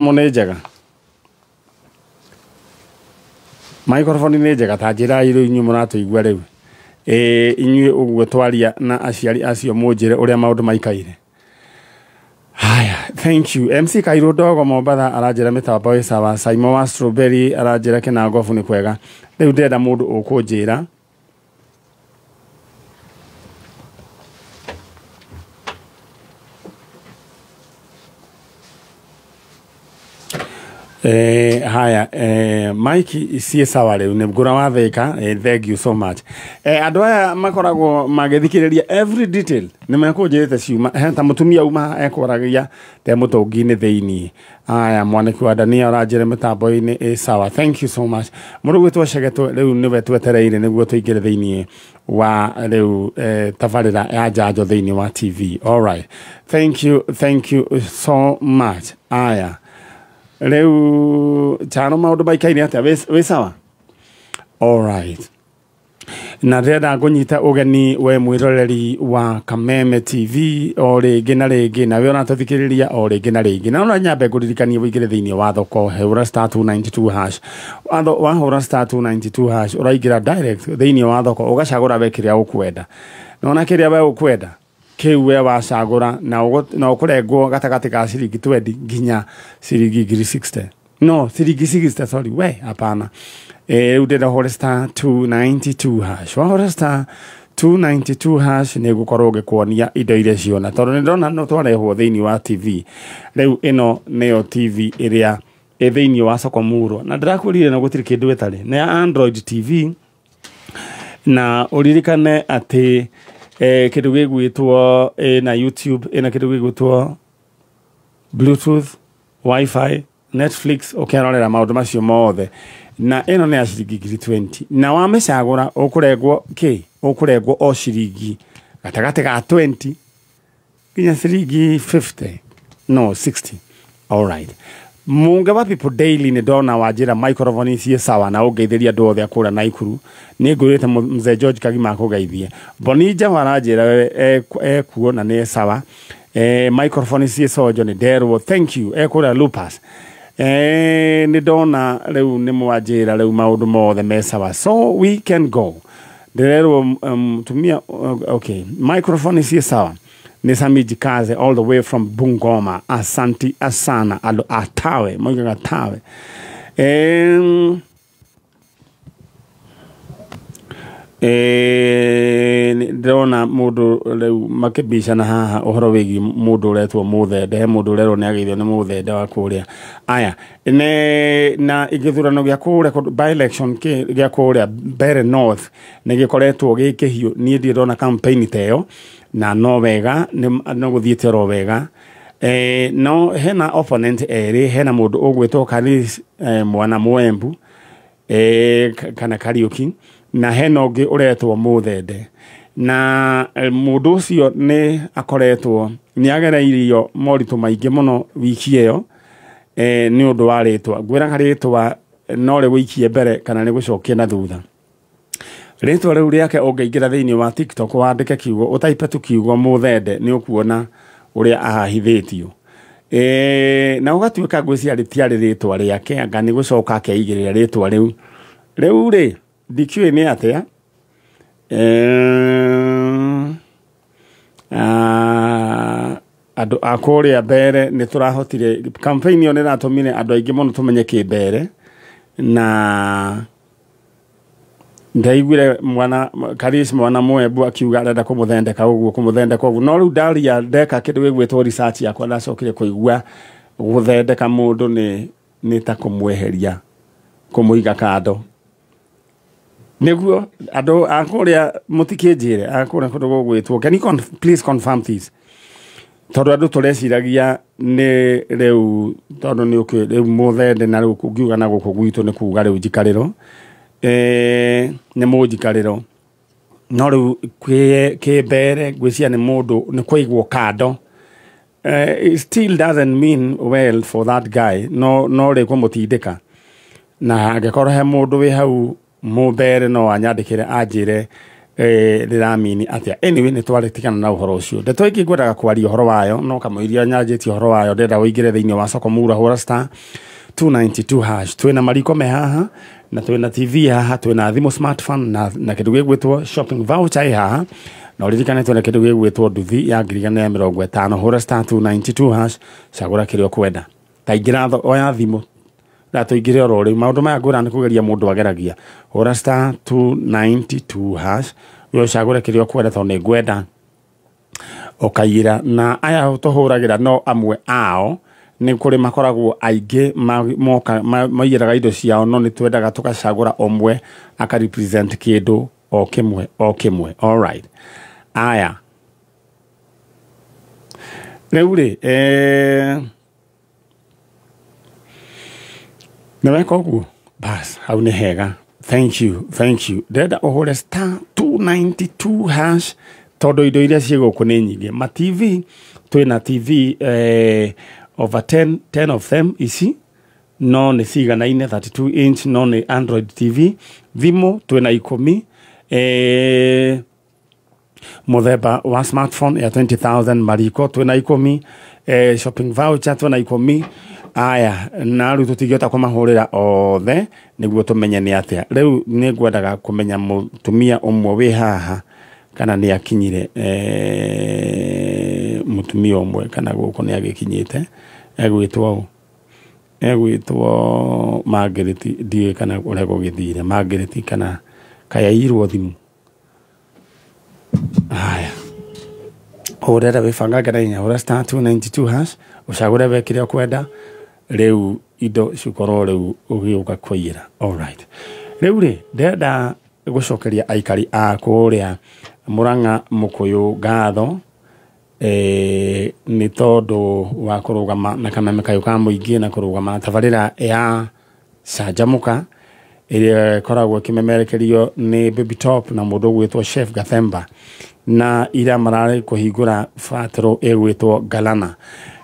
Nĩ njega, microphone nĩ njega. Ta njĩrai rĩu inyuĩ mũratũigua rĩu, ĩĩ inyuĩ ũguo twaria na aciari acio, mũnjĩre ũrĩa maũndũ maikaire. Haya, thank you. MC Kairũ Ndogo Mombatha aranjĩra mĩtambo ĩ sawa. Saimo wa Strawberry aranjĩra kĩnangobu nĩ kwega. Rĩu ndĩrenda mũndũ ũkũnjĩra haya, Mike ciĩ sawa rĩu nĩ ngũra wa Thĩka. Thank you so much. Andũ aya makoragwo magĩthikĩrĩria every detail, nĩ mekũnjĩrĩte ciuma ta mũtumia uma ekwaragia te mũtũngi-inĩ thĩiniĩ. Aya, mwanĩki wa Dania ũranjĩra mĩtambo-inĩ ĩ sawa, thank you so much. Mũndũ gwĩtwo Cegetwe rĩu nĩwe twetereire nĩguo tũingĩre thĩiniĩ wa rĩu tabarĩra ya njanjo thĩiniĩ wa TV. All right, thank you, thank you so much. Aya, rĩu chano maũndũ maikaire atĩa? Wĩ sawa? Alright, na ndĩrenda ngũnyita ũgeni we mwĩroreri wa Kameme TV o rĩngĩ na rĩngĩ, na we ũratũthikĩrĩria o rĩngĩ na rĩngĩ, na no nyambe ngũririkanie ũingĩre thĩinĩ wa thoko, hũra *292#. Wahũra *292# ũraingĩra direct thĩinĩ wa thoko, ũgacagũra we kĩrĩa ũkwenda, nona kĩrĩa we ũkwenda kĩu we wacagũra, na ũkũrengwo gatagatĩ ka ciringi 20 nginya ciringi ngiri 60, no ciringi 60, sorry, we hapana. Rĩu ndĩrenda ũhũre *292#. Wahũra *292# nĩ ngũkorwo ngĩkuonia indo iria ciona, tondũ nĩ ndĩrona no twarehwo thĩinĩ wa TV. Rĩu ĩno nĩyo TV ĩrĩa ĩ thĩinĩ wa soko murwa, na ndĩrakwĩrire na gũtirĩ kĩndũ ĩtarĩ, nĩ ya Android TV. Na ũririkane atĩ kĩndũ gĩgwĩtwo ĩna YouTube, ĩna kĩndũ gĩgwĩtwo Bluetooth, Wifi, Netflix, ũkerorera maũndũ macio mothe. Na ĩno nĩ ya ciringi ngiri 20, na wamĩcagũra ũkũrengwo kĩ? Ũkũrengwo o ciringi gatagatĩ ga 20 nginya ciringi 50, no 60. Alright, Munga wa People Daily, nĩ ndona wanjĩra microphone ciĩ sawa, na ũngeithĩria andũ othe akũrĩa Naikuru. Nĩ ngwĩrĩte mzee George Kagima akũgeithie. Bonija aranjĩra ekuo na nĩ sawa. Microphone ciĩ sojo, nĩ nderwo, thank you, ekũrĩa Lupas. Nĩ ndona rĩu nĩ mwanjĩra rĩu maũndũ mothe me sawa, so we can go. Ndĩrerwo tumia, okay, microphone ciĩ sawa ni Sami Jikaze all the way from Bungoma. Asanti asana alo atawe moigaga tawe. Ndĩrona mũndũ rĩu makĩbicana haha ũhoro wĩgiĩ mũndũ ũretwo Mũthende. He mũndũ ũrerwo nĩ ageithio nĩ Mũthende wa kũrĩa. Aya, nĩ na gĩthurano gĩa kũrĩa, by election gĩa kũrĩa Mbeere North nĩ gĩkoretwo gĩ kĩhiũ. Niĩ ndirĩ ndona campaign ta ĩyo, na no wega no gũthiĩte oro wega. No hena opponent erĩ. Hena mũndũ ũgwĩtwo Karis mwana Mwembu, kana Kariũki, na hena ũngĩ ũretwo Mũthende. Na mũndũ ũcio nĩ akoretwo nĩ agereirio moritũ maingĩ mũno wiki ĩyo, nĩ ũndũ wa rĩtwa. Ngwĩraga rĩtwa no rĩgũikie mbere kana rĩgũcokie na thutha. Rĩtwa rĩu rĩake, ũngĩingĩra thĩinĩ wa TikTok wandĩke kiugo, ũtaipe tu kiugo Mũthende, nĩ ũkuona ũrĩa ahahithĩtio. Na ũgatuĩka ngwĩciria rĩtiarĩ rĩtwa rĩake, anga nĩ gũcoka akeigĩrĩra rĩtwa rĩu. Rĩu rĩ, ndikĩũĩ nĩ atĩa. Andũ a kũrĩa Mbeere nĩ tũrahotire, campaign ĩyo nĩ ĩratũmire andũ aingĩ mũno tũmenye kĩmbere, na ndaiguire mwana Karis mwana Mwembu akiuga arenda kũmũthendeka ũguo, kũmũthendeka ũguo. No rĩu ndaria ndeka kĩndũ gĩgwĩtwo research yakwa, ndacokire kũigua gũthendeka mũndũ nĩ ta kũmweheria, kũmũiga kando. Nĩguo andũ a kũrĩa mũtikĩnjĩre, a kũrĩa kũndũ gũgwĩtwo, can you please confirm this, tondũ andũ tũreciragia nĩ rĩu, tondũ nĩ ũkĩ rĩu Mũthende, na rĩu ngiuga na gũkũ gwitũ nĩ kuga rĩu njikarĩro, nĩ mũnjikarĩro. No rĩu kĩmbere ngwĩciria nĩ mũndũ nĩ kũigwo kando. It still doesn't mean well for that guy, no rĩ kũmũtindĩka, na angĩkorwo he mũndũ wĩ hau Mũmbere no anyandĩkĩre anjĩre. Rĩramini atĩa? Anyway, nĩ twarĩtigana na ũhoro ũcio. Ndeto ĩngĩ ngwendaga kwaria ũhoro wayo, no kamũiria nyanjĩtie ũhoro wayo, ndĩrenda ũingĩre thĩinĩ wa soko mura, hũra star 292 hash. Twĩna mariko me haha, na twĩna TV haha, twĩna thimũ smartphone, na kĩndũ gĩgwĩtwo shopping voucher ĩ haha, na ũririkane twĩna kĩndũ gĩgwĩtwo nduthi ya 1,150. Hũra star 292 hash, cagũra kĩrĩa ũkwenda. Ta ingĩra, oya thimũ na tũingĩre oro rĩu. Maũndũ maya ngwĩra nĩ kũgeria mũndũ ageragia. Hũra star 292 hash, we ũcagũre kĩrĩa ũkwenda, tondũ nĩ ngwenda ũkaiyĩra. Na aya tũhũragĩra no amwe ao, nĩ kũrĩ makoragwo aingĩ moka maiyĩraga indo ciao, no nĩ twendaga tũgacagũra ũmwe aka represent kĩndũ o kĩmwe o kĩmwe. Alright, aya rĩu rĩ, nĩ weka ũguo, bas, hau nĩ hega. Thank you, thank you. Ndĩrenda ũhũre star 292 hash, tondũ indo iria ciĩ gũkũ nĩ nyingĩ. Ma TV, twĩna TV over 10, 10 of them. Ici no nĩ ciganaine 32 inch, no nĩ Android TV. Thimũ twĩna 10, mũthemba wa smartphone ya 20,000. Mariko twĩna 10, shopping voucher twĩna 10. Aya na rĩu tũtingĩhota kũmahũrĩra othe nĩguo tũmenye nĩ atĩa. Rĩu nĩ ngwendaga kũmenya mũtumia ũmwe wĩ haha kana nĩ akinyire, mũtumia ũmwe kana gũkũ nĩ agĩkinyĩte, egwĩtwo ũ? Egwĩtwo Margaret. Ndiũĩ kana ũrĩa gũgĩthire Margaret, kana kayairwo thimũ. Haya, hũrĩra, wĩbangange na hinya, hũra star 292 hash, ũcagũre we kĩrĩa ũkwenda. Rĩu indo cikorwo rĩu ũgĩũka kũiyĩra. Alright, rĩu rĩ, ndĩrenda gũcokeria aikari a kũrĩa Mũrang'a Mũkũyũ ngatho, nĩ tondũ wa kũrũgama na kameme kayũ ka mũingĩ na kũrũgama na tabarĩra ya Canjamũka ĩrĩa ĩkoragwo ĩkĩmemerekerio nĩ Baby Top na mũndũ ũgwĩtwo Chef Gathemba. Na ira mararĩ kũhingũra batũrũ ĩgwĩtwo Galana,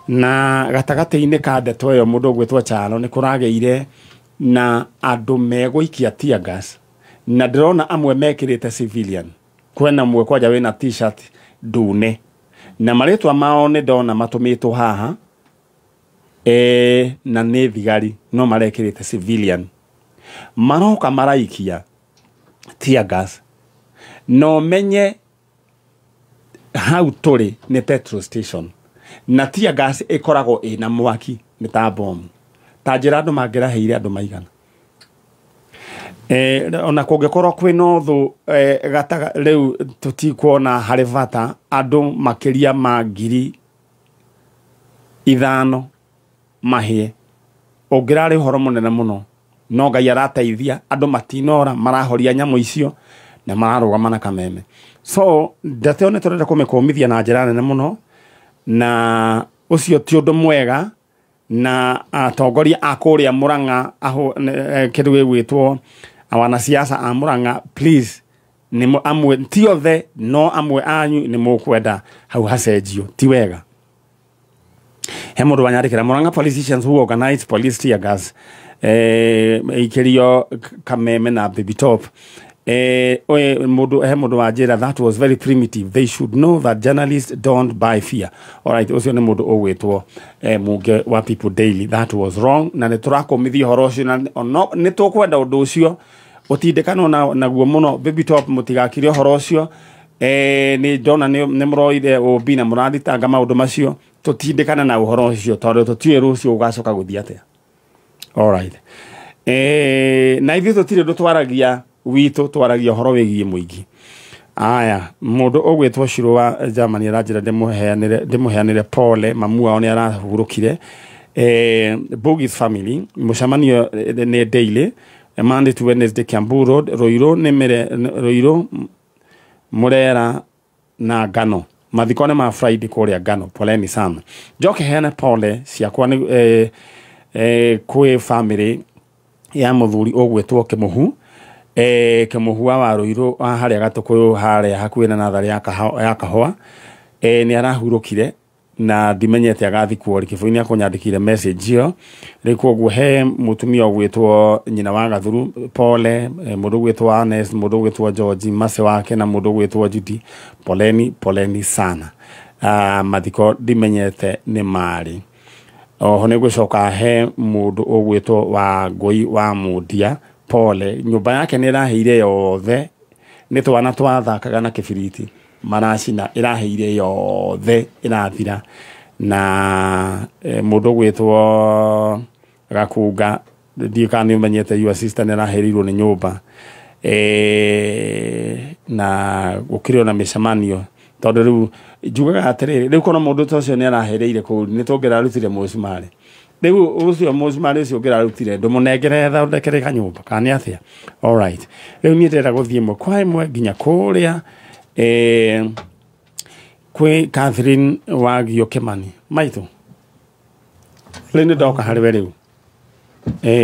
na gatagatĩ-inĩ ka ndeto ĩyo, mũndũ ũgwĩtwo Chalo, nĩ kũragĩire na andũ megũikia tear gas, na ndĩrona amwe mekĩrĩte civilian. Kwena mwe kwanja wĩna T-shirt ndune, na marĩtwa mao nĩ ndona matũmĩtwo haha, na nĩ thigari no marekĩrĩte civilian, maroka maraikia tear gas. No menye hau tũrĩ nĩ petrol station, na tear gas ĩkoragwo ĩna mwaki, nĩ ta bomu. Ta njĩra andũ mangĩraheire andũ maigana, ona kũngĩkorwo kwĩna ũthũ, gataga rĩu tũtikuona harĩ bata andũ makĩria ma 5,000 mahĩe. Ũngĩrarĩ ũhoro mũnene mũno, no Ngai arateithia, andũ matinora, marahoria nyamũ icio na mararũgama na kameme. So ndeto ĩyo nĩ tũrenda kũmĩkũmithia na njĩra nene mũno, na ũcio ti ũndũ mwega. Na atongoria a kũrĩa Mũrang'a, kĩndũ gĩgwĩtwo wanasiasa a Mũrang'a, please, nĩ amwe, ti othe, no amwe anyu nĩ mũkwenda hau hacenjio, ti wega. He mũndũ wanyandĩkĩra, "Murang'a politicians who organize police tear gas ikĩrio kameme na Baby Top." Oye, mũndũ, he mũndũ wanjĩra, "That was very primitive. They should know that journalists don't buy fear." Alright, ũcio nĩ mũndũ ũgwĩtwo Mũnge wa People Daily. That was wrong, na nĩ tũrakũmithia ũhoro ũcio, na no nĩ tũkwenda ũndũ ũcio ũtindikanwo na naguo mũno. Baby Top, mũtigakire ũhoro ũcio. Nĩ ndona nĩ mũroire ũmbi na mũrathitanga maũndũ macio. Tũtindĩkane na ũhoro ũcio, tondũ tũtiũĩ rũciũ ũgacoka gũthiĩ atĩa. Alright, na ithuĩ tũtirĩ ũndũ twaragia witũ, twaragia ũhoro wĩgiĩ mũingĩ. Aya, mũndũ ũgwĩtwo Shiro wa Germany aranjĩra ndĩmũheanĩre pole, mamu wao nĩ arahurũkire. Bogis family mũcemanio, nĩ daily, Monday to Wednesday, Kiambu Road, Ruiru, nĩ mĩre Ruiru Murera na Ngano. Mathiko nĩ ma Friday kũrĩa Ngano. Poleni sana. Njoke heane pole ciakwa nĩ kwĩ family ya mũthuri ũgwĩtwo Kĩmũhu, Kĩmũhu wa Waruiru wa harĩa Gatũkũyũ, harĩa hakuhĩ na natharĩ ya kahũa. Nĩ arahurũkire. Na ndimenyete agathikwo rĩ. Kĩbũi nĩ akũnyandĩkire message ĩyo. Rĩu koguo he mũtumia ũgwĩtwo nyina wa Gathuru, pole. Mũndũ ũgwĩtwo Agnes, mũndũ ũgwĩtwo George Mase wake, na mũndũ ũgwĩtwo Judy, poleni, poleni sana. Mathiko ndimenyete nĩ marĩ. Oho nĩ ngũcoka he mũndũ ũgwĩtwo wa Ngũi wa Mundia, pole. Nyũmba yake nĩ ĩraheire yothe, nĩ twana twathakaga na kĩbiriti maracina, ĩraheire yothe, ĩrathira. Na mũndũ ũgwĩtwo Gakunga, ndiũ kana nĩ ũmenyete your sister, nĩ araherirwo nĩ nyũmba. Na gũkĩrĩ ona mĩcemanio, tondũ rĩu njugaga atĩrĩrĩ, rĩu korwo mũndũ ta ũcio nĩ arahereire kũu, nĩ tũngĩrarutire mũcumarĩ. Rĩu ũcio mũcumarĩ ũcio ũngĩrarutire, ndũmũnengere thondekere kanyũmba kana nĩ atĩa? Alright, rĩu niĩ ndĩrenda gũthiĩ ĩmwe kwa ĩmwe nginya kũrĩa kwĩ Catherine Wagio Kĩmani. Maitũ, rĩu nĩ ndoka harĩ we. Rĩu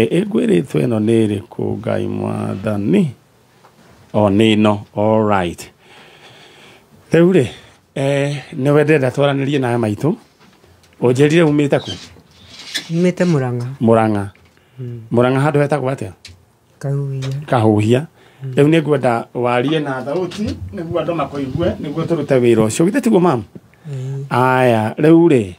ĩngwĩrĩtwo ĩno nĩ ĩrĩkũ? Ngai mwathani, o nĩ ĩno. Alright, rĩu rĩ, nĩwe ndĩrenda twaranĩrie nawe. Maitũ, ũnjĩrire umĩte kũ? Umĩte Mũrang'a. Mũrang'a. Mũrang'a handũ hetagwo atĩa? Kahuhia. Kahuhia. Rĩu nĩ ngwenda warie na thauti nĩguo andũ makũigue, nĩguo tũrute wĩra ũcio. Githĩ tiguo, mam? Aya, rĩu rĩ,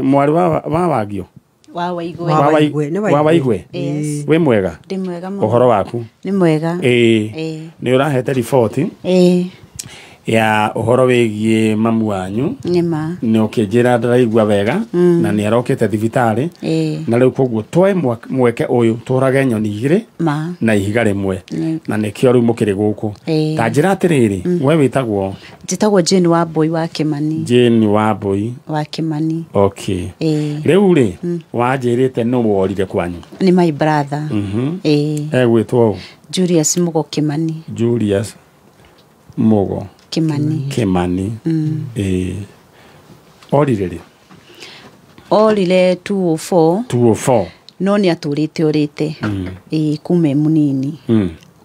mwarĩ wa Wagio Wa Waigwe. Wa Waigwe, nĩ wa Waigwe. Yes. Wĩ mwega? Ndĩ mwega mũno. Ũhoro waku? Nĩ mwega. Ĩĩ. Ĩĩ. Nĩ ũrahete riboti ya ũhoro wĩgiĩ mamu wanyu. Nĩ ma. Nĩ ũkĩnjĩra ndaraigua wega na nĩ arokĩte thibitarĩ. Na rĩu koguo twoe mweke ũyũ tũrage nyoni igĩrĩ Ma. na ihiga rĩmwe. Na nĩkĩo rĩu mũkĩrĩ gũkũ. Ta njĩra atĩrĩrĩ, we wĩtagwo? Njĩtagwo Jane wa Mbui wa Kĩmani. Jane wa Mbui. Wa Kĩmani. Okay. Ĩĩ. Rĩu rĩ, wanjĩrĩte nĩ worire kwanyu? Nĩ my brother. Ĩĩ. Egwĩtwo ũ? Julius Mugo Kĩmani. Julius Mugo Kĩmani. Kĩmani. Ĩĩ, orire rĩ? Orire 204. 204. No nĩ atũrĩte orĩte. Ĩĩ, kuma e mũnini.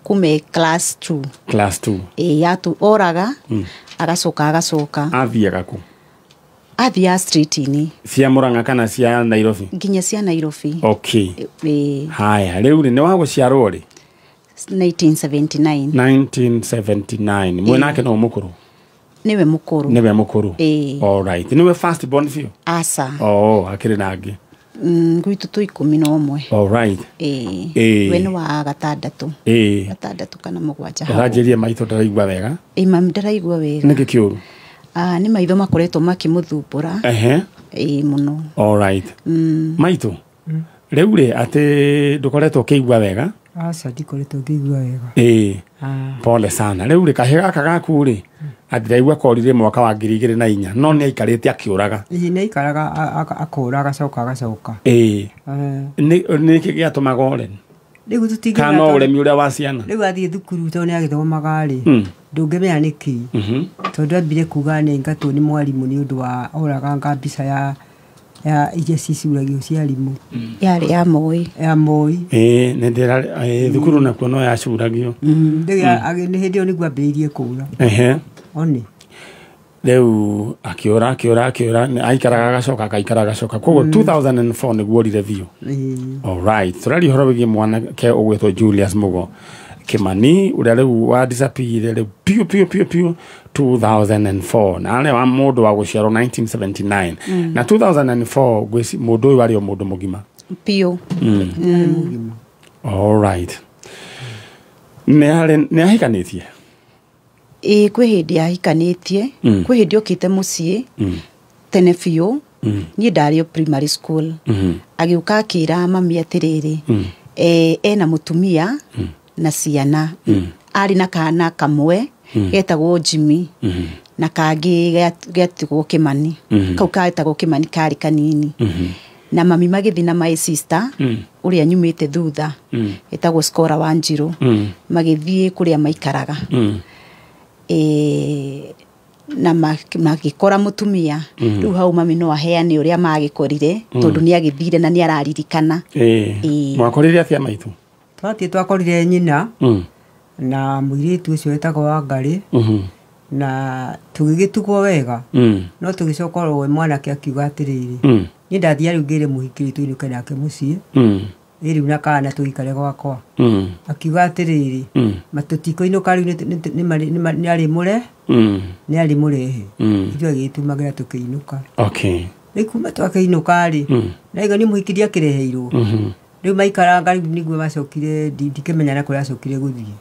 Kuma e class 2. Class 2. Ĩĩ, yatu oraga agacoka agacoka. Athiaga kũ? Athiaga street-inĩ. Cia Mũrang'a kana cia Nairobi? Nginya cia Nairobi. Okay. Ĩĩ. Haya, rĩu rĩ, nĩ wa gũciarwo rĩ? 1979. 1979. Mwenake no mũkũrũ? Nĩwe mũkũrũ. Nĩwe mũkũrũ? Ĩĩ. Alright, nĩwe first born biũ? Aca. Oh, akĩrĩ na angĩ? Gwitũ twĩ 11. Alright. Ĩĩ. Ĩĩ. We nĩ wa gatandatũ. Ĩĩ. Gatandatũ kana mũgwanja hau. Ũranjĩrie maitũ ndaraigua wega. Ĩĩ, mami ndaraigua wega. Nĩkĩ kĩũru? Ah, nĩ maitho makoretwo makĩmũthumbũra. Ĩĩ, mũno. Alright. Maitũ, rĩu rĩ, atĩ ndũkoretwo ũkĩigua wega? Aca, ndikoretwo ngĩigua wega. Ĩĩ. Ah. Pole sana. Rĩu rĩ, kahĩ gaka gaku rĩ, atĩ ndaigua korire mwaka wa 2004, no nĩ aikarĩte akĩũraga. Ĩĩ, nĩ aikaraga akũra agacoka agacoka. Ĩĩ. Eh, Nĩkĩ gĩatũmaga ore? Rĩu tũtingĩmenya. Kana no ũremi ũrĩa wa ciana? Rĩu athiĩ thukuru, tondũ nĩ agĩthomaga rĩ, ndũngĩmenya nĩkĩ, tondũ ambire kuga nĩ aingatwo nĩ mwarimũ nĩ ũndũ wa oraganga mbica ya iria cicuragio cia arimũ. Yarĩ ya Moi. Ya Moi. Ĩĩ, nĩ ndĩra thukuru nakuo no yacuragio. Rĩu nĩ hĩndĩ ĩyo nĩguo ambĩrĩirie kũra. One. Rĩu akĩũra, akĩũra, akĩũra, aikaraga agacoka, akaikara agacoka, koguo 2004 nĩguo orire biũ. Ĩĩ. Alright, tũraria ũhoro wĩgiĩ mwanake ũgwĩtwo Julius Mugo Kimani, ũrĩa rĩu wa disappear rĩu piũ piũ piũ piũ 2004, na arĩ wa mũndũ wa gũciarwo 1979, na 2004 mũndũ ũyũ arĩ o mũndũ mũgima. Biũ. Arĩ mũgima. Alright, nĩ ahikanĩtie? Ĩĩ, kwĩ hĩndĩ ahikanĩtie. Kwĩ hĩndĩ okĩte mũciĩ tene biũ. Niĩ ndarĩ o primary school. Agĩũka akĩra mami atĩrĩrĩ, ena mũtumia na ciana. Arĩ na kana kamwe getagwo Jimmy na kangĩ getigwo Kĩmani. Kau getagwo Kĩmani karĩ kanini. Na mami magĩthiĩ na my sister ũrĩa nyumĩte thutha, etagwo Scora Wanjiru, magĩthiĩ kũrĩa maikaraga. Na magĩkora mũtumia. Rĩu hau mami no aheane ũrĩa magĩkorire, tondũ nĩ agĩthire na nĩ araririkana. Ĩĩ. Ĩĩ. Mwakorire atĩa, maitũ? Twathiĩ twakorire nyina na mũirĩtu ũcio wetagwo Wangarĩ. Na tũgĩgĩtugwo wega. No tũgĩcoka oro we mwanake akiuga atĩrĩrĩ, niĩ ndathiĩ rĩu ngĩre mũhiki tũinũke nake mũciĩ, ĩ rĩu na kana tũikare gwakwa. Akiuga atĩrĩrĩ, tũtikũinũka rĩu, nĩ arĩmũrehe. Ithuĩ agĩgĩtumagĩra tũkĩinũka. Rĩu kuma twakĩinũka rĩ, naiga nĩ mũhiki ndiakĩreheirwo. Rĩu maikaranga rĩu nĩguo macokire, ndikĩmenya na kũrĩa acokire gũthiĩ.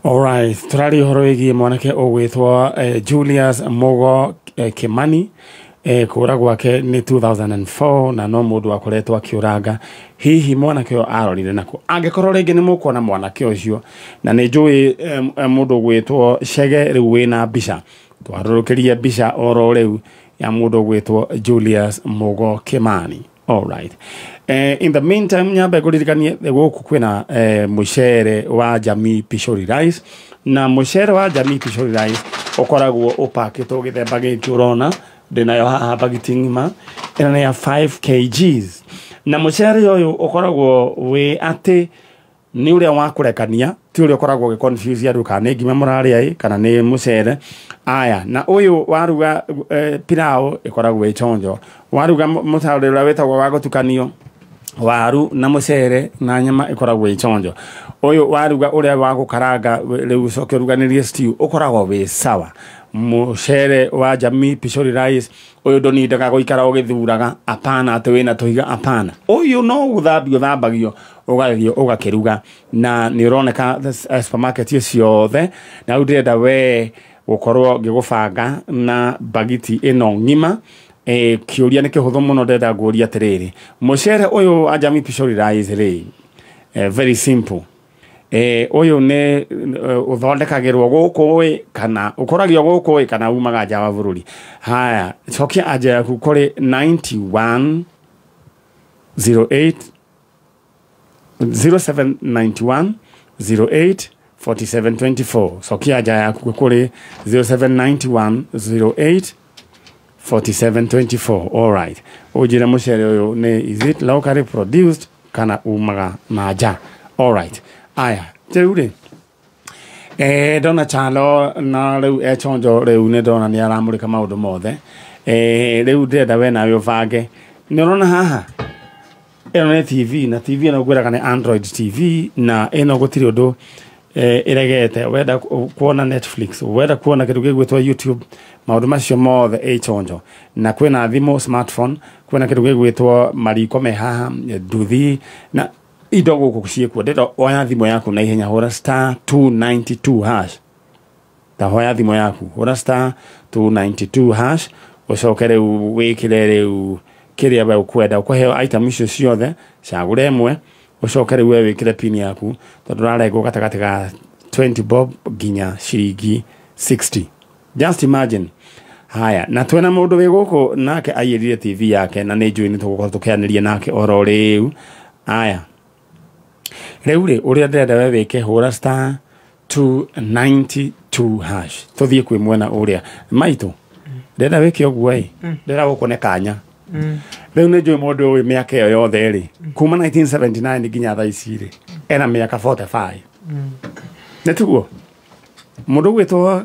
Alright, tũraria ũhoro wĩgiĩ mwanake ũgwĩtwo Julius Mugo Kimani. Kũra gwake nĩ 2004 na no mũndũ akoretwo akĩũranga. Hihi mwanake ũyũ arorire nakũ? Angĩkorwo rĩngĩ nĩ mũkuona mwanake ũcio, na nĩ njũĩ mũndũ ũgwĩtwo Chege rĩu wĩna mbica, twarũrũkĩrie mbica oro rĩu ya mũndũ ũgwĩtwo Julius Mugo Kimani. Alright. In the meantime, nyambe ngũririkanie gũkũ kwĩna mũcere wa Jamii Pishori Rice, na mũcere wa Jamii Pishori Rice ũkoragwo ũpakĩtwo gĩthemba gĩkĩ ũrona ndĩnayo haha, bagiti ng'ima ĩno nĩ ya 5 kgs. Na mũcere ũyũ ũkoragwo wĩ atĩ nĩ ũrĩa wa kũrekania, ti ũrĩa ũkoragwo ũgĩ confuse andũ kana nĩ ngima mũrarĩa ĩ kana nĩ mũcere. Aya, na ũyũ waruga pilau ĩkoragwo ĩ chonjo, waruga mũtarĩre ũrĩa wĩtagwo wa gũtukanio waru na mũcere na nyama ĩkoragwo ĩ chonjo, ũyũ waruga ũrĩa wa gũkaranga rĩu ũcoke ũruganĩrie stew ũkoragwo wĩ sawa. Mũcere wa Jamii Pishori Rice ũyũ ndũnindaga gũikara ũgĩthuraga, apana atĩ wĩna tũhiga, apana. Ũyũ no gũthambio ũthambagio ũgathiĩ ũgakĩruga, na nĩ ũroneka supermarket ciothe. Na rĩu ndĩrenda we gũkorwo ngĩgũbanga na bagiti ĩno ng'ima. Kĩũria nĩ kĩhũthũ mũno, ndĩrenda ngũrie atĩrĩrĩ, mũcere ũyũ wa Jamii Pishori Rice rĩ, very simple, ũyũ nĩ ũthondekagĩrwo gũkũ ĩ kana ũkoragio gũkũ ĩ kana umaga nja wa bũrũri? Haya, cokia anja yaku kũrĩ 91 08 0791 08 4724. Cokia anja yaku kũrĩ 0791 08 4724. Alright, ũnjĩre mũcere ũyũ nĩ is it locally produced kana umaga na nja? Alright. Aya, rĩu rĩ, ndona Chalo na rĩu echonjo, rĩu nĩ ndona nĩ aramũrĩka maũndũ mothe. Rĩu ndĩrenda we nawe ũbange. Nĩ ũrona haha ĩno nĩ TV, na TV ĩno ngwĩraga nĩ Android TV, na ĩno gũtirĩ ũndũ ĩregete. Wenda kuona Netflix, wenda kuona kĩndũ gĩgwĩtwo YouTube, maũndũ macio mothe ĩ chonjo. Na kwĩna thimũ smartphone, kwĩna kĩndũ gĩgwĩtwo mariko me haha, nduthi na indo gũkũ ciĩkuo. Ndĩrenda oya thimũ yaku na ihenya, hũra star 292 hash. Ta hoya thimũ yaku, hũra star 292 hash, ũcoke rĩu wĩkĩre rĩu kĩrĩa we ũkwenda. Ũkũheo item icio ciothe, cagũre ĩmwe, ũcoke rĩu we wĩkĩre pin yaku, tondũ ũrarengwo gatagatĩ ga 20 bob nginya ciringi 60. Just imagine. Haya, na twĩna mũndũ wĩ gũkũ nake aiyĩrire TV yake, na nĩ njũĩ nĩ tũgũkorwo tũkĩanĩria nake oro rĩu. Aya, rĩu rĩ, ũrĩa ndĩrenda we wĩke, hũra star 292 hash. Tũthiĩ kwĩ mwena ũrĩa maitũ, ndĩrenda wĩke ũguo ĩ, ndĩrenda gũkũ nĩ kanya. Rĩu nĩ njũĩ mũndũ ũyũ mĩaka ĩyo yothe rĩ, kuma 1979 nginya thaa ici rĩ, ena mĩaka 45. Nĩ tiguo mũndũ ũgwĩtwo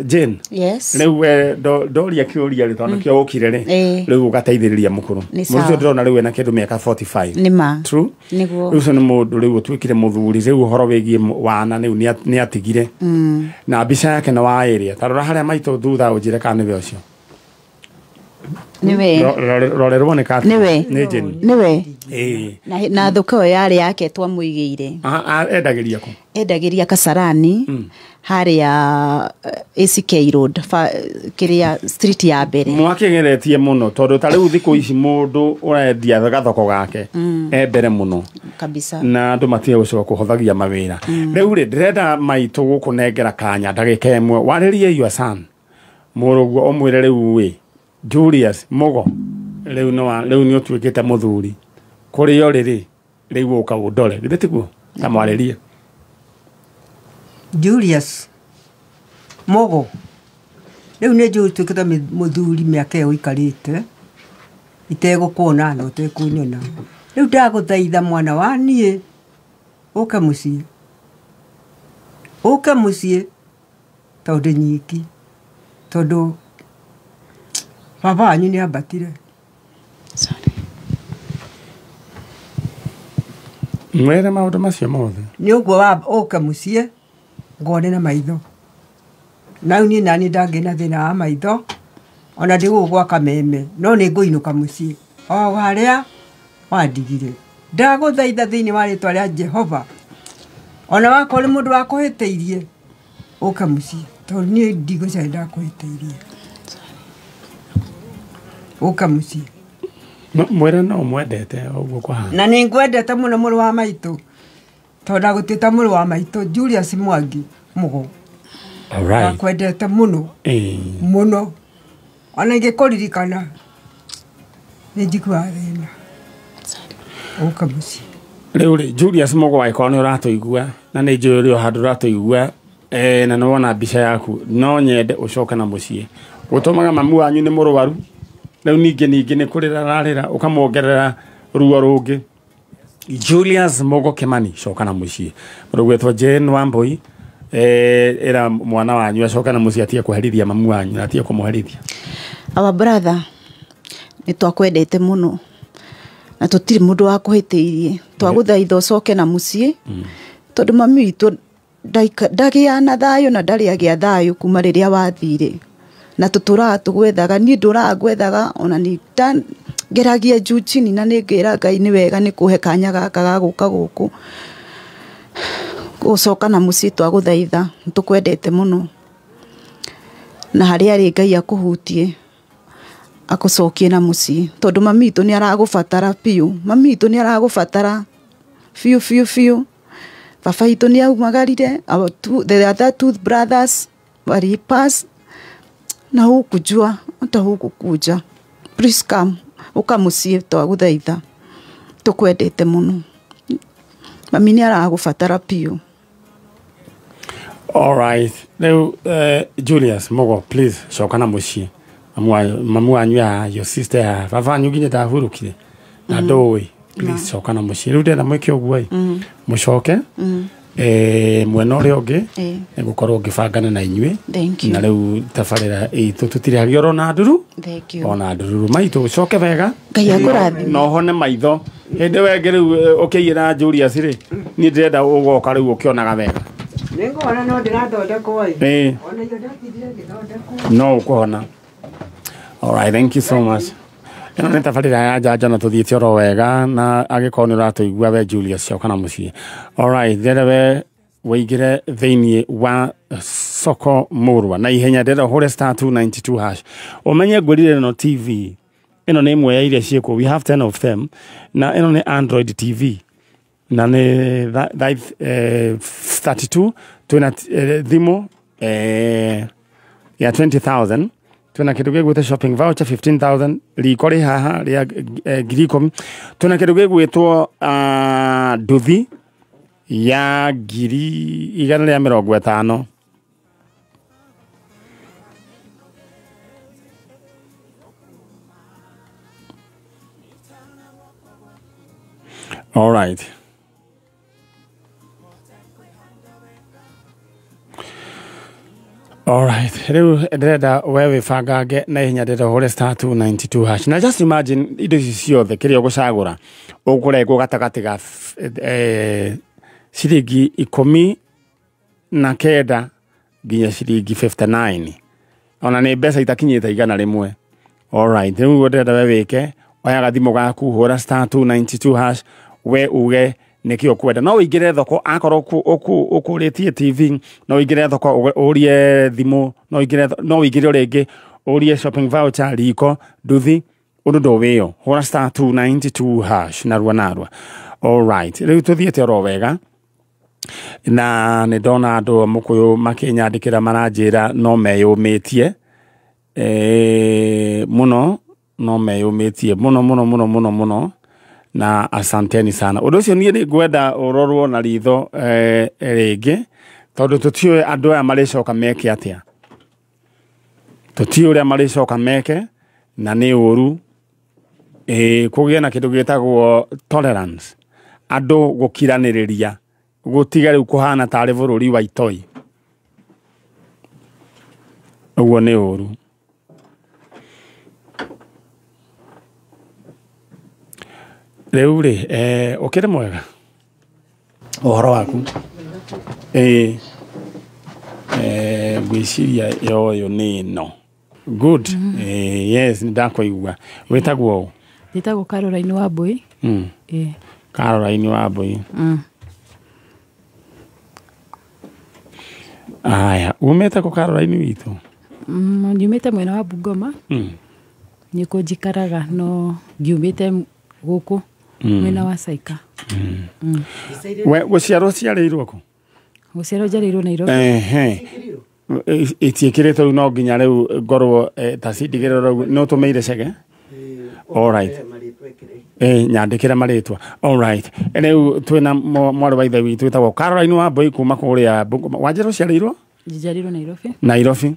Jane? Yes. Rĩu we ndoria kĩũria rĩ, tondũ nĩkĩo ũkire rĩ, rĩu ũgateithĩrĩria mũkũrũ. Nĩ Mũndũ sawa. ũcio ndĩrona rĩu ena kĩndũ mĩaka 45. Nĩ ma. True. Nĩguo. Rĩu ũcio nĩ mũndũ rĩu ũtuĩkire mũthuri, rĩu ũhoro wĩgiĩ wana rĩu nĩ atigire. Na mbica yake nĩ waĩrĩa. Ta rora harĩa maitũ thutha ũnjĩre kana nĩwe ũcio. Nĩwe. Rorerwo nĩ kati. Nĩwe. Nĩ Jane. Nĩwe. Ĩĩ. Na thũka ĩyo yarĩ yake twamũigĩire. Endagĩria kũ? Endagĩria Kasarani, harĩa ACK Road, kĩrĩa street ya mbere. Mwakĩgeretie mũno, tondũ ta rĩu thikũ ici mũndũ ũrendia gathoko gake e mbere mũno. Kabisa. Na andũ matige gũcoka kũhũthagia mawĩra. Rĩu rĩ, ndĩrenda maitũ gũkũnengera kanya ndagĩka ĩmwe warĩrie your son, mũrũguo, ũmwĩre rĩu ĩ Julius Mugo, rĩu rĩu nĩ ũtuĩkĩte mũthuri, kũrĩ o rĩrĩ rĩu ũka ũndore, githĩ tiguo? Ta mwarĩrie. Julius Mugo, rĩu nĩ njũĩ ũtuĩkĩte mũthuri, mĩaka ĩyo ũikarĩte itegũkuona na ũtekũnyona. Rĩu ndagũthaitha mwana wa niĩ, ũke mũciĩ, ũke mũciĩ. Tondũ nyiki. Tondũ baba wanyu nĩ ambatire. Sorry. Mwĩre maũndũ macio mothe. Nĩ ũguo wa ũke mũciĩ ngone na maitho. Na rĩu niĩ naniĩ ndangĩ na thĩna wa maitho ona ndĩ gwa Kameme no nĩ ngũinũka mũciĩ o harĩa wandigire. Ndagũthaitha thĩinĩ wa rĩtwa rĩa Jehova ona wakorwo nĩ mũndũ wakũhĩtĩirie ũke mũciĩ tondũ niĩ ndigũcaria ndakũhĩtĩirie. Ũke mũciĩ. Mwĩre no mwendete ũguo kũhana. Na nĩ ngwendete mũno mũrũ wa maitũ tondũ ndagũtuĩte mũrũ wa maitũ Julius Mwangi Mugo. All right. Ndakwendete mũno. Mũno. Ona ingĩkũririkana nĩ njiguaga thĩna. Ũka mũciĩ. Rĩu rĩ Julius Mugo angĩkorwo nĩ ũratũigua na nĩ njũĩ ũrĩ o handũ ũratũigua na nĩ wona mbica yaku no nyende ũcoke na mũciĩ. Gũtũmaga mamu wanyu nĩ mũrwaru rĩu ningĩ nĩ kũrĩra ararĩra ũkamwongerera ruo rũngĩ. Julius Mugo Kimani coka na mũciĩ. Mũrũgwetwo Jane Wambui ĩra mwana wanyu acoke na mũciĩ atige kũherithia mamu wanyu na atige kũmũherithia. Our brother nĩ twakwendete mũno na tũtirĩ mũndũ wa kũhĩtĩirie. Twagũthaitha ũcoke na mũciĩ tondũ mami witũ ndagĩa na thayũ na ndarĩ agĩa thayũ kuma rĩrĩa wathire. Na tũtũraga tũgwethaga, niĩ ndũraga ngwethaga ona nĩ ngeragia juu chini na nĩ ngĩra Ngai nĩ wega nĩ kũhe kanya gaka ga gũka gũkũ. Gũcoka na mũciĩ twagũthaitha nĩ tũkwendete mũno. Na harĩa arĩ Ngai akũhutie akũcokie na mũciĩ tondũ mami witũ nĩ aragũbatara biũ. Mami witũ nĩ aragũbatara biũ biũ biũ. Baba witũ nĩ aumagarire, the other two brothers walipass na hukujua hata hukukuja. Please come uka mũciĩ twagũthaitha tũkwendete mũno. Mami nĩ aragũbatara biũ. All right. Rĩu Julius Mugo please coka na mũciĩ. Mamu wanyu ya your sister ya baba wanyu nginya ndahurũkire na ndũĩ. Please coka na mũciĩ. Rĩu ndĩrenda mwĩke ũguo ĩ mũcoke mwena ũrĩa ũngĩ nĩgũkorwo ngĩbangana na inyuĩ. Na rĩu tabarĩra itũ tũtirĩhagia oro na nduru. Ona ndururu maitũ ũcoke wega. Ngai akũrathime. Na ũhone maitho. Hĩndĩ ĩyo ĩngĩ rĩu ũkĩiyĩra Julius rĩ niĩ ndĩrenda ũgoka rĩu ũkĩonaga wega. Nĩngũhona no ndĩrathondekwo ĩ. Ona irio ndatigire ngĩthondekwo. No ũkũhona. All right, thank you so much. Ĩno nĩ tabarĩra ya njanjo na tũthiĩte oro wega na angĩkorwo nĩ ũratũigua we Julius coka na mũciĩ. All right, ndĩrenda we wĩingĩre thĩinĩ wa soko mũrwa na ihenya ndĩrenda ũhũre star 292 hash. Ũmenye ngwĩrire ĩno TV ĩno nĩ ĩmwe ya iria ciĩkuo, we have 10 of them na ĩno nĩ Android TV na nĩ 32 twĩna thimũ ya 20,000 twĩna kĩndũ gĩgwĩtwo shopping voucher 15,000 riko rĩ haha rĩa 10,000 twĩna kĩndũ gĩgwĩtwo nduthi ya 150,000. All right. All right. Rĩu ndĩrenda we wĩbangange na ihenya ndĩrenda ũhũre star 292 hash. Na just imagine indo ici ciothe kĩrĩa ũgũcagũra ũkũrengwo gatagatĩ ga ciringi 19 nginya ciringi 59. Ona nĩ mbeca itakinyĩte 100. All right. Rĩu ndĩrenda we wĩke oya gathimũ gaku hũra star 292 hash we uge nĩkĩ ũkwenda. No ũingĩre thoko akorwo ũkũrĩtie TV, no ũingĩre thoko ũrie thimũ, no ũingĩre rĩngĩ ũrie shopping voucher, riko, nduthi, ũndũ ndũwĩyo. Hũra star 292 hash narua narua. All right. Rĩu tũthiĩte oro wega na nĩ ndona andũ a Mũkũyũ makĩnyandĩkĩra maranjĩra no meyũmĩtie mũno, no meyũmĩtie mũno mũno mũno mũno mũno na asanteni sana. Ũndũ ũcio niĩ nĩ ngwenda ũrorwo na ritho rĩngĩ tondũ tũtiũĩ andũ aya marĩcoka meke atĩa. Tũtiũĩ ũrĩa marĩcoka meke na nĩ ũru kũgĩe na kĩndũ gĩtagwo tolerance, andũ gũkiranĩrĩria gũtiga rĩu kũhana tarĩ bũrũri wa itoi. Ũguo nĩ ũru. Rĩu rĩ, ũkĩrĩ mwega? Ũhoro waku? Ngwĩciria yoyo nĩ ĩno. Good. Yes, nĩndakũigua. Wĩtagwo ũ? Njĩtagwo Caroline Wambui. Caroline Wambui. Aya, umĩte kũ Caroline witũ? Nyumĩte mwena wa Bungoma. Nĩkuo njikaraga no ngiumĩte gũkũ mwena wa Saika. We gũciarwo ciarĩirwo kũ? Gũciarwo njiarĩirwo Nairobi. Itiĩkĩrĩtwo rĩu no nginya rĩu ngorwo ta cindigĩrĩro rĩu nĩ ũtũmĩire cege? All right. Nyandĩkĩre marĩtwa. All right. Rĩu twĩna mwarĩ wa ithe witũ wĩtagwo Caroline Wambui kuma kũrĩa Bungoma. Wanjĩra ũciarĩirwo? Njiarĩirwo Nairobi. Nairobi.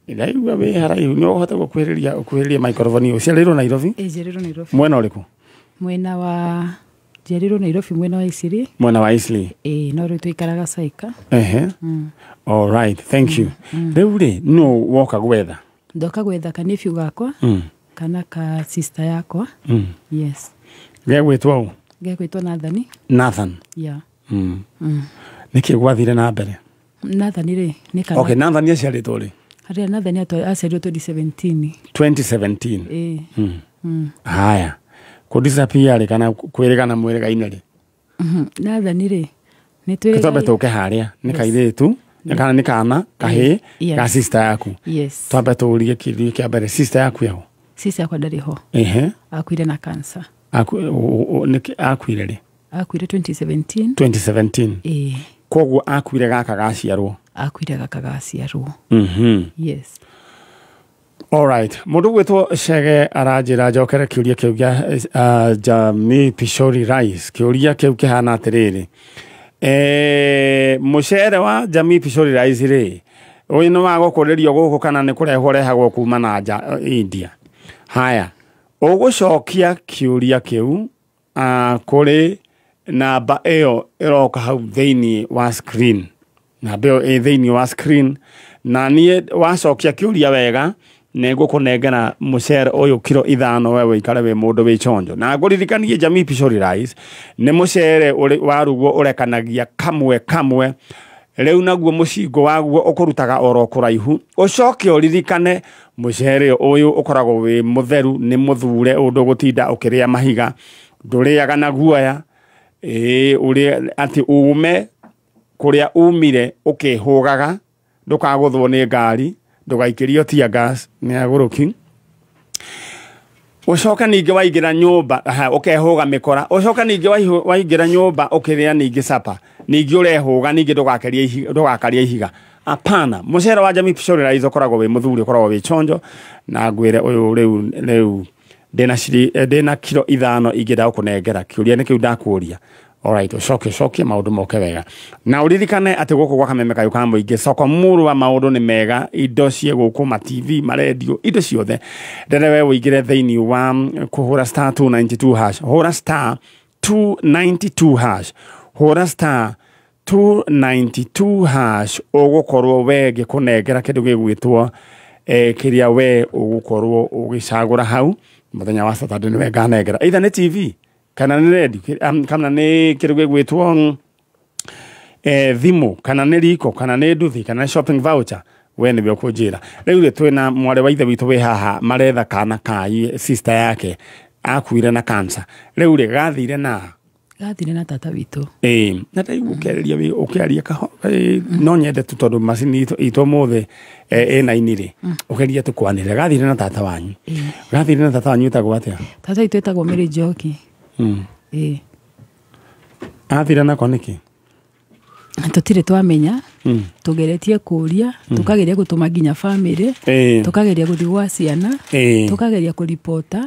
Ndaigua wĩ haraihu nĩ ũhote gũkuhĩrĩria microphone. Ũciarĩirwo Nairobi? Njiarĩirwo Nairobi. Mwena ũrĩkũ? Mwena wa njiarĩirwo Nairobi mwena wa Eastleigh. Mwena wa Eastleigh. No rĩu tũikaraga Saika. All right, thank you. Rĩu rĩ, nũ woka gwetha? Ndoka gwetha ka nephew gakwa kana ka sister yakwa. Yes. Gegwĩtwo ũ? Gegwĩtwo Nathan. Nathan. Yeah. Nĩkĩ gwathire na mbere? Nathan rĩ, nĩ kana. Okay, Nathan aciarĩtwo rĩ? Harĩa Nathan aciarirwo 2017. 2017. Haya. Kũdisappear rĩ kana kwĩrĩgana mwĩrĩga-inĩ rĩ? Nathan rĩ, nĩ twĩrĩga. Twambe tũke harĩa, nĩ kairĩtu, kana nĩ kana kahĩĩ ga sister yaku. Yes. Twambe tũũrie kĩũria kĩa mbere, sister yaku yaho? Sister yakwa ndarĩ ho. Akuire na cancer. Akuire rĩ? Akuire 2017. 2017. Koguo akuire gaka gaciarwo. Akuire gaka gaciarwo. Yes. All right. Mũndũ gwĩtwo Chege aranjĩra njokere kĩũria kĩu gĩa Jamii Pishori Rice. Kĩũria kĩu kĩhana atĩrĩrĩ. Mũcere wa Jamii Pishori Rice rĩ, ũyũ nĩ wa gũkũrĩrio gũkũ kana nĩ kũrehwo rehagwo kuma na nja India? Haya, ũgũcokia kĩũria kĩu kũrĩ namba ĩyo ĩroka hau thĩinĩ wa screen. Namba ĩyo ĩ thĩinĩ wa screen, na niĩ wacokia kĩũria wega nĩngũkũnengera mũcere ũyũ kiro 5 we wĩikare wĩ mũndũ wĩ chonjo. Na ngũririkanie Jamii Pishori Rice nĩ mũcere warugwo ũrekanagia kamwe kamwe. Rĩu naguo mũcingo waguo ũkũrutaga oro kũraihu. Ũcoke ũririkane mũcere ũyũ ũkoragwo wĩ mũtheru, nĩ mũthure ũndũ gũtinda ũkĩrĩa mahiga, ndũrĩaga na guoya. Ũrĩa atĩ ume kũrĩa umire ũkĩhũgaga, ndũkagũthwo nĩ ngari, ndũgaikĩrio tear gas nĩ agũrũki. Ũcoke ningĩ waingĩra nyũmba, ũkehũga mĩkora. Ũcoke ningĩ waingĩra nyũmba ũkĩrĩa ningĩ sapa, ningĩ ũrehũga, ningĩ ndũgakaria ihiga. Apana, mũcere wa Jamii Pishori Rice ũkoragwo wĩ mũthuri, ũkoragwo wĩ chonjo. Na ngwĩre ũyũ rĩu ndĩna kiro 5 ingĩenda gũkũnengera. Kĩũria nĩ kĩu ndakũria. Alright, ũcoke ũcokie maũndũ moke wega. Na ũririkane atĩ gũkũ gwa Kameme Kayũ ka Mũingĩ, soko mũrũ wa maũndũ nĩ mega, indo ciĩ gũkũ, ma TV, ma radio, indo ciothe. Ndere we ũingĩre thĩinĩ wa kũhũra star 292 hash. Hũra star 292 hash. Hũra star 292 hash. Ũgũkorwo we ngĩkũnengera kĩndũ gĩgwĩtwo kĩrĩa we ũgũkorwo ũgĩcagũra hau mũthenya wa Saturday nĩwe nganengera. Either nĩ TV kana nĩ radio, kana nĩ kĩndũ gĩgwĩtwo thimũ, kana nĩ riko, kana nĩ nduthi, kana nĩ shopping voucher, we nĩwe ũkũnjĩra. Rĩu rĩ twĩna mwarĩ wa ithe witũ wĩ haha maretha kana ka sister yake akuire na cancer. Rĩu rĩ gathire na gathire na tata witũ. Na ndaigua ũkĩarĩria ũkĩaria no nyende tu tondũ macini itũ ũmũthĩ ĩna ini rĩ, ũkĩaria tũkwanĩrĩra. Gathire na tata wanyu. Gathire na tata wanyu wĩtagwo atĩa? Tata witũ etagwo Mary Njoki. Athire nako nĩkĩ? Tũtirĩ twamenya, tũgeretie kũria, tũkageria gũtũma nginya family, tũkageria gũthiĩ gwa ciana, tũkageria kũripota,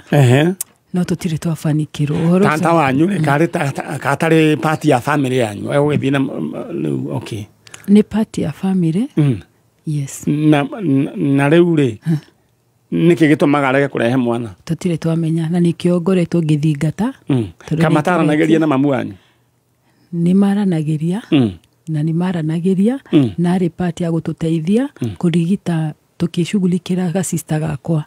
no tũtirĩ twabanikĩrwo. Tata wanyu rĩ, karĩ gatarĩ part ya family yanyu, ũgĩthiĩ na rĩu, okay. Nĩ part ya family. Yes. Na rĩu rĩ, nĩkĩ gĩtũmaga arege kũrehe mwana? Tũtirĩ twamenya, na nĩkĩo ngoretwo ngĩthingata. Kamataranagĩria na mamu wanyu? Nĩ maranagĩria, na nĩ maranagĩria, na arĩ part ya gũtũteithia kũrigita tukishughulikira ga sister gakwa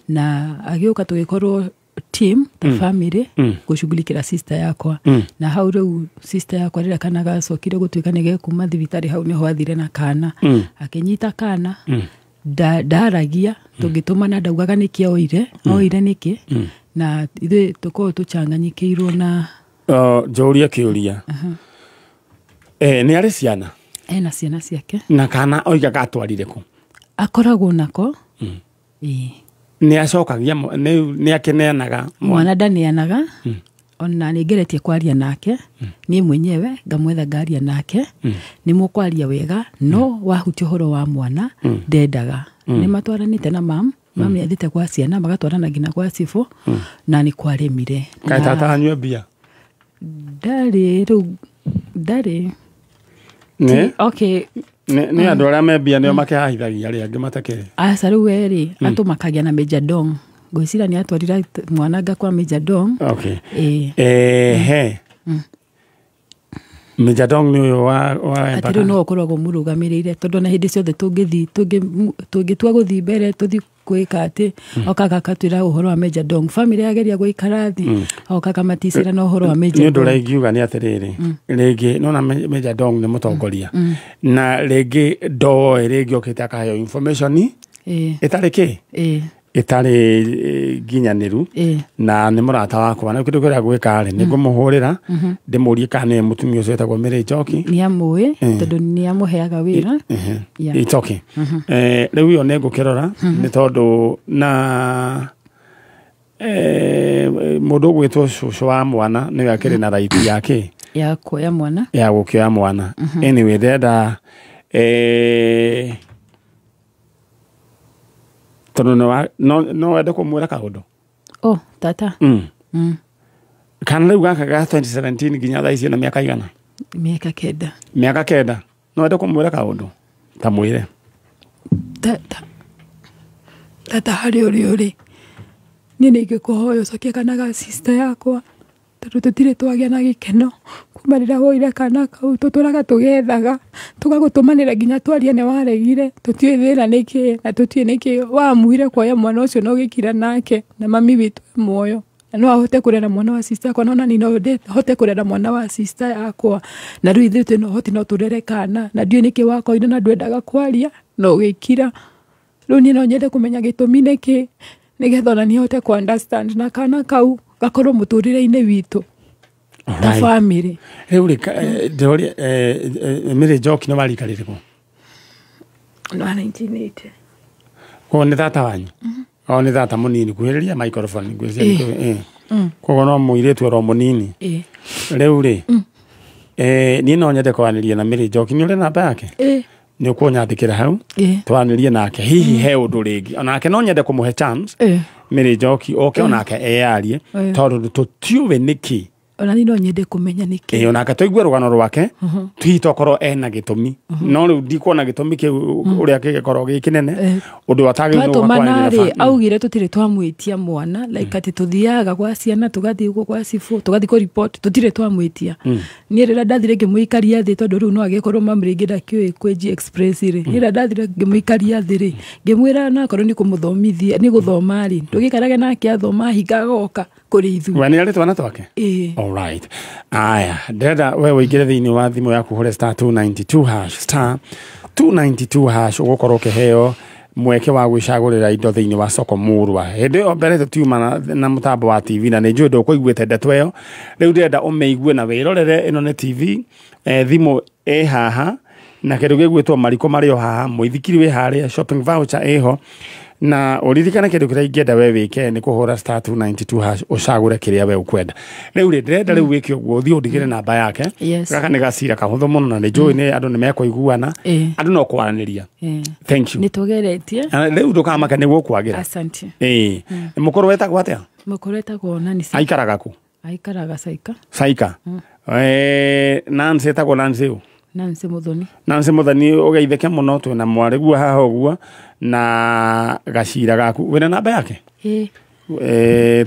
na agĩũka tũgĩkorwo team ta family gushughulikira sister yakwa na hau rĩu sister yakwa rĩrĩa kana gacokire gũtuĩka nĩ gekuma thibitarĩ hau nĩho athire na kana akĩnyita kana ndaragia tũngĩtũmana ndaugaga nĩkĩ oire oire nĩkĩ na ithuĩ tũkorwo tũchanganyikĩirwo na njũrie kĩũria nĩ arĩ ciana ena ciana ciake na kana oiga gatwarire kũ akoragwo nako nĩ acokagia nĩ akĩneanaga mwana ndaneanaga ona nĩ ngeretie kwaria nake niĩ mwenyewe ngamwetha ngaria nake nĩ mũkwaria wega no wahutia ũhoro wa mwana ndendaga nĩ matwaranĩte na mam nĩ athiĩte kwa ciana magatwarana nginya kwa cibũ na nĩ kwaremire kaĩ tata anyue mbia ndarĩ rĩu ndarĩ okay nĩ andũ arĩa me mbia nĩo makĩhahithagia arĩa angĩ matakĩrĩ aca rĩu we rĩ atũmakagia na Major Dong ngwĩciria nĩ atwarire mwananga kwa Major Dong okay ehe Major Dong nĩ ũyũ wa atĩ rĩu no ũkoragwo mũrũgamĩrĩire tondũ na hĩndĩ ciothe tũngĩthiĩ tũngĩtua gũthiĩ mbere tũthiĩ gwĩka atĩ okaga akatwĩra ũhoro wa Major Dong family yageria gũikara thĩ okaga maticĩra na ũhoro wa Major Dong nĩ ũndũ ũrĩa ingiuga nĩ atĩrĩrĩ rĩngĩ nona Major Dong nĩ mũtongoria na rĩngĩ ndoĩ rĩngĩ okĩte akaheo information ĩtarĩ kĩ ĩtarĩ nginyanĩru na nĩ mũrata wakwa na kĩndũ kĩrĩa gwĩka rĩ nĩ ngũmũhũrĩra ndĩmũrie kana nĩwe mũtumia ũcio wĩtagwo Mary Njoki nĩ amũĩ tondũ nĩ amũheaga wĩra it's okay rĩu ĩyo nĩ ngũkĩrora nĩ tondũ na mũndũ ũgwĩtwo cũcũ wa mwana nĩwe akĩrĩ na right yake ya kuoya mwana ya gũkĩoya mwana anyway ndĩrenda tondũ no wende kũmwĩra kaũndũ oh tata kana rĩu gaka ga 2017 nginya thaa ici na mĩaka igana mĩaka kenda mĩaka kenda no wende kũmwĩra kaũndũ ta mwĩre tata tata harĩ ũrĩ ũrĩ niĩ nĩ ingĩkũhoya ũcokie kana ga sister yakwa tondũ tũtirĩ twagĩa na gĩkeno kuma rĩrĩa woire kana kau tũtũraga tũgethaga tũgagũtũmanĩra nginya twaria nĩ waregire tũtiũĩ thĩna nĩkĩ na tũtiũĩ nĩkĩ wamuire kuoya mwana ũcio na ũgĩkira nake na mami witũ e muoyo na no ahote kũrera mwana wa sister yakwa no nani no hote kũrera mwana wa sister yakwa na rĩu ithuĩ twĩna ũhoti no tũrere kana na ndiũĩ nĩkĩ wakoire na ndwendaga kwaria na ũgĩkira rĩu niĩ no nyende kũmenya gĩtũmi nĩkĩ nĩgetha ona niĩ hote kũ understand na kana kau gakorwo mũtũrĩre-inĩ witũ ta family rĩu rĩ ndĩroria Mary Njoki nĩ warika rĩrĩkũ no 1980 koguo nĩ tata wanyu o nĩ tata mũnini kuhĩrĩria microphone ngwĩciria koguo no mũirĩtu oro mũnini rĩu rĩ niĩ no nyende kwaranĩria na Mary Njoki nĩ ũrĩ namba yake nĩ ũkũnyandĩkĩra hau twaranĩrie nake hihi he ũndũ rĩngĩ onake no nyende kũmũhe chance Mary Njoki oke onake eyarie tondũ tũtiũĩ nĩkĩ ona niĩ no nyende kũmenya nĩkĩ onake tũigue rũgano rwake hihi tokorwo ena gĩtũmi no rĩu ndikuona gĩtũmi kĩu ũrĩa kĩngĩkorwo gĩ kĩnene ũndũ atagĩrĩirwo twatũmana rĩ augire tũtirĩ twamwĩtia mwana like atĩ tũthiaga gwa ciana tũgathiĩ ũguo kwa cibũ tũgathiĩ kũ report tũtirĩ twamwĩtia niĩ rĩrĩa ndathire ngĩmũikaria thĩ tondũ rĩu no agĩkorwo mamu rĩngĩ ndakĩũĩ kwĩ G Express rĩ niĩ rĩrĩa ndathire ngĩmũikaria thĩ rĩ ngĩmwĩra nakorwo nĩ kũmũthomithia nĩ gũthoma rĩ ndũgĩikarage nake athoma ahinga agoka kũrĩ ithuĩ we nĩ arĩ twana twake All right. Aya, ndĩrenda we ũingĩre thĩinĩ wa thimũ yaku ũhũre star 292 hash star 292 hash ũgũkorwo ũkĩheo mweke wa gwĩcagũrĩra indo thĩinĩ wa soko mũrwa hĩndĩ ĩyo mbere tũtiuma na mũtambo wa TV na nĩ njũĩ ndũkũiguĩte ndeto ĩyo rĩu ndĩrenda ũmĩigue na wĩrorere ĩno nĩ TV thimũ ĩ haha na kĩndũ gĩgwĩtwo mariko marĩ o haha mũithikiri wĩ harĩa shopping voucher ĩho na ũririkane kĩndũ kĩrĩa ingĩenda we wĩke nĩ kũhũra star 292 hash ũcagũre kĩrĩa we ũkwenda rĩu rĩ ndĩrenda rĩu wĩke ũguo ũthiĩ ũndigĩre namba yake gaka nĩ gacira kahũthũ mũno na nĩ njũĩ nĩ andũ nĩ mekũiguana andũ no kwaranĩria thank you nĩ tũgeretie rĩu ndũkamake nĩ gũkwagĩra asante mũkũrũ wetagwo atĩa mũkũrũ etagwo Nancy aikaraga kũ aikaraga Saika Saika Nancy etagwo Nancy ũ Nancy Muthoni Nancy Muthoni ũgeithĩke mũno twĩna mwarĩguo haha ũguo na gacira gaku wĩna namba yake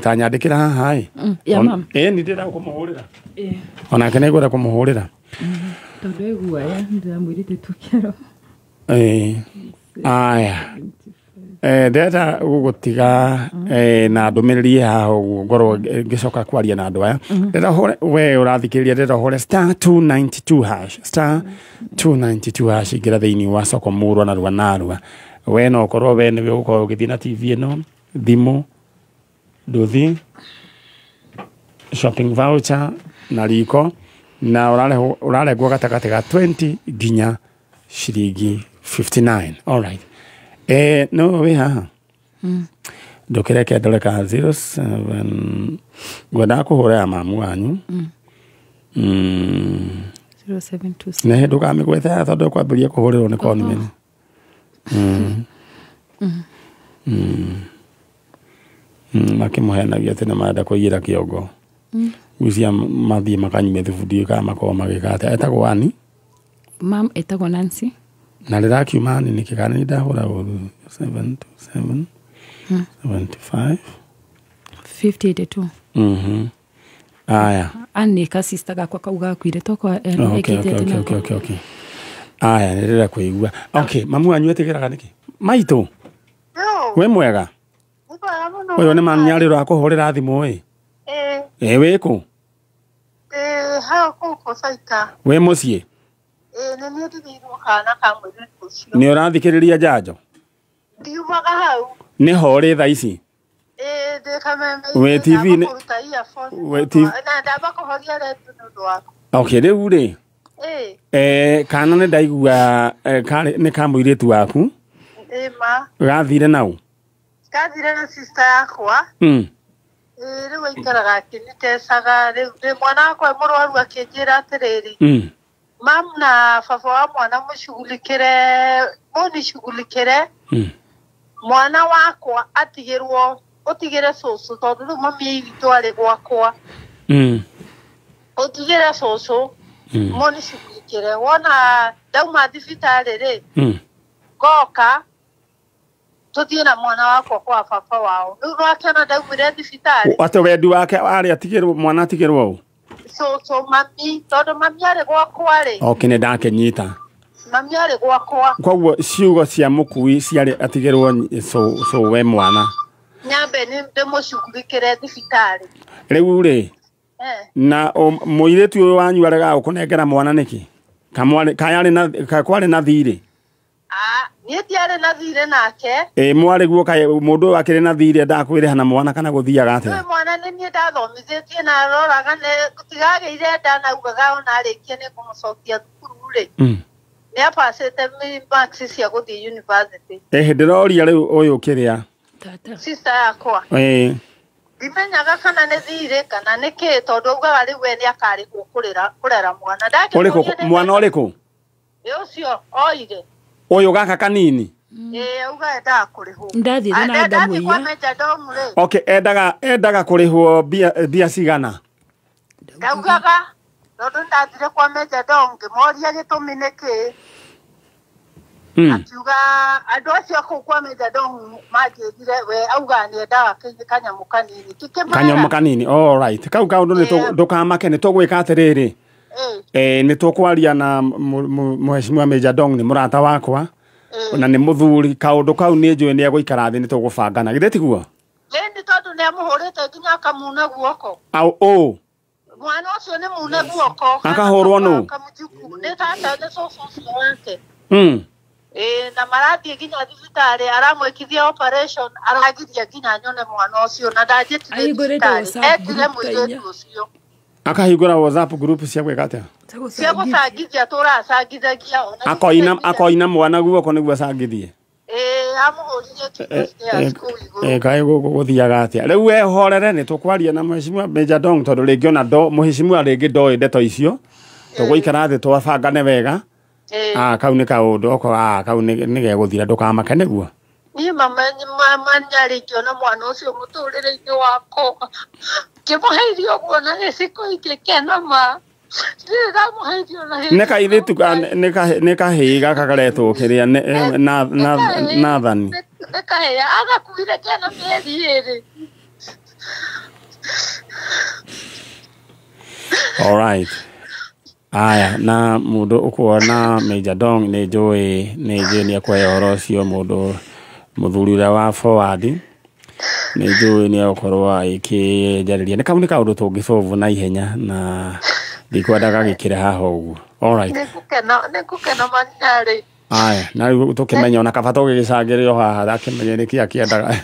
ta nyandĩkĩra haha ĩ ya mam nĩ ndĩrenda kũmũhũrĩra onake nĩ ngwenda kũmũhũrĩra tondũ e guoya ndĩramwĩrĩte tũkĩaro aya Ndĩrenda gũgũtiga na ndũmĩrĩri haha ũguo ngorwo ngĩcoka kwaria na andũ aya. Ndĩrenda ũhũre, we ũrathikĩrĩria, ndĩrenda ũhũre *292 hash, *292 hash, ingĩra thĩinĩ wa soko murwa na rua narua. We no ũkorwo we nĩwe ũgũkorwo ũgĩthiĩ na TV ĩno, thimũ, nduthi, shopping voucher na riko, na ũrarengwo gatagatĩ ga 20 nginya ciringi 59. All right. No wĩ haha ndũkĩreke ndore ka 07 ngwendaga kũhũra ya mamu wanyu. 0726. Nĩ ndũkamĩgwete haha tondũ kwambĩrĩria kũhũrĩrwo nĩ conman. Makĩmũhenagia atĩ nĩ marenda kũiyĩra kĩongo. Gwĩciria mathiĩ makanyue thubu ndiũĩ kana makorwo magĩka atĩa. Etagwo Ani? Mam etagwo Nancy. Na rĩrakiuma Ani nĩkĩ kana nĩ ndahũra ũru? 727 75 5082. Aya. Ani ka sister gakwa kau gakuire tokwa Okay. Aya, nĩ ndĩrenda kũigua. Okay, mamu wanyu etĩkĩraga nĩkĩ? Maitũ. Wĩ mwega? Ũyũ nĩ manyarĩ ũrakũhũrĩra thimũ ĩ? Ĩ wĩkũ? Hau kũu Caika. Wĩ mũciĩ? Nĩ niĩ ndigĩirwo kana ka mũirĩtu ũcio. Nĩ ũrathikĩrĩria njanjo? Ndiumaga hau. Nĩ ho ũrĩ thaa ici? Ndĩ kameme. Wĩ TV nĩ wĩ TV. Na ndamba kũhoria redio nĩ ũndũ waku. Okay, rĩu rĩ. Kana nĩ ndaigua nĩ ka mũirĩtu waku? Ma. Gathire nau? Gathire na sister yakwa. Rĩu aikaraga akĩnitecaga. Rĩu mwana wakwa mũrwaru akĩnjĩra atĩrĩrĩ. Mam na baba wa mwana mũshughulikĩre, mũnicughulikĩre. Mwana wakwa atigĩrwo, ũtigĩre cũcũ tondũ rĩu mami witũ arĩ gwakwa. Ũtigĩre cũcũ, mũnicughulikĩre. Wona ndauma thibitarĩ rĩ, ngoka tũthiĩ na mwana wakwa kwa baba wao. Rĩu nĩwakĩona ndaumire thibitarĩ. Atĩ wendi wake arĩ atigĩrwo, mwana atigĩrwo ũ? Cũcũ mami, tondũ mami arĩ gwakwa rĩ. Okay, nĩ ndakĩnyita. Mami arĩ gwakwa. Koguo ciugo cia mũkui ciarĩ atigĩrwo cũwe mwana. Nyambe nĩ ndĩmũcugurikĩre thibitarĩ. Rĩu rĩ, na mũirĩtu ũyũ wanyu aregaga gũkũnengera mwana nĩkĩ? Kwarĩ na thirĩ? Niĩ ndiarĩ na thirĩ nake. Mwarĩ guo mũndũ ũyũ akĩrĩ na thirĩ endaga kwĩrĩha na mwana kana gũthiaga atĩa? Rĩu mwana nĩ niĩ ndathomithĩtie na aroraga gũtigagĩire nda na augaga ona arĩkia nĩ ngũmũcokia thukuru rĩ. Nĩ apacĩte marks cia gũthiĩ university. Ndĩroria rĩu ũyũ kĩrĩa? Sister yakwa. Ndimenyaga kana nĩ thirĩ kana nĩ kĩ tondũ augaga rĩu we nĩ akarĩhwo kũrera mwana. Ũrĩkũ mwana ũrĩkũ? Ĩ ũcio oire. Ũyũ gaka kanini? Auga endaga kũrĩhwo. Ndathire na ndamũiya. Okay, endaga kũrĩhwo mbia cigana? Ndaugaga tondũ ndathire kwa Major Dong ngĩmoria gĩtũmi nĩ kĩ. Akiuga andũ acio kũu kwa Major Dong manjĩrire we auga nĩ endaga kanyamũ kanini. Kanyamũ kanini, all right. Kau kaũndũ nĩ ndũkamake nĩ tũgwĩka atĩrĩrĩ. Nĩ tũkwaria na Mheshimiwa Major Dong nĩ mũrata wakwa na nĩ mũthuri. Kaũndũ kau nĩ njũĩ nĩ egũikara thĩ nĩ tũgũbangana. Githĩ tiguo? Ĩni tondũ nĩ amũhũrĩte nginya akamuna guoko. Au ũ? Mwana ũcio nĩ mune guoko. Akahũrwo nũ? Nĩ tata nĩ cũcũ ũcio wake. Na marathiĩ nginya thibitarĩ aramwĩkithia operation aragiria nginya nyone mwana ũcio na ndanjĩtire thibitarĩ. Etire mũirĩtu ũcio. Akahingũra WhatsApp group cia gwĩka atĩa? Cia gũcangithia tũracangithagia ona. Akoina mwana guoko nĩguo acangithie. Amũhũrire kĩndũ kũu igũrũ. Kaĩ gũthiaga atĩa? Rĩu we horere nĩ tũkwaria na Mheshimiwa Major Dong tondũ rĩngĩ ona Mheshimiwa rĩngĩ ndoĩ ndeto icio. Tũgũikara thĩ twabangane wega. Kau nĩ kaũndũ okorwo kau nĩ gegũthira ndũkamake nĩguo. Niĩ mama nyarĩngĩona mwana ũcio mũtũrĩre-inĩ wakwa. Ngĩmũhe irio ũguo na gĩciko ingĩkena ma. Ndirĩ ndamũhe irio na Nĩ kairĩtu nĩ kahĩĩ gaka karetwo kĩrĩa Nathani. Nĩ kahĩĩ agakuire kena mĩeri 2. All right. Aya, na mũndũ ũkuona Major Dong nĩ njũĩ nĩ ekũhe ũhoro ũcio mũndũ Mũthuri ũrĩa wa forward nĩ njũĩ nĩ egũkorwo agĩkĩnjarĩria. Nĩ kau nĩ kaũndũ tũngĩsolve na ihenya na ndikwenda gagĩkĩre haha ũguo. Alright. Nĩngũkena Manyarĩ. Aya, na rĩu tũkĩmenya ona kaba tũgĩgĩcangĩrĩro haha ndakĩmenye nĩkĩ akĩendaga.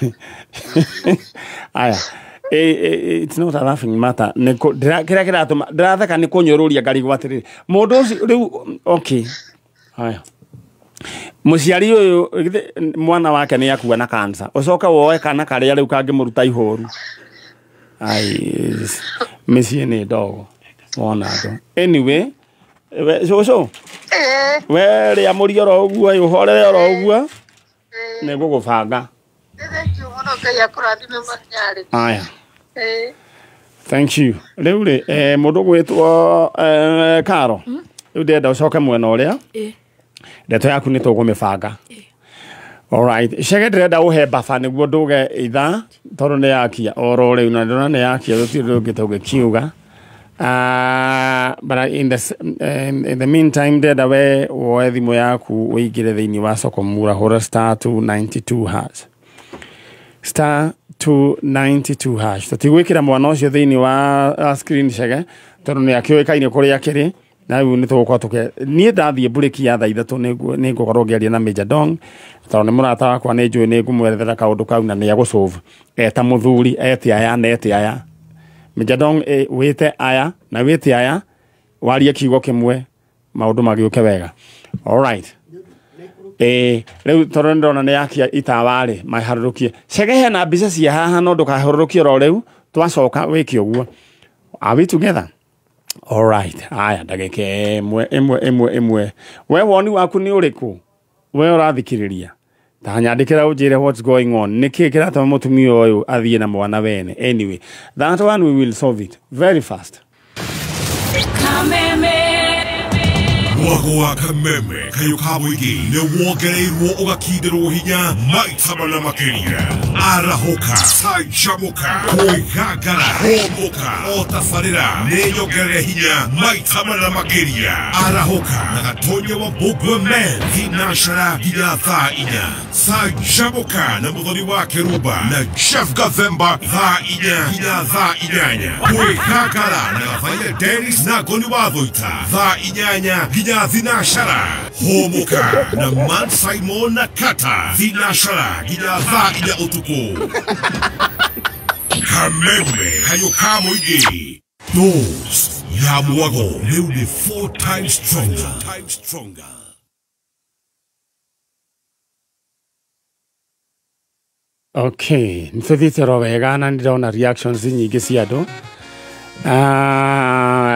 Aya, it's not a laughing matter. Kĩrĩa kĩratũma ndĩratheka nĩ kũnyũrũria ngarigwo atĩrĩrĩ mũndũ ũcio rĩu. Okay, haya, mũciari ũyũ githĩ mwana wake nĩ akua na cancer, ũcoke woe kana karĩa rĩu kangĩmũruta ihoru. Ai, mĩciĩ nĩ ndogo wona andũ. Anyway, we cũcũ, we rĩa mũri oro ũguo, ũhorere oro ũguo, nĩ ngũgũbanga. Thank you mũno, Ngai akũrathime Manyarĩ. Aya. Thank you. Rĩu rĩ, mũndũ gwĩtwo Karo, rĩu ndĩrenda ũcoke mwena ũrĩa ndeto yaku nĩ tũkũmĩbanga. Alright, Chege, ndĩrenda ũhe baba nĩguo ndũge ithaa tondũ nĩ yakia oro rĩu na ndĩrona nĩ yakia, gũtirĩ ũndũ ũngĩ tũngĩkiuga. But in the meantime ndĩrenda we woe thimũ yaku ũingĩre thĩinĩ wa Soko Mura, hũra *292#, *292#. Tũtigwĩkĩra mwana ũcio thĩinĩ wa screen, Chege, tondũ nĩ akĩũĩkaine kũrĩa akĩrĩ na rĩu nĩ tũgũkorwo tũke niĩ ndathiĩ mburĩki ya thaa 3 nĩ ngũkorwo ngĩaria na Major Dong tondũ nĩ mũrata wakwa, nĩ njũĩ nĩ ngũmwerethera kaũndũ kau na nĩ egũsolve eta mũthuri ete aya na ete aya. Major Dong, wĩte aya na wĩte aya, warie kiugo kĩmwe maũndũ magĩũke wega. Alright, rĩu tondũ nĩndĩrona nĩ yakia itawa-rĩ, maharũrũkie. Chege, hena mbica cia haha no ndũkaharũrũkie oro rĩu, twacoka wĩke ũguo. Are we together? Alright, aya, ndagĩka ĩmwe ĩmwe ĩmwe ĩmwe. We woni waku nĩ ũrĩkũ? We ũrathikĩrĩria ta nyandĩkĩra ũnjĩre what's going on, nĩkĩ kĩratũma mũtumia ũyũ athiĩ na mwana wene. Anyway, that one we will solve it very fast. Mwago wa Kameme kayo ka mũingĩ nĩ wongereirwo ũgakindĩrwo hinya maita mana makĩria. Arahũka, canjamũka, kwĩgangara, hũmũka, o tabarĩra nĩ nyongerere hinya maita mana makĩria. Arahũka na Gatonya wa Mbũmbwe men thinacara nginya thaa 4. Canjamũka na Mũthoni wa Kĩrumba na Jeff Gathemba thaa 4 nginya thaa 8. Kwĩgangara na Gathaia Dennis na Ngoni wa Thũita thaa 8 nginya thinashara. Hũmũka na Man Simon na Kata thinashara nginya thaa 4 ũtukũ. Kameme kayo ka mũingĩ, dose ya mwago rĩu nĩ 4 times stronger. Okay, nĩtũthiĩte oro wega na nĩndĩrona reactions nyingĩ cia andũ.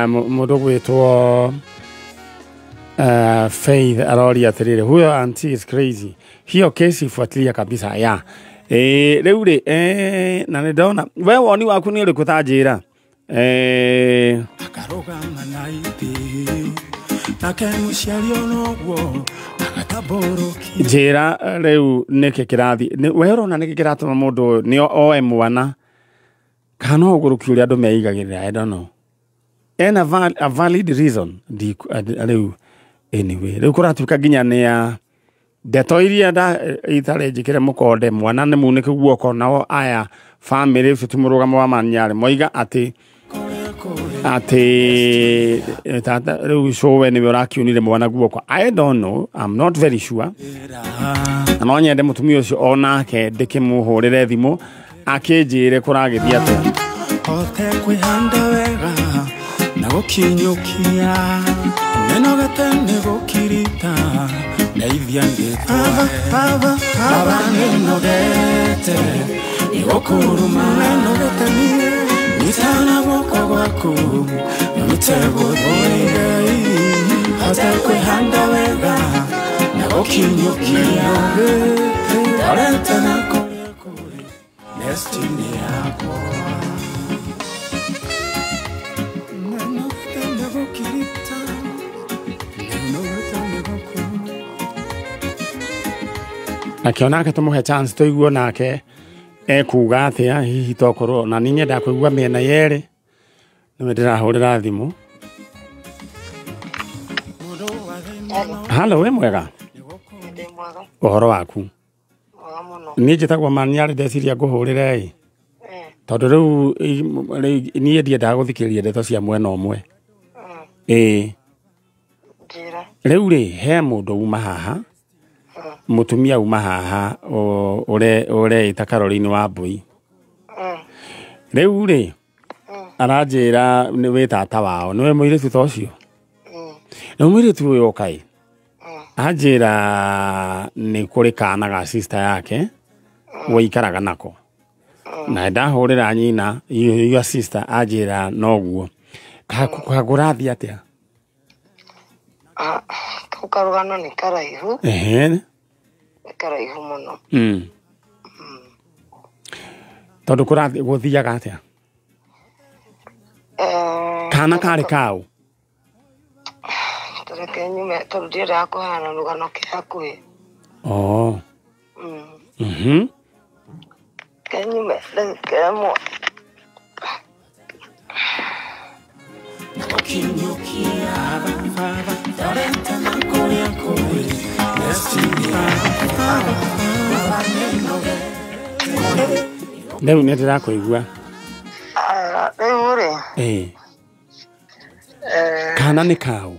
Mũndũ gwĩtwo Faith aroria atĩrĩrĩ, huyo auntie is crazy, hiyo kesi fuatilia kabisa ya rĩu rĩ, na nĩndona we woni waku nĩ ũrĩkũ ta njĩra. Akarũgama na itĩ nake mũciari onoguo agatambũrũkia. Njĩra rĩu nĩkĩ kĩrathiĩ, we ũrona nĩkĩ kĩratũma mũndũ ũyũ nĩ oe mwana kana no ũgũrũki ũrĩa andũ meigagĩrĩra? I don't know, ena a valid reason rĩu. Anyway, rĩu kũratuĩka nginya nĩ ya ndeto iria itarĩ njĩkĩre mũkonde, mwana nĩ munĩke guoko, nao aya family ũcio ti mũrũgamo wa Manyarĩ moiga atĩ tata rĩu cũwe nĩwe ũrakiunire mwana guoko. I don't know, I'm not very sure, na no nyende mũtumia ũcio onake ndĩkĩmũhũrĩre thimũ akĩnjĩre kũragĩthiĩ atĩa. Hote kwĩhanda wega na gũkinyũkia nĩnogete nĩ gũkirita ndeithia ngĩtware. Baba nĩnogete nĩ gũkũruma, nĩnogete niĩ, nyitana guoko gwaku nyite gũthiĩ. Hote kwĩhanda wega na gũkinyũkia ndorete na kũrĩa kũrĩ destiny yakwa. Nĩnogete nĩ gũkirita, nĩnogete nĩ gũkũruma. Nakĩo nake tũmũhe chance tũigue nake ekuga atĩa, hihi tokorwo na niĩ nyendaga kũigua mĩena yerĩ, nĩwe ndĩrahũrĩra thimũ. Halo, wĩ mwega? Ũhoro waku? Niĩ njĩtagwo Maniarĩ ndeciria ngũhũrĩre ĩ. Tondũ rĩu niĩ ndiendaga gũthikĩrĩria ndeto cia mwena ũmwe. Ĩĩ. Rĩu rĩ he mũndũ uma haha mũtumia uma haha ũreĩta Caroline wa Mbui. Rĩu rĩ aranjĩra nĩ wĩ tata wao nĩwe mũirĩtu ta ũcio. Rĩu mũirĩtu ũyũ oka ĩ anjĩra nĩ kũrĩ kana ga sister yake waikaraga nako. Na ndahũrĩra nyina your sister anjĩra noguo. Kagũrathiĩ atĩa? Kau karũgano nĩ karaihu. Ehe. Nĩ karaihu mũno. Tondũ kũrathiĩ gũthiaga atĩa? Kana karĩ kaũ? Reke nyume tondũ ndiendaga kũheana rũgano kĩ hakuhĩ. Oh. Reke nyume ndagĩka ĩmwe. Rĩu nĩ ndĩrakũigua. Rĩu rĩ. Ĩĩ. Kana nĩ kaũ?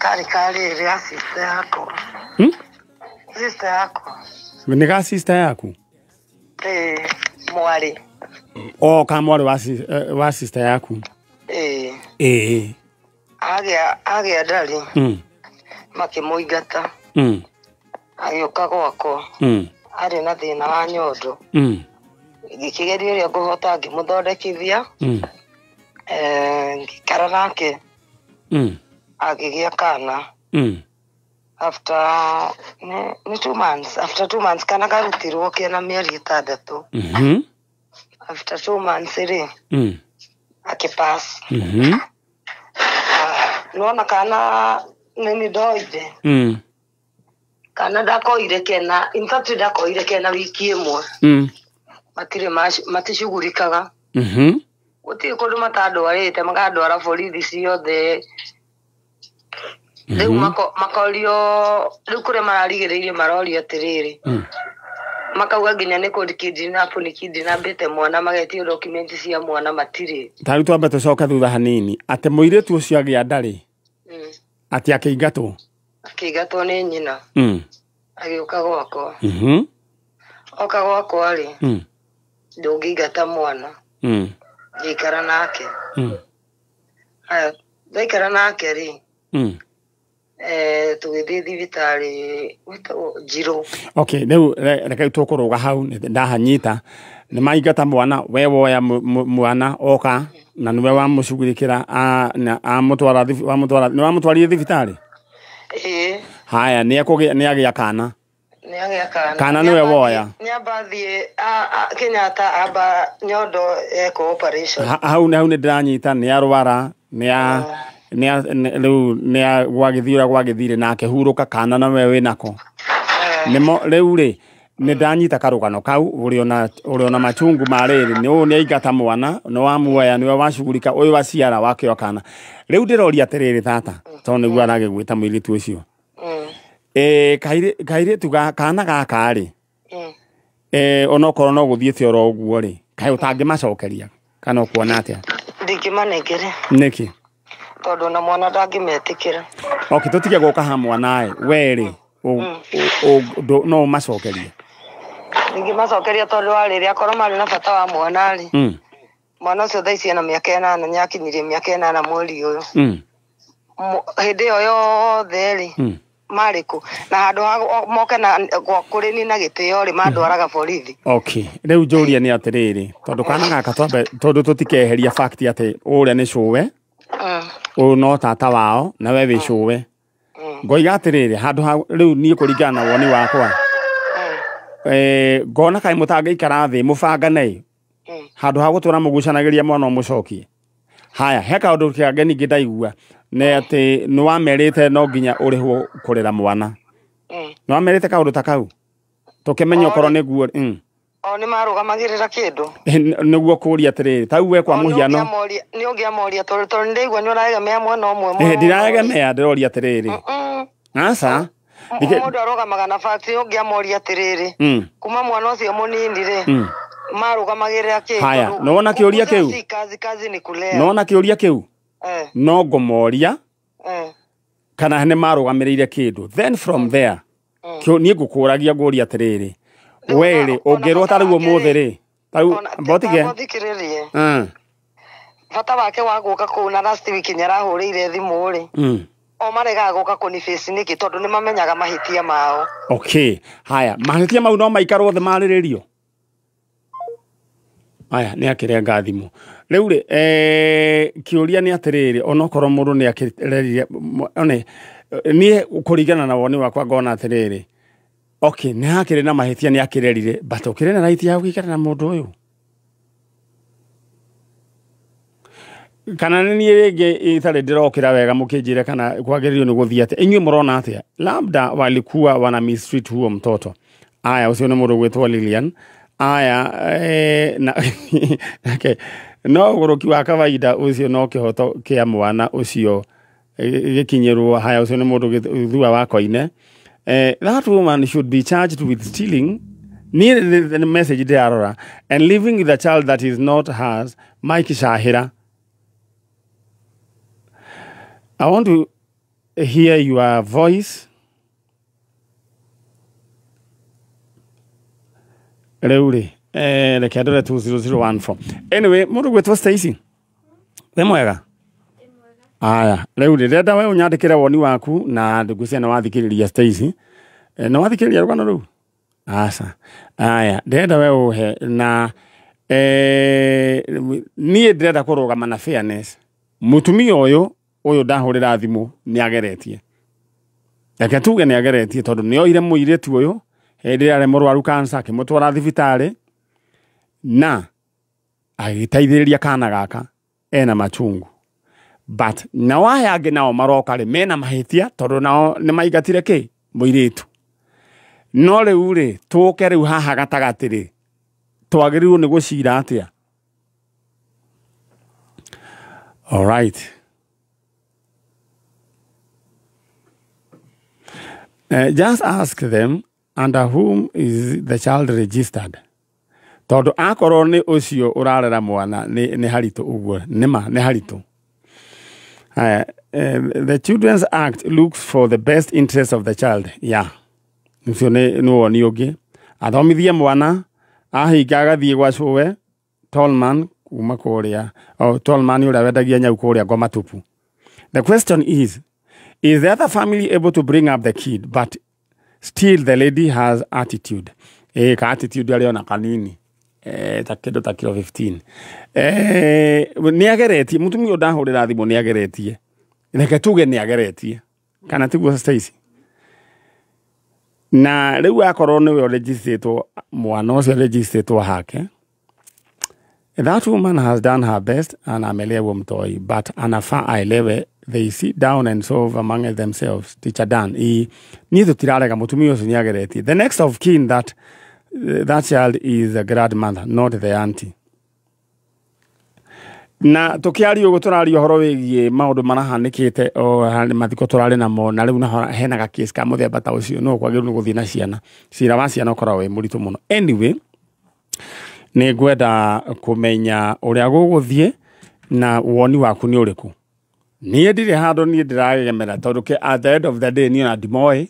Karĩ karĩ rĩa sister yakwa. Sister yakwa. Nĩ ga sister yaku? Ĩĩ, mwarĩ. O ka mwarĩ wa sister yaku? Ĩĩ. Ĩĩ. Agĩa ndarĩ. Makĩmũingata. Agĩũka gwakwa. Arĩ na thĩna wa nyondo. Ngĩkĩgeria ũrĩa ngũhota ngĩmũthondekithia. Ngĩikara nake. Agĩgĩa kana. After nĩ 2 months, after 2 months kana karutirwo kena mĩeri 6. After 2 months rĩ akĩpass. Nĩwona kana nĩ ndoire. Kana ndakoire kena, in fact ndakoire kena wiki ĩmwe. Matirĩ maticugurikaga. Gũtirĩ kũndũ matandwarĩte, makandwara borithi ciothe. Rĩu makorio rĩu kũrĩa mararigĩrĩirie marorio atĩrĩrĩ. Makauga nginya nĩ kũndi kidnap nĩ kidnapĩte mwana magetio document cia mwana matirĩ. Ta rĩu twambe tũcoke thutha hanini atĩ mũirĩtu ũcio agĩa ndarĩ atĩ akĩingatwo. Akĩingatwo nĩ nyina. Agĩũka gwakwa. Oka gwakwa rĩ ndũngĩingata mwana. Ngĩikara nake. Haya ndaikara nake rĩ tũgĩthiĩ thibitarĩ gwĩtagwo Njirũ. Okay, rĩu reke tũkũrũga hau ndahanyita. Nĩ maingata mwana we woya mwana oka na nĩwe wamũcugurikĩra amũtwara nĩ wamũtwarire thibitarĩ? Ĩĩ. Haya nĩ agĩa kana. Nĩ agĩa kana. Kana nĩwe woya. Nĩ amba thiĩ Kenyatta amba nyondo eko operation. Hau nĩ ndĩranyita nĩ arwara nĩ rĩu nĩ gwagĩthiĩ ũrĩa gwagĩthire na akĩhurũka kana na we wĩnako. Nĩmo rĩu rĩ nĩ ndanyita karũgano kau ũrĩ ona machungu ma rĩrĩ nĩ ũyũ nĩ aingata mwana nĩ wamuoya nĩwe wacugurika ũyũ waciara wakĩoya kana. Rĩu ndĩroria atĩrĩrĩ tata tondũ nĩguo aragĩgwĩta mũirĩtu ũcio. Kairĩtu kana gaka rĩ onokorwo no gũthiĩte oro ũguo rĩ kaĩ ũtangĩmacokeria kana ũkuona atĩa? Ndingĩmanengere. Nĩkĩ? Tondũ na mwana ndangĩmetĩkĩra. Okay, tũtige gũka ha mwana ĩ we rĩ no ũmacokerie? Ndingĩmacokeria tondũ wa rĩrĩ akorwo marĩ na bata wa mwana rĩ. Mwana ũcio thaa ici ena mĩaka 8 nĩakinyirie mĩaka 8 mweri ũyũ. Hĩndĩ ĩyo yothe rĩ marĩ kũ na handũ ha moke na kũrĩ ni na gĩtĩo rĩ mandwaraga borithi. Okay, rĩu njũria nĩ atĩrĩrĩ tondũ kana gaka twambe tondũ tũtikeheria fact atĩ ũrĩa nĩ cũwe ũyũ no tata wao na we wĩ cũwe. Ngoiga atĩrĩrĩ handũ ha rĩu niĩ kũringana na woni wakwa ngona kaĩ mũtangĩikara thĩ mũbangane handũ ha gũtũra mũgucanagĩria mwana ũmũcokie. Haya he kaũndũ kangĩ ningĩ ndaigua nĩ atĩ nĩ wamerĩte no nginya ũrĩhwo kũrera mwana. Nĩ wamerĩte kaũndũ ta kau? Tũkĩmenye okorwo nĩguo. O nĩ marũgamagĩrĩra kĩndũ? Nĩguo kũria atĩrĩrĩ tau we kwa mũhiano. Nĩ ũngĩamoria tondũ nĩ ndaigua nĩ ũraegemea mwena ũmwe. Ndiraegemea ndĩroria atĩrĩrĩ. Aca. Mũndũ arũgamaga na fact ũngĩamoria atĩrĩrĩ kuma mwana ũcio mũnini rĩ marũgamagĩrĩra kĩ? Haya, nĩwona kĩũria kĩu? Kazi kazi ni kulea. Nĩwona kĩũria kĩu? No ngũmoria kana nĩ marũgamĩrĩire kĩndũ. Then from there niĩ ngũkũragia ngũria atĩrĩrĩ, we rĩ ũngĩrwo ta rĩu ũmũthĩ rĩ tarĩu mbotige bata wake wa gũka kũu na last week nĩarahũrĩire thimũ rĩ o maregaga gũka kũniface nĩkĩ tondũ nĩ mamenyaga mahĩtia mao. Okay, haya mahĩtia mau no maikarwo thĩ marĩrĩrio. Aya nĩ akĩrenga thimũ rĩu rĩ kĩũria nĩ atĩrĩrĩ onokorwo mũndũ nĩ akĩrerire one niĩ kũringana na woni wakwa ngona atĩrĩrĩ okay nĩ hakĩrĩ na mahĩtia nĩ akĩrerire but ũkĩrĩ na right ya gũikara na mũndũ ũyũ kana nĩ niĩ rĩngĩ itarĩ ndĩrokĩra wega mũkĩnjĩre kana kwagĩrĩirwo nĩ gũthiĩ atĩa inyuĩ mũrona atĩa labda walikuwa wana mistreat huo mtoto. Aya ũcio nĩ mũndũ gwĩtwo Lilian. Aya na okay no ũgũrũki wa kawaida ũcio no kĩhoto kĩa mwana ũcio gĩkinyĩrwo. Haya ũcio nĩ mũndũ thua wa koine. That woman should be charged with stealing ni the message ndĩrarora and living with a child that is not hers. Mike Shahira, I want to hear your voice. Rĩu rĩ reke ndore 20014. Anyway mũndũ gwĩtwo Stacy wĩ mwega? Aya rĩu rĩ ndĩrenda we ũnyandĩkĩre woni waku na ngwĩciria nĩ wathikĩrĩria Stacy. Nĩ wathikĩrĩria rũgano rũu? Aca. Aya ndĩrenda we ũhe na niĩ ndĩrenda kũrũgama na fairness. Mũtumia ũyũ ndahũrĩra thimũ nĩ ageretie. Reke tuge nĩ ageretie tondũ nĩ oire mũirĩtu ũyũ hĩndĩ ĩrĩa arĩ mũrwaru cancer akĩmũtwara thibitarĩ na agĩteithĩrĩria kana gaka ena machungu. But nao aya angĩ nao maroka rĩ mena mahĩtia tondũ nao nĩ maingatire kĩ mũirĩtu. No rĩu rĩ tũke rĩu haha gatagatĩ rĩ twagĩrĩirwo nĩ gũcira atĩa? All right. Just ask them under whom is the child registered. Tondũ akorwo nĩ ũcio ũrarera mwana nĩ haritũ ũguo nĩma nĩ haritũ. The Children's Act looks for the best interest of the child. Yeah. Ũcio nĩ woni ũngĩ. Athomithie mwana ahinga agathiĩ gwa cũwe Tallman kuma kũrĩa Tallman ũrĩa wendagia nyau kũrĩa Ngoma Tupu. The question is the other family able to bring up the kid, but still the lady has attitude. Ka attitude aliona kanini. Ta kĩndũ ta kilo 15. Nĩ ageretie mũtumia ndahũrĩra thimũ nĩ ageretie. Reke tuge nĩ ageretie. Kana tiguo Stacy? Na rĩu akorwo nĩwe ũregistĩtwo mwana ũcio registĩtwo hake. That woman has done her best and amelewa mtoi, but anafaa aelewe they sit down and solve among themselves. Teacher Dan, niĩ tũtirarega mũtumia ũcio nĩageretie. The next of kin that child is a grandmother, not the auntie. Na tũkĩaria ũguo tũraria ũhoro wĩgiĩ maũndũ marahanĩkĩte o mathiko tũrarĩ namo na rĩu naho hena ga case ka mũthemba ta ũcio no kwagĩrĩirwo nĩ gũthiĩ na ciana. Cira wa ciana ũkoragwo wĩ mũritũ mũno. Anyway, nĩ ngwenda kũmenya ũrĩa gũgũthiĩ na woni waku nĩ ũrĩkũ. Niĩ ndirĩ handũ niĩ ndĩragemera tondũ at the end of the day niĩ ona ndimoĩ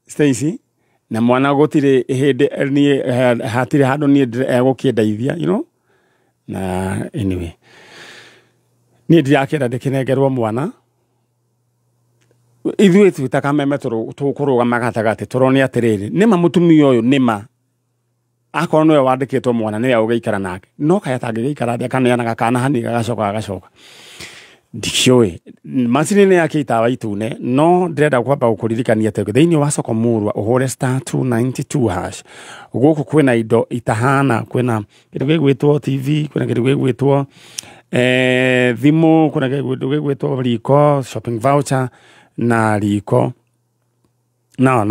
Stacy na mwana gũtirĩ hĩndĩ niĩ hatirĩ handũ niĩ egũkĩndeithia you know. Na anyway niĩ ndirakĩenda ndĩkĩnengerwo mwana. Ithuĩ twĩ ta Kameme tũkũrũgama gatagatĩ tũrone atĩrĩrĩ nĩma mũtumia ũyũ nĩma akorwo nĩwe wandĩkĩtwo mwana nĩwe ũgĩikara nake no kaya atangĩgĩikara thĩ akaneanaga kana hanini gagacoka gagacoka ndikĩũĩ macini nĩ yake itawa itune no ndĩrenda kwamba gũkũririkania atĩ thĩinĩ wa soko murwa ũhũre star 292 hash gũkũ kwĩna indo itahana kwĩna kĩndũ gĩgwĩtwo TV kwĩna kĩndũ gĩgwĩtwo thimũ kwĩna kĩndũ gĩgwĩtwo riko shopping voucher na riko na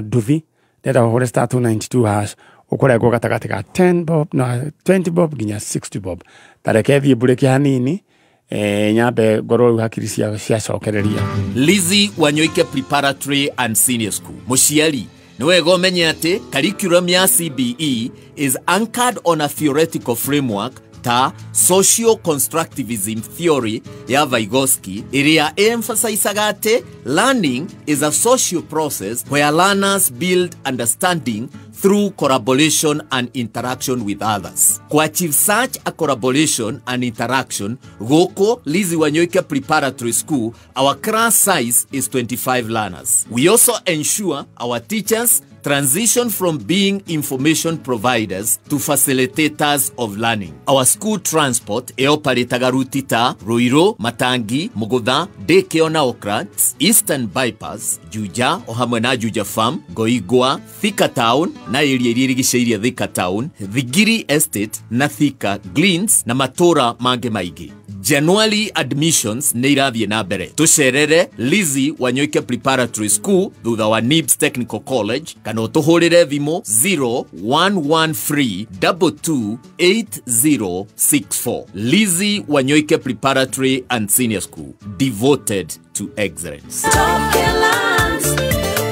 nduthi ndĩrenda ũhũre star 292 hash ũkũrengwo gatagatĩ ka 10 bob na 20 bob nginya 60 bob. Tareke thiĩ mburĩki hanini Nyambe ngorwo rĩu hakiri ciacokereria. Lizzie Wanyoike Preparatory and Senior School. Mũciari nĩ wega ũmenye atĩ curriculum ya CBE is anchored on a theoretical framework ta social constructivism theory ya Vygotsky, ĩrĩa emphasizaga atĩ learning is a social process where learners build understanding through collaboration and interaction with others. To achieve such a collaboration and interaction, gũkũ Lizzie Wanyoike Preparatory School, our class size is 25 learners. We also ensure our teachers transition from being information providers to facilitators of learning. Our school transport ĩoparĩtaga ruti ta Ruiru, Matangi, Mugutha, Daycare na Oaklands, Eastern Bypass, Juja o hamwe na Juja Farm, Goigwa, Thika Town na area iria irigicĩirie Thika Town, Thigiri Estate na Thika Greens na matũra mangĩ maingĩ. January admissions nĩ irathiĩ na mbere. Tũcerere Lizzie Wanyoike Preparatory School thutha wa NIBS Technical College, kana ũtũhũrĩre thimũ 0113 228064. Lizzie Wanyoike Preparatory and Senior School, devoted to excellence.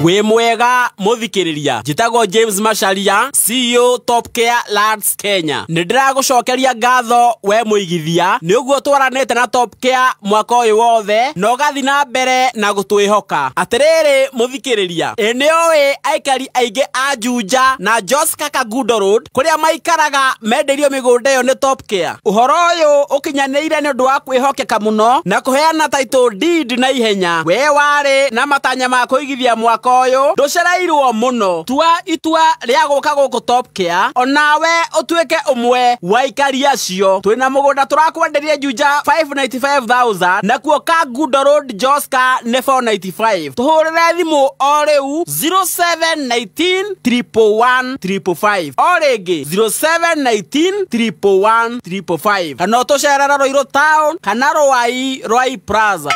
Wĩ mwega mũthikĩrĩria, njĩtagwo James Macharia, CEO Top Care Lands Kenya. Nĩ ndĩragũcokeria ngatho we mũigithia nĩ ũguo twaranĩte na Top Care mwaka ũyũ wothe na ũgathiĩ na mbere na gũtwĩhoka. Atĩrĩrĩ mũthikĩrĩria, ĩ nĩ ũĩ aikari aingĩ a Juja na Joska Kangundo Road kũrĩa maikaraga mendeirio mĩgũnda ĩyo nĩ Top Care. Ũhoro ũyũ ũkinyanĩire nĩ ũndũ wa kwĩhokeka mũno na kũheana title deed na ihenya. We warĩ na matanya ma kũigithia mwaka ũyũ ndũcereirwo mũno, tua itua rĩa gũka gũkũ Top Care onawe ũtuĩke ũmwe wa aikari acio. Twĩna mũgũnda tũrakwenderia Juja 595,000 nakuo Kangundo Road Joska nĩ 495. Tũhũrĩre thimũ o rĩu 0719 111 555, o rĩngĩ 0719 111 555, kana ũtũcerere Ruiru Town kana Ruai Ruai Plaza.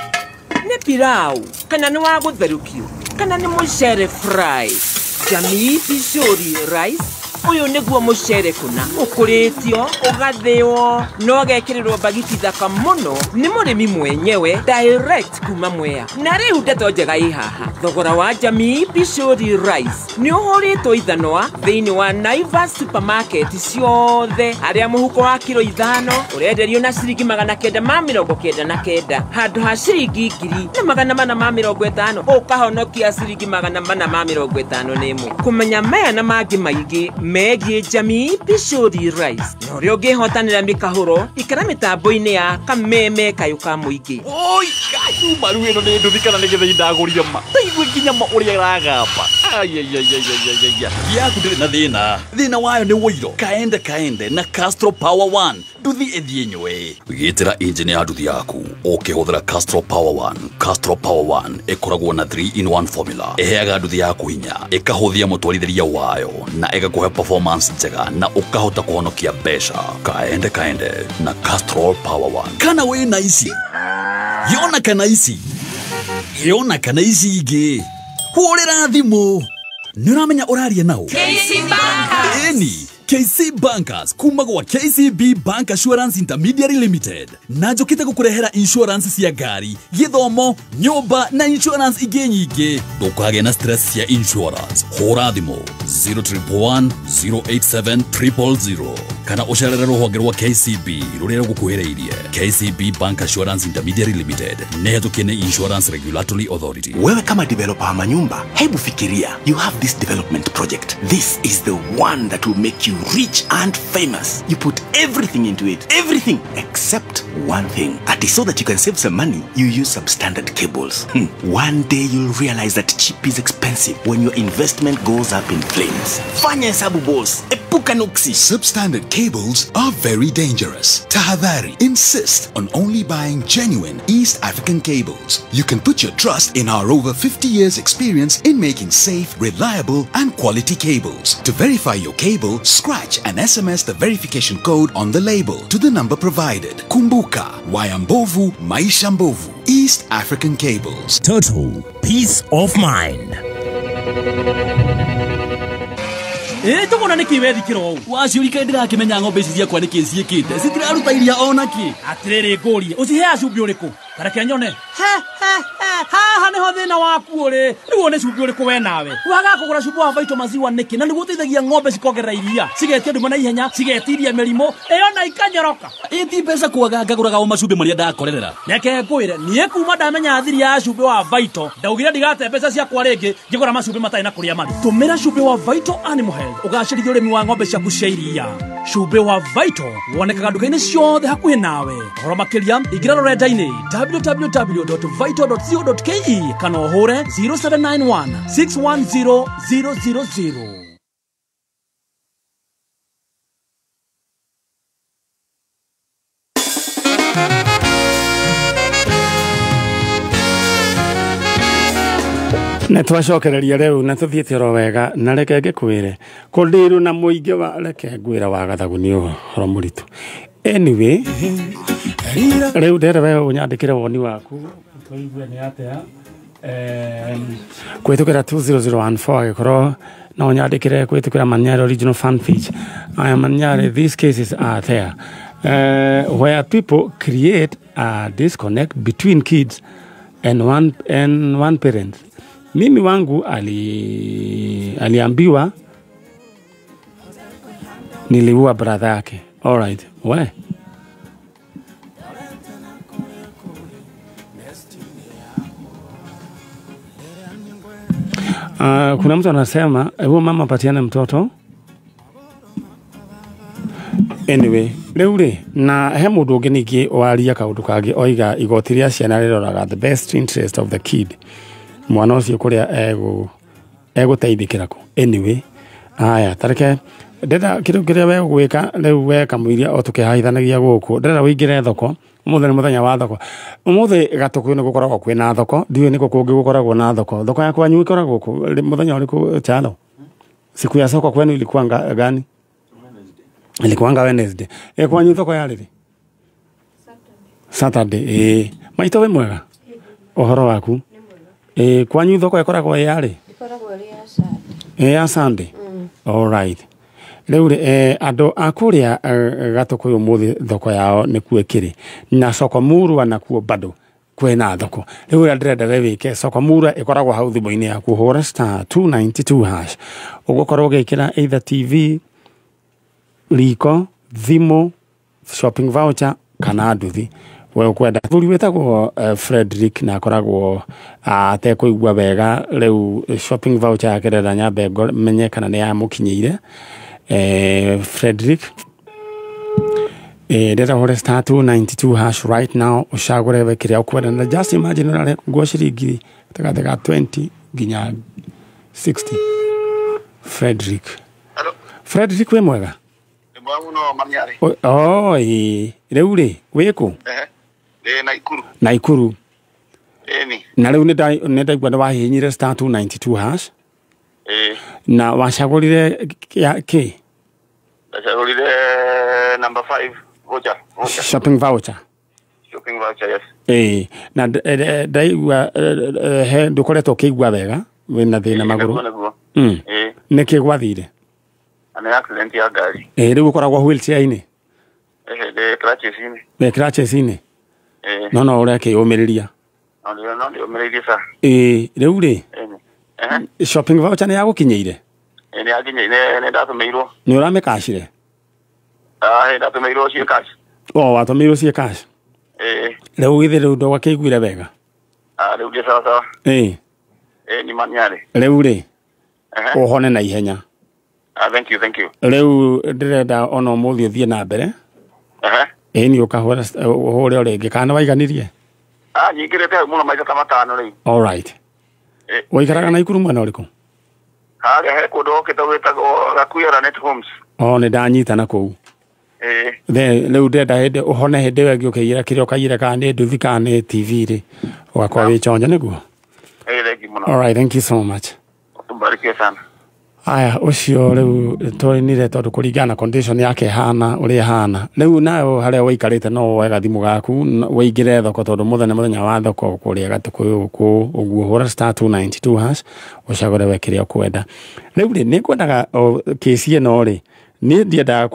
Nĩ pilau kana nĩ wa gũtherũkio kana nĩ mũcere fry, Jamii Pishori rice ũyũ nĩguo mũcere kũna ũkũrĩtio ũgathĩo na ũgekĩrĩrwo mbagiti thaka mũno nĩ mũrĩmi mwenyewe direct kuma Mwea. Na rĩu ndeto njega ĩ haha, thogora wa Jamii Pishori rice nĩ ũhũrĩtwo ithanwa thĩinĩ wa Naivas supermarket ciothe, harĩa mũhuko wa kiro 5 ũrenderio na ciringi 999 handũ ha ciringi 1450, ũkahonokia ciringi 451. Kũmenya maya na mangĩ maingĩ megiĩ Jamii Pishori rice na ũrĩa ũngĩhotanĩra mĩkahũro, ikara mĩtambo-inĩ ya Kameme kayũ ka mũingĩ. Oi, maru ĩno nĩ nduthi kana nĩ gĩthĩi ndagũrire ma taigue nginya ma ũrĩa ĩragamba. Ayayayayaya, yaku ndĩrĩ na thĩna, thĩna wayo nĩ wũiro. Kaende kaende na Castrol Power 1 nduthi ĩthiĩ nywe. Gĩtĩra injini ya nduthi yaku ũkĩhũthĩra Castrol Power 1. Castrol Power 1 ĩkoragwo na 3 in 1 formula, ĩheaga nduthi yaku hinya, ĩkahũthia mũtwarithĩria wayo na ĩgakũhe performance njega na ũkahota kũhonokia mbeca. Kaende kaende na Castrol Power 1. Kana wĩna ici yona kana ici yona kana ici ingĩ, hũrĩra thimũ. Nĩ ũramenya ũraria nao? KC Bankers. Ĩni KC Bankers kuma gwa KCB Bank Assurance Intermediary Limited, na njũkĩte gũkũrehera insurance cia ngari, gĩthomo, nyũmba na insurance ingĩ nyingĩ. Ndũkagĩe na stress cia insurance. Hũra thimũ 0111 087 000 kana ũcerere rũhonge rwa KCB rũrĩa rũgũkuhĩrĩirie. KCB Bank Assurance Intermediary Limited nĩ hetũkie nĩ Insurance Regulatory Authority. Wewe kama developer wa manyumba, hebu fikiria, you have this development project. This is the one that will make you rich and famous. You put everything into it, everything except one thing. Ati so that you can save some money, you use substandard cables. One day you'll realize that cheap is expensive when your investment goes up in flames. Fanya hesabu boss, epuka nuksi. Substandard cables are very dangerous. Tahadhari, insist on only buying genuine East African cables. You can put your trust in our over 50 years experience in making safe, reliable and quality cables. To verify your cable, scratch and SMS the verification code on the label to the number provided. Kumbuka, waya mbovu, maisha mbovu. East African Cables. Total peace of mind. Ä tå gå Kũna nĩkĩ wethikĩra ũũ? Waciũrika ndĩrakĩmenya ng'ombe ici ciakwa nĩkĩ ciĩkĩte. Citiraruta iria ona kĩ. Atĩrĩrĩ ngũrie, ũciheaga cumbĩ ũrĩkũ? Tareke nyone. He he he, haha nĩho thĩna waku ũrĩ. Rĩu nĩ cumbĩ ũrĩkũ we nawe? Wagaga kũgũra cumbĩ wa Vital Maziwa nĩkĩ? Na nĩguo ũteithagia ng'ombe cikongerera iria, cigetia nduma na ihenya, cigetiria mĩrimũ, ĩyo na ikanyoroka. Ĩ ti mbeca kwaga ngagũraga o macumbĩ marĩa ndakorerera. Reke ngwĩre, niĩ kuma ndamenya thiri ya cumbĩ wa Vital, ndaugire ndigate mbeca ciakwa rĩngĩ ngĩgũra macumbĩ matarĩ na kũrĩa marĩ. Tũmĩra cumbĩ wa Vital Animal Health ũgacĩrithie ũrĩmi wa ng'ombe ciaku cia iria. Cumbĩ wa Vital wonekaga nduka-inĩ ciothe hakuhĩ nawe. Ũhoro makĩria ingĩra rũrenda-inĩ www.vital.co.ke kana ũhũre 0791 610 000. Na twacokereria rĩu na tũthiĩte oro wega na reke ngĩkwĩre kũndĩrwo na mũingĩ wa reke ngwĩra wa gathagu nĩ ũhoro mũritũ. Anyway, rĩu ndĩrenda we ũnyandĩkĩre woni waku tũigue nĩ atĩa kũhĩtũkĩra 20014 agĩkorwo no ũnyandĩkĩre kũhĩtũkĩra Manyari original fan page. I am Manyari, these cases are there where people create a disconnect between kids and one parent. Mimi wangu aliambiwa niliua brother yake. All right. We. Kuna mtu anasema huyo mama patiane mtoto. Anyway, rĩu na he mũndũ ũngĩ ningĩ waria kaũndũ kangĩ oiga igoti rĩa ciana rĩroraga the best interest of the kid. Mwana ũcio kũrĩa egũteithĩkĩra kũ. Anyway, aya tareke ndĩrenda kĩndũ kĩrĩa we ũgwĩka rĩu we kamũiria o tũkĩhaithanagia gũkũ ndĩrenda ũingĩre thoko. Ũmũthĩ nĩ mũthenya wa thoko. Ũmũthĩ Gatũkũ nĩ gũkoragwo kwĩna thoko, ndiũĩ nĩkũ kũngĩ gũkoragwo na thoko. Thoko ya kwanyu ĩkoragwo kũ mũthenya ũrĩkũ Chalo? Siku ya soko kwenu ilikuwa gani? Ilikuwanga Wednesday. Kwanyu thoko yarĩ rĩ? Saturday. Saturday. Maitũ wĩ mwega? Ũhoro waku? Kwanyu thoko ĩkoragwo ĩ yarĩ? Ĩkoragwo ĩrĩ ya Sunday. Ya Sunday. All right. Rĩu andũ a kũrĩa Gatũkũ ũmũthĩ thoko yao nĩkuo ĩkĩrĩ na soko murwa nakuo bado kwĩna thoko. Rĩu ũrĩa ndĩrenda we wĩke soko murwa ĩkoragwo hau thimũ-inĩ yaku, hũra star 292 hash ũgũkorwo ũgĩkĩra either TV, riko, thimũ, shopping voucher kana nduthi. We ũkwenda. Mũthuri wĩtagwo Frederick na akoragwo atekũigua wega rĩu shopping voucher yake ndĩrenda nyambe menye kana nĩ yamũkinyĩire. Frederick ndĩrenda ũhũre star 292 hash right now ũcagũre we kĩrĩa ũkwenda na just imagine ũrarengwo ciringi gatagatĩ ka 20 nginya 60. Frederick. Hello. Frederick wĩ mwega? Nĩ mwega mũno Manyari. Oh, rĩu rĩ wĩ kũ? Ndĩ Naikuru. Naikuru. Ĩni. Na rĩu nĩ ndaigua nĩ wahihinyire star 292 hash. Na wacagũrire kĩ? Ndacagũrire number 5 voucher. Shopping voucher. Shopping voucher, yes. Na ndaigua he ndũkoretwo ũkĩigua wega wĩna thĩna magũrũ. Nĩkĩ gwathire? Nĩ accident ya ngari. Rĩu ũkoragwo wheelchair-inĩ? Ndĩ crutches-inĩ. Ndĩ crutches-inĩ? No ũrekĩyũmĩrĩria. No ndĩyũmĩrĩirie sa. Rĩu rĩ shopping voucher nĩ yagũkinyĩire? Nĩ yakinyĩire, nĩ ndatũmĩirwo. Nĩ ũramĩkacire? Ndatũmĩirwo ciĩ cash. Oh, watũmĩirwo ciĩ cash? Rĩu githĩ rĩu ndũgakĩiguire wega? Rĩu ndĩ sawa sawa. Ni Manyari. Rĩu rĩ ũhone na ihenya. Thank you, thank you. Rĩu ndĩrenda ona ũmũthĩ ũthiĩ na mbere. Nĩ ũkahũra ũhũre o rĩngĩ kana waiganirie? Nyingĩrĩte hau mũno maita ta matano rĩu. All right. Waikaraga Naikuru mwena ũrĩkũ? Harĩa he kũndũ okĩte gwĩtagwo Gakuya Net Homes. Oh, nĩ ndanyita na kũu. Rĩu ndĩrenda hĩndĩ ũhone hĩndĩ ĩyo ĩngĩ ũkĩiyĩra kĩrĩa ũkaiyĩra kana nĩ nduthi kana nĩ TV rĩ ũgakorwo wĩ chonjo nĩguo? Thank you mũno. All right, thank you so much. Ubarikiwe sana. Aya ucio riu twainire tondu kuringana condition yake hana uria hana riu nayo haria waikarite no woe gathimu gaku waingire thoko tondu muthenya muthenya wa thoko kuria gatukuyu ku uguo hura *292 hash ucagure we kiria ukwenda. Riu ri ni kwendaga kesi ino ri ni ndiendaga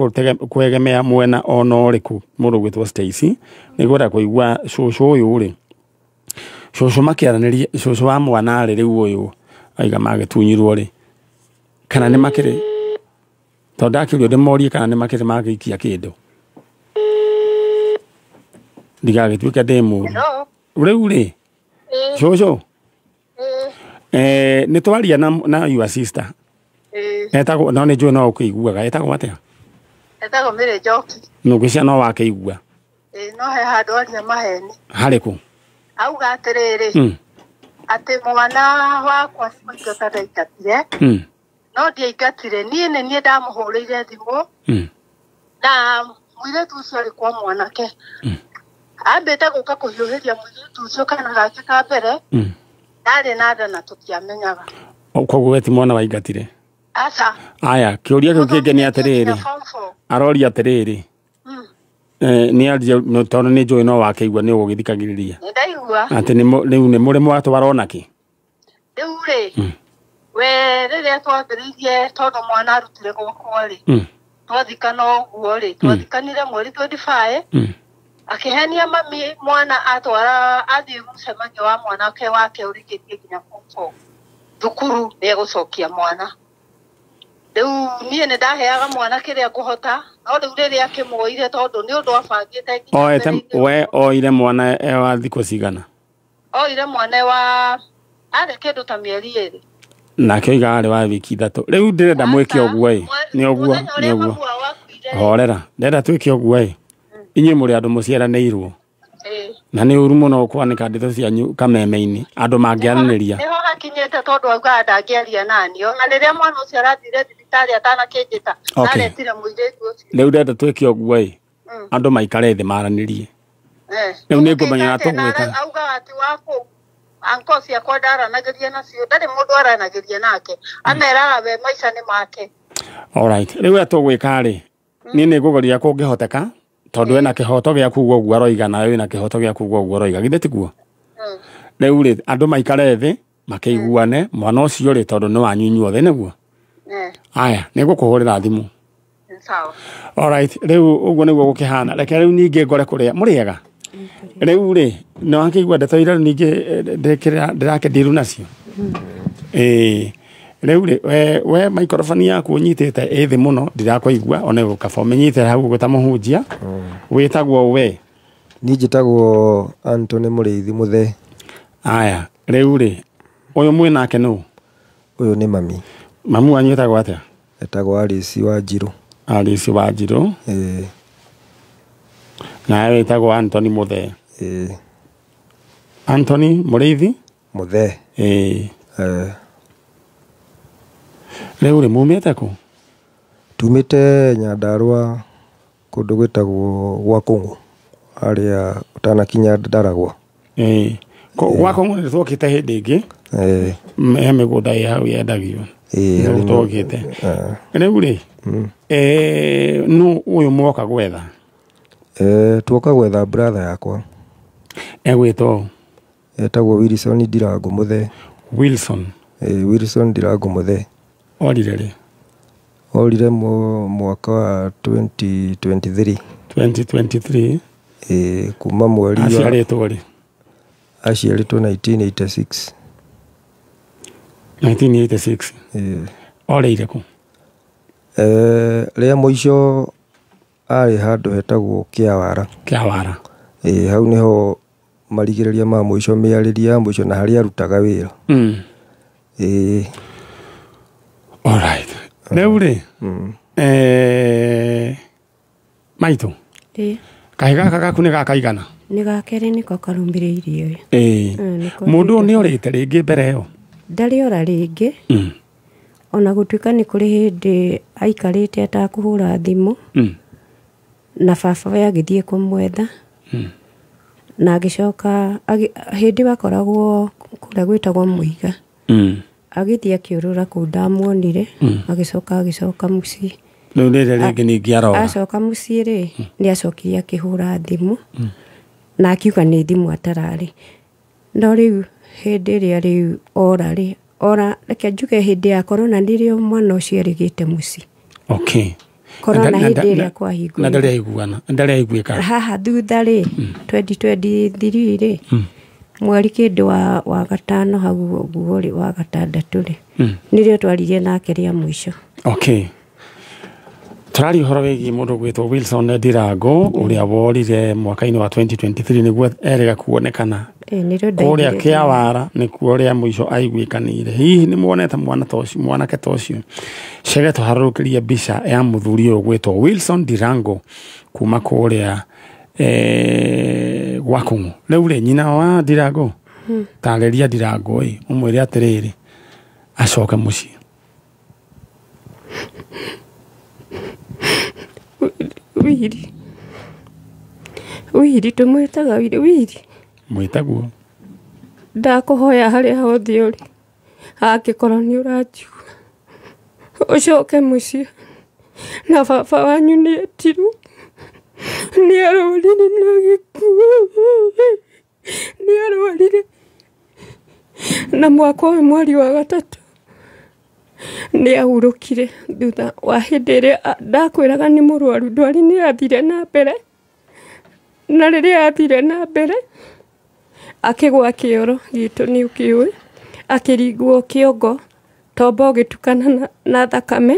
kwegemea mwena ona uriku mundu gwitwo Stacy ni ngwenda kuigua cucu uyu ri cucu makiaranirie cucu wa mwana ri riu uyu aiga magitunyirwo ri kana nĩ makĩrĩ tondũ ndakĩũrio ndĩmorie kana nĩ makĩrĩ magĩikia kĩndũ ndigagĩtuĩke ndĩ mũru. Rĩu rĩ cũcũ nĩ twaria na your sister etagwo no nĩ njũĩ no ũkĩiguaga etagwo atĩa? Etagwo Mary Njoki. Nũngwĩciria no wakĩigua. No he handũ aria maheni. Harĩ kũ? Auga atĩrĩrĩ atĩ mwana wakwa nĩ kũingata ndaingatire no ndiaingatire niĩ nĩ niĩ ndamũhũrĩire thimũ na mũirĩtu ũcio arĩ kwa mwanake ambĩte gũka kũhiũhĩria mũirĩtu ũcio kana gake ka mbere ndarĩ na nda na tũtiamenyaga. Koguo we ti mwana waingatire? Aca. Aya kĩũria kĩu kĩngĩ nĩ atĩrĩrĩ aroria atĩrĩrĩ nĩ aria tondũ nĩ njũĩ no wakĩigua nĩ ũgũgĩthikagĩrĩria. Nĩndaigua. Atĩ rĩu nĩ mũrĩ mwatwara ona kĩ? Rĩu rĩ we rĩrĩa twambĩrĩirie tondũ mwana arutire gwakwa rĩ twathikana ũguo rĩ twathikanire mweri 25 akĩhenia mami mwana atwara athiĩ mũcemanio wa mwanake wake ũrĩkĩtie nginya form 4 thukuru nĩegũcokia mwana. Rĩu niĩ nĩ ndaheaga mwana kĩrĩa ngũhota no rĩu rĩrĩa akĩmuoire tondũ nĩ ũndũ abangĩte nginya we oire mwana e wa thikũ cigana? Oire mwana wa arĩ kĩndũ ta mĩeri 2 nake oiga arĩ wa wiki 3. Rĩu ndĩrenda mwĩke ũguo ĩ nĩ ũguo nĩ ũguo horera ndĩrenda twĩke ũguo ĩ inyuĩ mũrĩ andũ mũciaranĩirwo na nĩ ũru mũno kwanĩka ndeto cianyu kameme-inĩ andũ mangĩaranĩria. Nĩho hakinyĩte tondũ augaga ndangĩaria nani ona rĩrĩa mwana ũcio arathire thibitarĩ atanakĩnjĩta aretire mũirĩtu ũcio. Rĩu ndĩrenda twĩke ũguo ĩ andũ maikare thĩ maranĩrie. Rĩu nĩ ngũmenya na tũgwĩka augaga atĩ wa kũu anko ciakwa ndaranagĩria nacio ndarĩ mũndũ aranagĩria nake ameraga we maica nĩ make. Alright rĩu ũrĩa tũgwĩka rĩ niĩ nĩ ngũgeria kũngĩhoteka tondũ ena kĩhoto gĩa kuga ũguo aroiga nawe wĩna kĩhoto gĩa kuga ũguo aroiga githĩ tiguo? Rĩu rĩ andũ maikare thĩ makĩiguane mwana ũcio rĩ tondũ nĩ wanyu inyuothe nĩguo? Aya nĩ ngũkũhũrĩra thimũ. Sawa. Alright rĩu ũguo nĩguo gũkĩhana reke rĩu ningĩ ngore kũrĩa mũrĩega. Rĩu rĩ nĩ wakĩigua ndeto iria ningĩ ndĩrakĩndiru nacio. Rĩu rĩ we microphone yaku ũnyitĩte ĩ thĩ mũno ndirakũigua ona kaba ũmenyite hau ũguo ta mũhunjia. Wĩtagwo we? Niĩ njĩtagwo Anthony Mũrĩithi Mũthee. Aya rĩu rĩ ũyũ mwĩ nake nũ? Ũyũ nĩ mami. Mamu wanyu etagwo atĩa? Etagwo Alice Wanjirũ. Alice Wanjirũ. Ĩĩ. Nawe wĩtagwo Anthony Mũthee. Ĩĩ. Anthony Mũrĩithi Mũthee. Ĩĩ. Rĩu rĩ mumĩte kũ? Tumĩte Nyandarũa kũndũ gwĩtagwo gwa Kũng'ũ harĩa ũtanakinya Ndaragwa. Ĩĩ. Gwa Kũng'ũ nĩ twokĩte hĩndĩ ĩngĩ. Ĩĩ. He mĩgũnda ĩ hau yendagio. Ĩĩ. Nĩ twokĩte. Rĩu rĩ nũ ũyũ mwoka gwetha? Tuoka gwetha brother yakwa. Egwĩtwo? Etagwo Wilson Ndirango Mũthee. Wilson? Ĩĩ Wilson Ndirango Mũthee. Orire rĩ? Orire mwaka wa 2023. 2023? Ĩĩ kuma mweri wa Aciarĩtwo rĩ? Aciarĩtwo 1986. 1986? Ĩĩ. Orĩire kũ? Rĩa mũico arĩ handũ hetagwo Kĩawara. Kĩawara. Ĩĩ hau nĩho marigĩrĩria ma mũico mĩarĩria ya mũico na harĩa arutaga wĩra. Ĩĩ. Alright. Rĩu rĩ maitũ. Ĩĩ. Kahĩ gaka gaku nĩ gakaigana? Nĩ ga kerĩ nĩko karũmbĩrĩirie ũyũ. Ĩĩ. Mũndũ ũyũ nĩ orĩte rĩngĩ mbere ĩyo? Ndarĩ ora rĩngĩ. Ona gũtuĩka nĩ kũrĩ hĩndĩ aikarĩte atakũhũra thimũ. Na baba we agĩthiĩ kũmwetha. Na agĩcoka hĩndĩ wakoragwo kũrĩa gwĩtagwo Mũiga. Agĩthiĩ akĩũrũra kũu ndamuonire, agĩcoka agĩcoka mũciĩ. Rĩu rĩrĩa rĩngĩ ningĩ arora. Acoka mũciĩ rĩ, nĩ acokire akĩhũra thimũ na akiuga nĩ thimũ atararĩ. No rĩu hĩndĩ ĩrĩa rĩu ora rĩ, ora reke njuge hĩndĩ ya corona nĩrĩo mwana ũcio erĩgĩte mũciĩ. Okay. Corona hĩndĩ ĩrĩa kwahingũrirwo. Na ndarĩ aiguana, ndarĩ aiguĩka. Haha thutha rĩ, 2023 rĩ, mweri kĩndũ wa gatano hau ũguo rĩ, wa gatandatũ rĩ, nĩrĩo twaririe nake rĩa mũico. Okay. Tũraria ũhoro wĩgiĩ mũndũ gwĩtwo Wilson Ndirango ũrĩa worire mwaka-inĩ wa 2023 nĩguo erĩga kuonekana. Kũrĩa Kĩawara nĩkuo rĩa mũico aiguĩkanĩire. Hihi nĩ muonete mwana ta ũcio, mwanake ta ũcio? Chege tũharũrũkĩrie mbica ya mũthuri ũyũ gwĩtwo Wilson Ndirango kuma kũrĩa gwa Kũng'ũ. Rĩu rĩ, nyina wa Ndirango, tarĩria Ndirango ĩ, ũmwĩre atĩrĩrĩ, acoke mũciĩ. Wiri. Wiri tũmwĩtaga Wiri. Wiri. Mwĩtaguo. Ndakũhoya harĩa hothe ũrĩ, angĩkorwo nĩ ũranjigua, ũcoke mũciĩ. Na baba wanyu nĩ etirwo, nĩ arwarire na agĩkua. Nĩ arwarire. Na mwaka ũyũ mweri wa gatatũ nĩ ahurũkire thutha wa hĩndĩ ĩrĩa ndakwĩraga nĩ mũrwaru. Ndwari nĩ yathire na mbere, na rĩrĩa yathire na mbere akĩgwa kĩoro gitũ nĩ ũkĩũĩ, akĩringwo kĩongo tombo ũgĩtukana na thakame,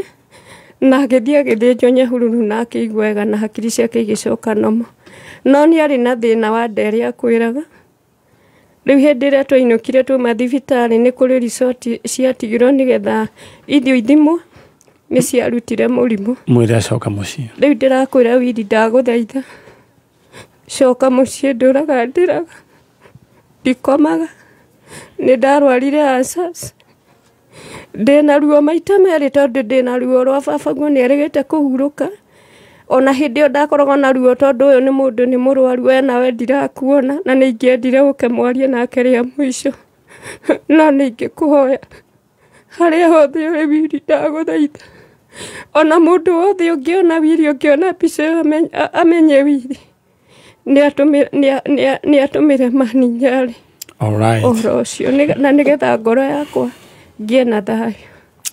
na agĩthiĩ agĩthĩnjwo Nyahururu na akĩigua wega na hakiri ciake igĩcoka nomo. No nĩ arĩ na thĩna wa nda ĩrĩa akwĩraga. Rĩu hĩndĩ ĩrĩa twainũkire twauma thibitarĩ nĩ kũrĩ resort ciatigirwo nĩgetha ithiĩ ithimwo, nĩ ciarutire mũrimũ. Mwĩre acoka mũciĩ. Rĩu ndĩrakwĩra Wiri, ndagũthaitha coka mũciĩ, ndũraga ndĩraga, ndikomaga, nĩ ndarwarire ulcers. Ndĩna ruo maita merĩ tondũ ndĩna ruo rwa baba guo nĩ erĩgĩte kũhurũka. Ona hĩndĩ ĩyo ndakoragwo na ruo tondũ ũyũ nĩ mũndũ nĩ mũrwaru, we nawe ndirakuona na nĩ ingĩendire ũke mwarie nake rĩa mũico. No nĩ ingĩkũhoya harĩa hothe ũrĩ Wiri, ndagũthaitha. Ona mũndũ wothe ũngĩona Wiri, ũngĩona mbica ĩyo amenye Wiri, nĩ atũmĩre Maninyarĩ ũhoro ũcio, na nĩgetha ngoro yakwa ngĩe na thayũ.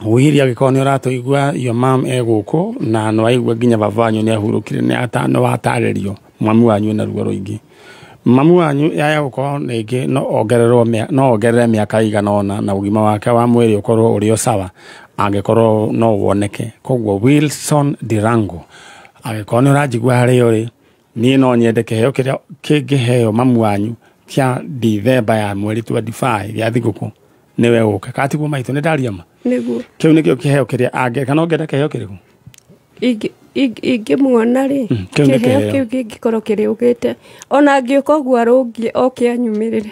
Wiri angĩkorwo nĩ ũratũigua, your mom e gũkũ na nĩ waigua nginya baba wanyu nĩ ahurũkire, nĩ watarĩrio mami wanyu ena ruo rũingĩ. Mami wanyu yaya gũkorwo rĩngĩ no ongerere mĩaka igana ũna na ũgima wake wa mwĩrĩ ũkorwo ũrĩ o sawa angĩkorwo no woneke. Koguo Wilson Ndirango, angĩkorwo nĩ ũranjigua harĩa ũrĩ, niĩ no nyende kĩheo kĩrĩa kĩngĩheo mamu wanyu kĩa Dithemba ya mweri 25 gĩa thigũkũ nĩwe ũke. Katiguo maitũ, nĩ ndaria ma? Nĩguo. Kĩu nĩkĩo kĩheo kĩrĩa angĩ, kana ũngĩenda kĩheo kĩrĩkũ? Ingĩmuona rĩ, kĩheo kĩu kĩngĩkorwo kĩrĩũkĩte, ona angĩũka ũguo arũngie oke anyumĩrĩre,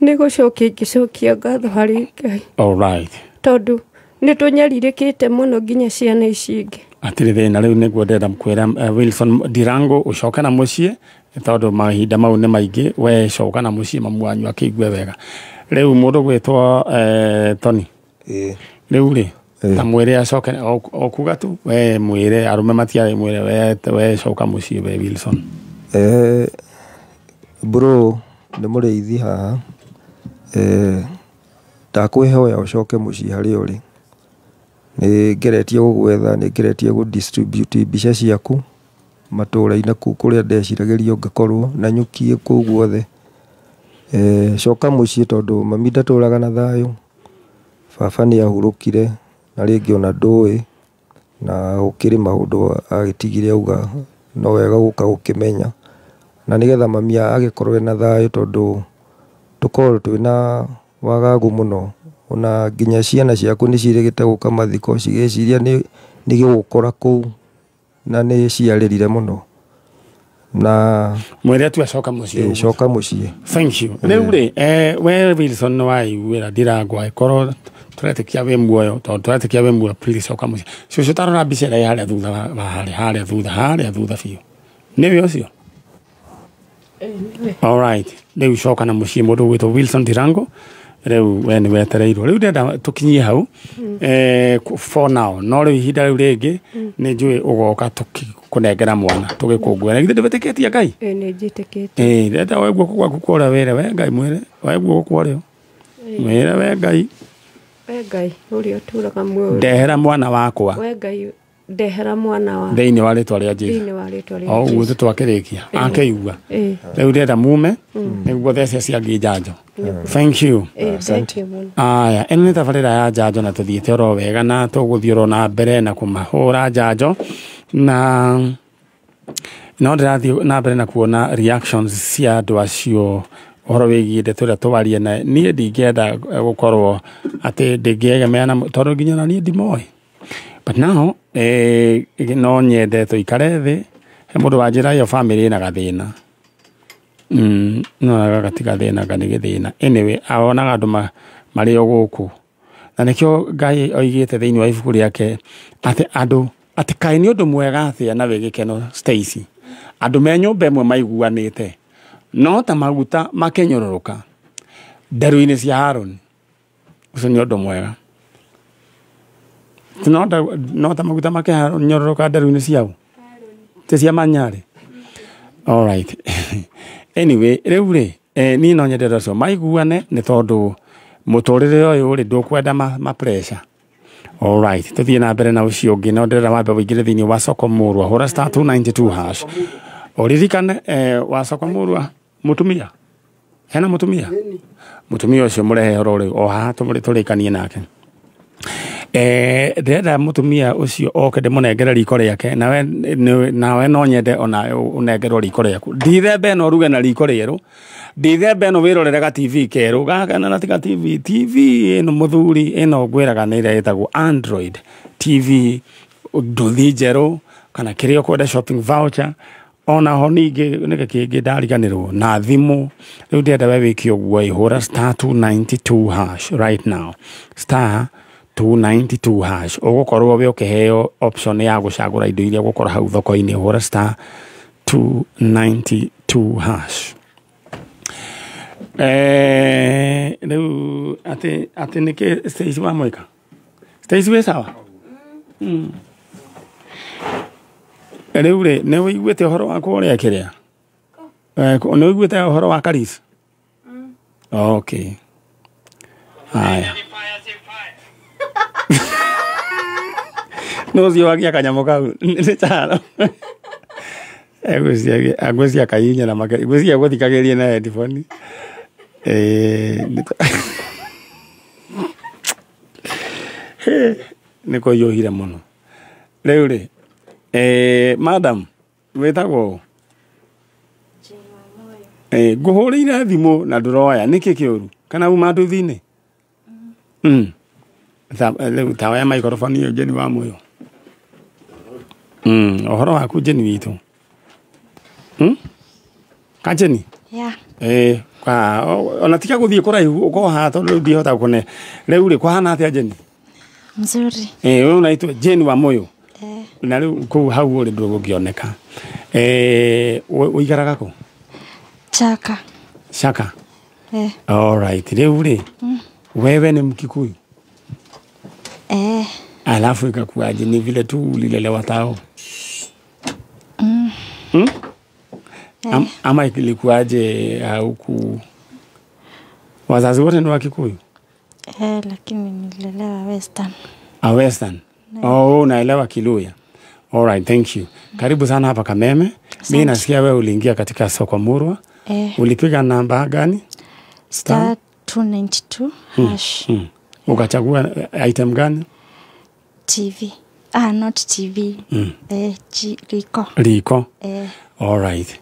nĩ gũcokia ingĩcokia ngatho harĩ Ngai. All right. Tondũ nĩ tũnyarirĩkĩte mũno nginya ciana ici ingĩ. Atirĩ thĩna, rĩu nĩguo ndĩrenda kwĩra Wilson Ndirango ũcoke na mũciĩ, tondũ mahinda mau nĩ maingĩ, we coka na mũciĩ mamu wanyu akĩigue wega. Rĩu mũndũ gwĩtwo Tony, rĩu rĩ ta mwĩre acoke o kuga tu, we mwĩre arũme matiarĩ, mwĩre we coka mũciĩ we Wilson. Bro nĩ mũrĩithi haha, ndakwĩhoya ũcoke mũciĩ harĩa ũrĩ. Nĩ ngeretie gũgwetha, nĩ ngeretie gũ distribute mbica ciaku matũũra-inĩ kũrĩa ndeciragĩria ũngĩkorwo na nyuki kũu guothe. Coka mũciĩ tondũ mami ndatũraga na thayũ, baba nĩ ahurũkire na rĩngĩ ona ndũĩ, na gũkĩrĩ maũndũ agĩtigire auga no wega gũka gũkĩmenya, na nĩgetha mami agĩkorwo ena thayũ tondũ tũkorwo twĩna wagagu mũno. Ona nginya ciana ciaku nĩ ciĩrĩgĩte gũka mathiko cigĩciria nĩ gĩgũkora kũu, na nĩ ciarĩrire mũno. Na mwĩre tu acoka mũciĩ. Coka mũciĩ. Thank you. Rĩu rĩ, we Wilson nĩ waiguĩra Ndirango, angĩkorwo tũretĩkia wĩ muoyo, tondũ tũretĩkia wĩ muoyo, please coka mũciĩ. Cũcũ tarora mbica ĩrĩa ĩ harĩa thutha wa harĩa thutha, harĩa thutha biũ. Nĩwe ũcio? All right. Rĩu coka na mũciĩ mũndũ ũgwĩtwo Wilson Ndirango. Rĩu we nĩ wetereirwo. Rĩu ndĩrenda tũkinyie hau for now. No rĩu ihinda rĩu rĩngĩ nĩ njũĩ ũgoka tũkĩkũnengera mwana tũgĩkũngũĩra. Githĩ ndwĩtĩkĩtie Ngai? Ĩĩ nĩ njĩtĩkĩtie. Ĩĩ ndĩrenda woe guoko gwaku kwa ũrĩa wĩre we Ngai mwĩre woe guoko kwa ũrĩo. Mwĩre we Ngai. We Ngai ũrĩa ũtũũraga muoyo. Ndehera mwana wakwa. We Ngai ndehera mwana wa. Thĩinĩ wa rĩtwa rĩa Jesũ. Thĩinĩ wa rĩtwa rĩa Jesũ. O ũguo twakĩrĩkia. Akĩigua. Rĩu ndĩrenda mume nĩguo thece ciangĩ njanjo. Thank you. Thank you mũno. Aya, ĩno nĩ tabarĩra ya njanjo na tũthiĩte oro wega na tũgũthiĩ oro na mbere na kũmahũra njanjo na no ndĩrathiĩ na mbere na kuona reactions cia andũ acio ũhoro wĩgiĩ ndeto ĩrĩa twaria na niĩ ndingĩenda gũkorwo atĩ ndĩngĩegemea na tondũ nginya na niĩ ndimoĩ. But now no nyende tũikare thĩ he mũndũ wanjĩra ĩyo family ĩna gathĩna. No gagatiga thĩna kana nĩ gĩthĩna. Anyway, aonaga andũ marĩ o gũkũ. Na nĩkĩo Ngai oigĩte thĩinĩ wa ibuku rĩake atĩ andũ atĩ kaĩ nĩ ũndũ mwega atĩa na wĩ gĩkeno Stacy. Andũ me nyũmba ĩmwe maiguanĩte no ta maguta makĩnyũrũrũka nderu-inĩ cia Harũni. Ũcio nĩ ũndũ mwega. No ta maguta makĩnyũrũrũka nderu-inĩ ciao. Ti cia Manyarĩ. All right. Anyway, rĩu rĩ niĩ no nyende andũ acio maiguane nĩ tondũ mũtũrĩre ũyũ rĩ ndũkwenda ma pressure. All right, tũthiĩ na mbere na ũcio ũngĩ no ndĩrenda wambe ũingĩre thĩinĩ wa soko mũrwa hũra star 292 hash. Ũririkane wa soko mũrwa mũtumia. Hena mũtumia? Mũtumia ũcio mũrehe horo rĩu o haha tũrĩkanie nake. Ndĩrenda mũtumia ũcio oke ndĩmũnengere riko rĩake nawe no nyende ona ũnengerwo riko rĩaku. Ndithemba ĩno ũruge na riko rĩerũ. Ndithemba ĩno wĩrorere ga TV kerũ gaka na ti ga TV TV ĩno mũthuri ĩno ngwĩraga nĩ ĩrĩa ĩtagwo Android TV nduthi njerũ kana kĩrĩa ũkwenda shopping voucher ona ho ningĩ nĩkĩ kĩngĩ ndariganĩrwo na thimũ. Rĩu ndĩrenda we wĩke ũguo ĩhũra star 292 hash right now. Star 292 hash ũgũkorwo wĩ ũkĩheo option ya gũcagũra indo iria ũgũkora hau thoko-inĩ. Hũra star 292 hash. Rĩu atĩ nĩkĩ Stacy wa mwĩka? Stacy wĩ sawa? Rĩu rĩ nĩ ũiguĩte ũhoro wa kũrĩa kĩrĩa? Nĩ ũiguĩte ũhoro wa Karis? Okay. Haya. No ũcio wagia kanyamũ kau nĩ charo. Agwĩciria kahihinya na makĩria. Ngwĩciria gũthikagĩrĩria na headphone. Nĩ kũiyũhire mũno. Rĩu rĩ madam wĩtagwo ũ? Ngũhũrĩire thimũ na ndũroya nĩkĩ kĩũru? Kana uma nduthi-inĩ? Rĩu ta oya microphone ĩyo Jane wa Moyo. Ũhoro waku Jane witũ? Ka Jane? Yeah. Ona tiga gũthiĩ kũraihu ũkorwo haha tondũ rĩu ndihota kũne. Rĩu rĩ kũhana atĩa Jane? Mzuri. Wewe unaitwa Jane wa Moyo? Na rĩu kũu hau ũrĩ ndũgũkĩoneka. Ũikaraga kũ? Chaka. Chaka? All right. Rĩu rĩ wewe ni Mkikuyu? Alafu ikakuaje? Ni vile tu ulilelewa tao? Ama ilikuwaje huku? Wazazi wote ni wa Kikuyu? Lakini nililelewa Western. Western. Oh, unaelewa Kiluya. All right, thank you. Karibu sana hapa Kameme. Mimi nasikia wewe uliingia katika soko Murwa. Ulipiga namba gani? Star 292 hash. Ukachagua item gani? TV. Not TV. Riko. Riko. All right.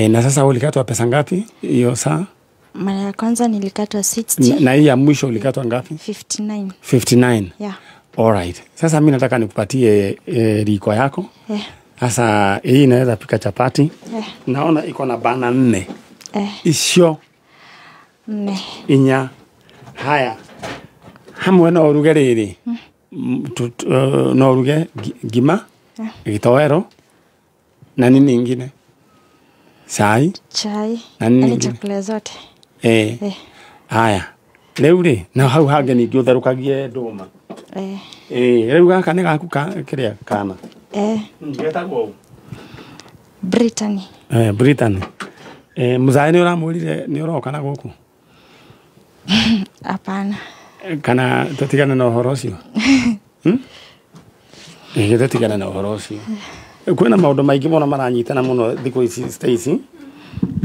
Na sasa ulikatwa pesa ngapi hiyo saa? Mara ya kwanza nilikatwa 60. Na hii ya mwisho ulikatwa ngapi? 59. 59. Yeah. All right. Sasa mimi nataka nikupatie riko yako. Sasa hii inaweza pika chapati. Naona iko na bana 4. Icio 4. Inya. Haya. Hamwe no uruge riri. No uruge ngima, gitowero na nini ingine? Chai. Chai. Na nini Yaani ingine? chakula zote. Haya. Rĩu rĩ na hau hangĩ ningĩ ũtherũkagie ndũma. Rĩu gaka nĩ gaku kĩrĩa kana? Getagwo ũũ? Brittany. Brittany. Mũzae nĩ ũramwĩrire nĩ ũroka na gũkũ? Hapana. Kana tũtigane na ũhoro ũcio? Tũtigane na ũhoro ũcio. Kwĩna maũndũ maingĩ mũno maranyitana mũno thikũ ici Stacy.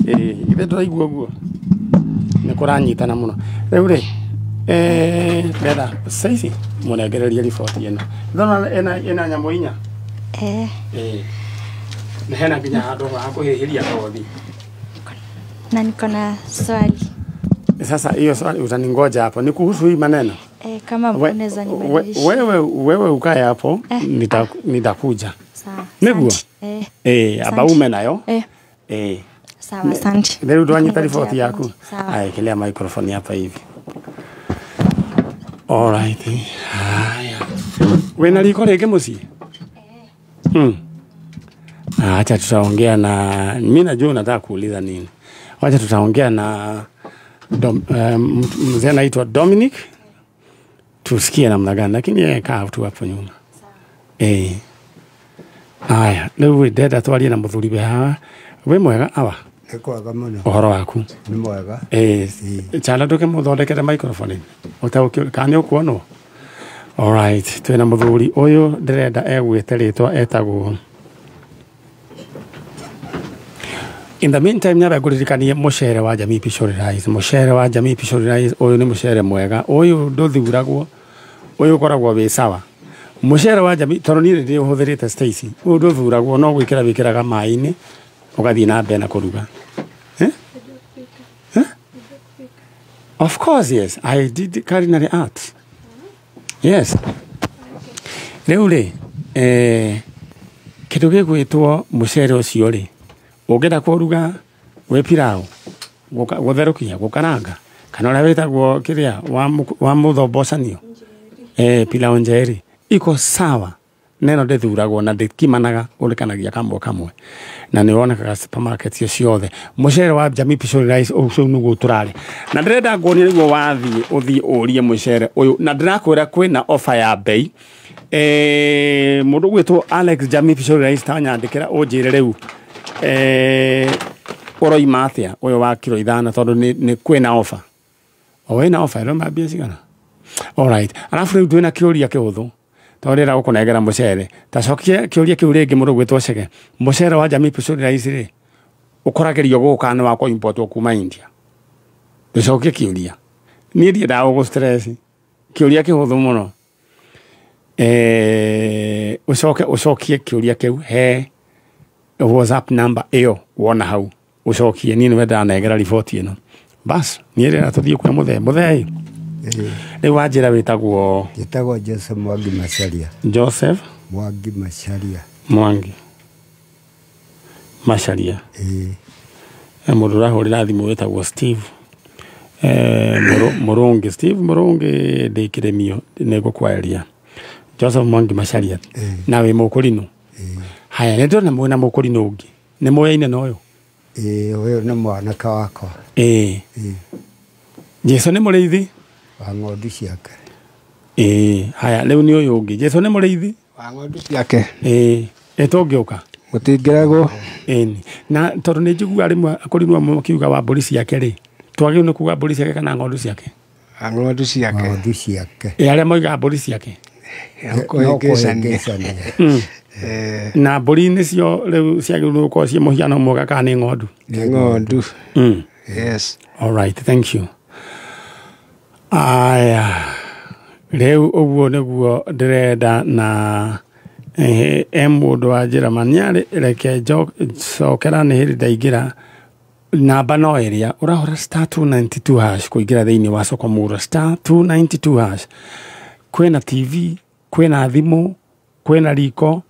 Ithe ndũraigua ũguo? Nĩ kũranyitana mũno. Rĩu rĩ ndetha Stacy mũnengererie riboti ĩno. Ndona ĩna nyamũ inya? Na hena nginya handũ ha kũhĩhĩria thothi. Na niko na swali. Sasa hiyo swali utaningoja hapo. Ni kuhusu hii maneno? Kama unaweza nibadilisha. Wewe ukae hapo, nitakuja. Sawa. Niguo? Abaume nayo? Sawa, asante. Leo tuanyita ripoti yako. Aekelea microphone hapa hivi. All right. Haya. Wewe na liko rege musi? Acha tutaongea na mimi najua unataka kuuliza nini. Acha tutaongea na mzee anaitwa Dominic. Tusikie namna gani, lakini yeye kaa tu hapo nyuma. Haya, leo we dada twarie na muthuri we haha. We mwega awa? Nĩ kwega mũno. Ũhoro waku? Nĩ mwega. Chala nduke mũthondekere microphone. Ũtaũkĩ kana nĩ ũkuonwo? All right, twĩna mũthuri ũyũ ndĩrenda egwĩte rĩtwa etagwo. In the meantime nyambe ngũririkanie mũcere wa Jamii Pishori Rice. Mũcere wa Jamii Pishori Rice ũyũ nĩ mũcere mwega. Ũyũ ndũthuragwo. Ũyũ ũkoragwo wĩ sawa. Mũcere wa Jamii tondũ niĩ nĩ ũhũthĩrĩte Stacy. Ũyũ ndũthuragwo no gwĩkĩra wĩkĩraga maĩ-inĩ ũgathiĩ na mbere na kũruga. Of course yes, I did culinary arts. Yes. Rĩu rĩ kĩndũ gĩgwĩtwo mũcere ũcio rĩ ũngĩenda kũruga wĩ pilau gũtherũkia gũkaranga kana ũrĩa wĩtagwo kĩrĩa wa mũthombocanio pilau njeri iko sawa neno ndĩthuragwo na ndĩkimanaga ũrĩkanagia kamwe kamwe na nĩ wonekaga supermarket ciothe. Mũcere wa Jamii Pishori Rice ũcio nĩguo tũrarĩa na ndĩrenda nguonie nĩguo wathiĩ ũthiĩ ũrie mũcere ũyũ na ndĩrakwĩra kwĩna offer ya bei. Mũndũ ũgwĩtwo Alex Jamii Pishori Rice tanyandĩkĩra ũnjĩre rĩu ũroima atĩa ũyũ wa kiro 5 tondũ nĩ kwĩna offer. O wĩna offer ĩro mbia cigana? All right. Alafu rĩu twĩna kĩũria kĩhũthũ tondũ ndĩrenda gũkũnengera mũcere. Ta cokia kĩũria kĩu rĩngĩ mũndũ ũgwĩtwo Chege. Mũcere wa Jamii Pishori Rice rĩ ũkoragĩrio gũkũ kana nĩ wa kũ-importwo kuma India? Tũcokie kĩũria. Niĩ ndiendaga gũgũ stress. Kĩũria kĩhũthũ mũno. Ũcoke ũcokie kĩũria kĩu he WhatsApp number ĩyo wona hau ũcokie. Niĩ nĩwe ndanengera riboti ĩno. Bas niĩ rĩra tũthiĩ kwĩ mũthee. Mũthee rĩu wanjĩra wĩtagwo? Njĩtagwo Joseph Mwangi Macharia. Joseph Mwangi Macharia. Mwangi Macharia. Mũndũ ũrahũrĩra thimũ wĩtagwo Steve Mũrũngi. Steve Mũrũngi ndĩkĩrĩmio nĩngũkwaria. Joseph Mwangi Macharia. Na wĩ mũkũrinũ? Haya, nĩ ndĩrona mwĩna mũkũrinũ ũngĩ. Nĩ mũyaine na ũyũ? Ũyũ nĩ mwanake wakwa. Jesu nĩ mũrĩithi? Wa ng'ondu ciake. Haya, rĩu nĩ ũyũ ũngĩ. Jesu nĩ mũrĩithi? Wa ng'ondu ciake. Tũngĩũka? Mũtingĩregwo. Na tondũ nĩ njiguaga rĩmwe akũrinũ amwe makiuga wa mbũri ciake rĩ, twagĩrĩirwo nĩ kuga mbũri ciake kana ng'ondu ciake? Ng'ondu ciake. Ng'ondu ciake. Arĩa moigaga mbũri ciake? No kũhĩngĩcania. Na mbũri nĩcio rĩu ciagĩrĩirwo gũkorwo ciĩ mũhiano mwega kana nĩ ng'ondu? Nĩ ng'ondu. Yes. All right, thank you. Aya, rĩu ũguo nĩguo ndĩrenda na mũndũ wa njĩra maniarĩ reke cokera nĩ hĩndĩ ndaingĩra namba no ĩrĩa ũrahũra star 292 hash kũingĩra thĩinĩ wa soko mura star 292 hash. Kwĩna TV, kwĩna thimũ, kwĩna riko,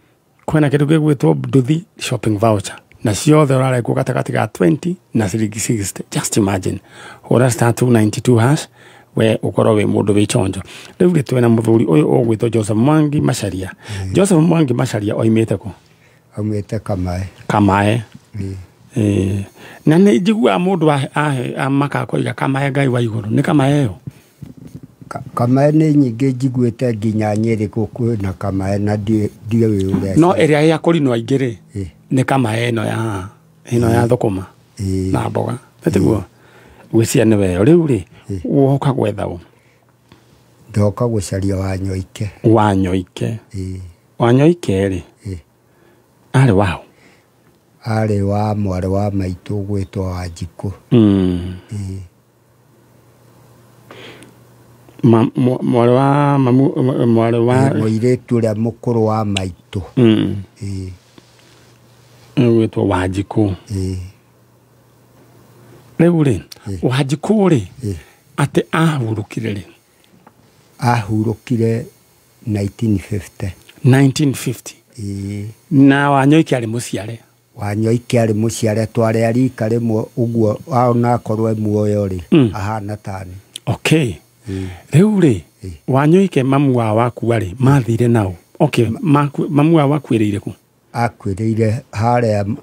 kwĩna kĩndũ gĩgwĩtwo nduthi shopping voucher na ciothe ũrarekwo gatagatĩ ga 20 na ciringi 60. Just imagine hũra star 292 hash we ũkorwo wĩ mũndũ wĩ chonjo. Rĩu rĩ twĩna mũthuri ũyũ ũgwĩtwo Joseph Mwangi Macharia. Joseph Mwangi Macharia oimĩte kũ? Aumĩte Kamae. Kamae. Na nĩ njiguaga mũndũ amaka akoiga Kamae Ngai wa igũrũ. Nĩ Kamae ĩyo? Kamae nĩ nyingĩ njiguĩte nginya Nyĩrĩ gũkuhĩ na Kamae na ndiũĩ ũrĩa no ĩrĩa ya kũrinwo aingĩ rĩ nĩ Kamae ĩno ya ĩno ya thũkũma na mboga nĩtiguo gwĩcia nĩ weo rĩu rĩ woka gwetha ũ ndoka gũcaria Wanyoike Wanyoike Wanyoike rĩ arĩ wao arĩ wa mwarĩ wa maitũ gwĩtwo Wanjikũ mwarĩ wa mamu mwarĩ wa mũirĩtu ũrĩa mũkũrũ wa maitũ gwĩtwo Wanjikũ rĩu rĩ Wanjikũ rĩ atĩ ahurũkire rĩ ahurũkire 1950 1950 na Wanyoike arĩ mũciare Wanyoike arĩ mũciare twarĩ a rika rĩmwe ũguo onakorwo e muoyo rĩ ahana tani okay rĩu rĩ Wanyoike mamu wao wakua rĩ mathire nao okay mamu wao akuĩrĩire kũ akuĩrĩire harĩa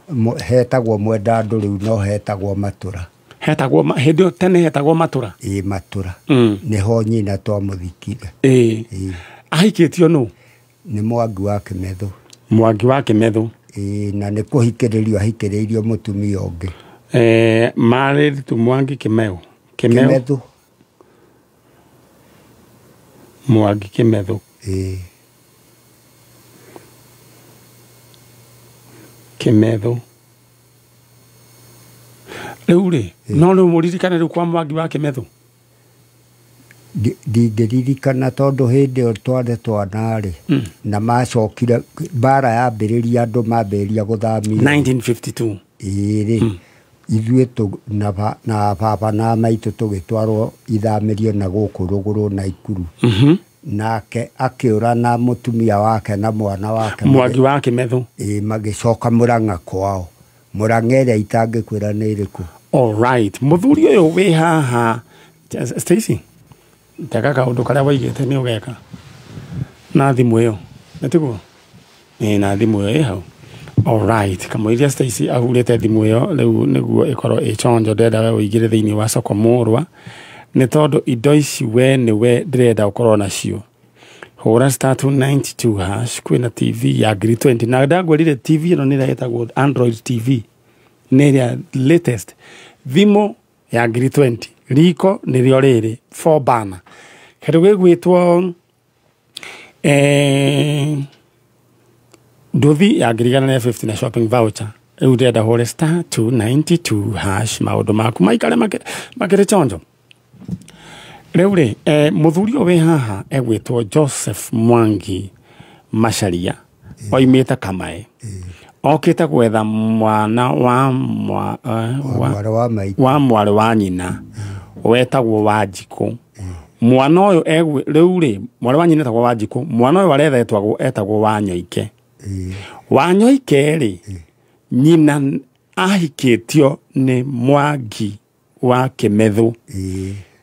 hetagwo Mwendandũ rĩu no hetagwo Matũra hetagwo hĩndĩ ĩyo tene hetagwo Matũra ĩĩ Matũra nĩho nyina twamũthikire ĩĩ ahikĩtio nũ nĩ Mwangi wa Kĩmethũ Mwangi wa Kĩmethũ ĩĩ na nĩ kũhikĩrĩrio ahikĩrĩirio mũtumia ũngĩ marĩ tu Mwangi Kĩmeu Kĩmethũ Mwangi Kĩmethũ ĩĩ Kĩmethũ rĩu rĩ no rĩu mũririkane rĩu kwa Mwangi wa Kĩmethũ ndingĩririkana tondũ hĩndĩ ĩyo twarĩ twana rĩ na macokire mbara yambĩrĩria andũ mambĩrĩria gũthamio 1952 ĩĩ rĩ ithuĩ na baba na maitũ tũgĩtwarwo ithamĩrio na gũkũ rũgũrũ Naikuru nake akĩũra na mũtumia wake na mwana wake Mwangi wa Kĩmethũ ĩĩ magĩcoka Mũrang'a kwao Mũrang'a ĩrĩa itangĩkwĩra nĩ ĩrĩkũ all right mũthuri ũyũ wĩ haha Stacy teka kaũndũ karĩa waigĩte nĩ ũgeka na thimũ ĩyo nĩtiguo ĩĩ na thimũ ĩyo ĩ hau all right kamũiria Stacy ahurĩte thimũ ĩyo rĩu nĩguo ĩkorwo ĩ chonjo ndĩrenda we ũingĩre thĩinĩ wa soko mũrwa nĩ tondũ indo ici we nĩwe ndĩrenda ũkorwo nacio hũra star 292 hash kwĩna TV ya ngiri 20 na ndagwĩrire TV ĩno nĩ ĩrĩa ĩtagwo Android TV nĩ ĩrĩa latest thimũ ya ngiri 20 riko nĩrĩo rĩrĩ 4 burner kĩndũ gĩgwĩtwo nduthi ya ngiri 150 na shopping voucher rĩu ndĩrenda hũre star 292 hash maũndũ maku maikare makĩrĩ chonjo rĩu rĩ mũthuri ũyũ wĩ haha egwĩtwo Joseph Mwangi Macharia oimĩte Kamae okĩte gwetha mwana wa mwarĩ wa nyina wetagwo Wanjikũ mwana ũyũ rĩu rĩ mwarĩ wa nyina etagwo Wanjikũ mwana ũyũ aretha etagwo Wanyoike Wanyoike rĩ nyina ahikĩtio nĩ Mwangi wa Kĩmethũ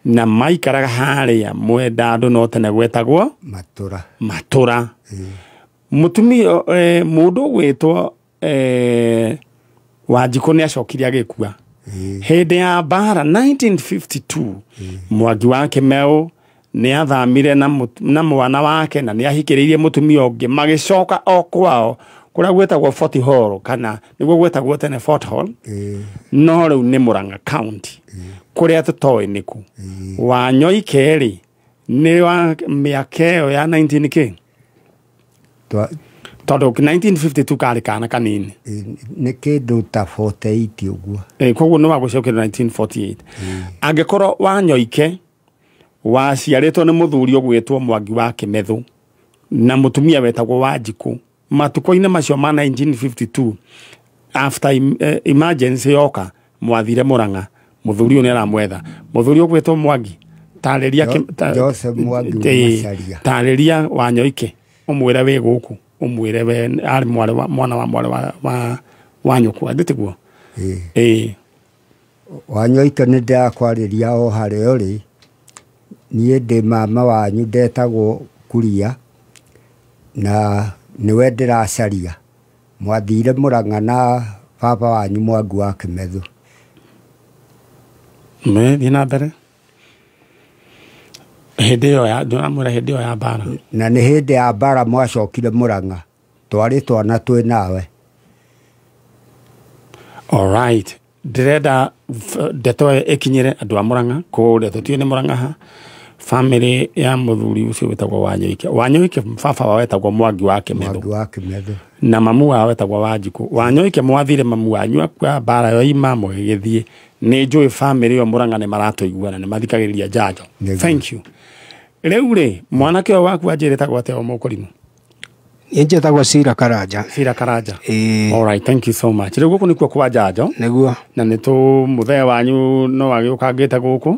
na maikaraga harĩa Mwendandũ no tene gwetagwo Matũra Matũra mũtumia mũndũ ũgwĩtwo Wanjikũ nĩ acokire agĩkua hĩndĩ ya mbara 1952 Mwangi wa Kĩmeu nĩ athamire na mwana wake na nĩ ahikĩrĩirie mũtumia ũngĩ magĩcoka o kwao kũrĩa gwĩtagwo Fort Hall kana nĩguo gwĩtagwo tene Fort Hall no rĩu nĩ Murang'a County kũrĩa tũtoĩ nĩkũ Wanyoike rĩ nĩ wa mĩaka ĩyo ya 19 k tondũ 1952 karĩ kana kanini nĩ kĩndũ ta 48 ũguo koguo nĩ wagũcokera 1948 angĩkorwo Wanyoike waciarĩtwo nĩ mũthuri ũgwĩtwo Mwangi wa Kĩmethũ na mũtumia wetagwo Wanjikũ matukũ-inĩ macio ma 1952 after emergency yoka mwathire Murang'a mũthuri ũyũ nĩ aramwetha mũthuri ũgwĩtwo Mwangi tarĩria Joseph Mwangi Macharia tarĩria Wanyoike ũmwĩre wĩ gũkũ ũmwĩre we arĩ mwarĩ wa mwana wa mwarĩ wa nyũkwa ndĩtiguo ĩĩ Wanyoike nĩ ndĩrakwarĩria o harĩa ũrĩ niĩ ndĩ mama wanyu ndetagwo Kuria na nĩwe ndĩracaria mwathire Murang'a na baba wanyu Mwangi wa Kĩmethũ Thiĩ na mbere. Hĩndĩ ĩyo ya ndũramwĩra hĩndĩ ĩyo ya mbara. Na nĩ hĩndĩ ya mbara mwacokire Murang'a. Twarĩ twana twĩ nawe. All right. Ndĩrenda ndeto ĩyo ĩkinyĩre andũ a Murang'a kũrĩa tũtiũĩ nĩ Murang'a ha. Family ya mũthuri ũcio wĩtagwo Wanyoike. Wanyoike baba wao wetagwo Mwangi wa Kĩmetho. Mwangi wa Kĩmetho. Na mamu wao wetagwo Wanjikũ. Wanyoike mwathire mamu wanyu akua mbara yoima mũgĩgĩthiĩ. Nĩ njũĩ family ĩyo Murang'a nĩ maratũigua na nĩ mathikagĩrĩria njanjo. Thank you. Rĩu rĩ mwanake ũyũ waku anjĩrĩtagwo atĩa o mũkũrimũ? Niĩ njĩtagwo Cira Karanja. Cira Karanja. All right, thank you so much. Rĩu gũkũ nĩkuo kwa njanjo. Nĩguo. Na nĩ tũ mũthee wanyu no agĩũkangĩte gũkũ.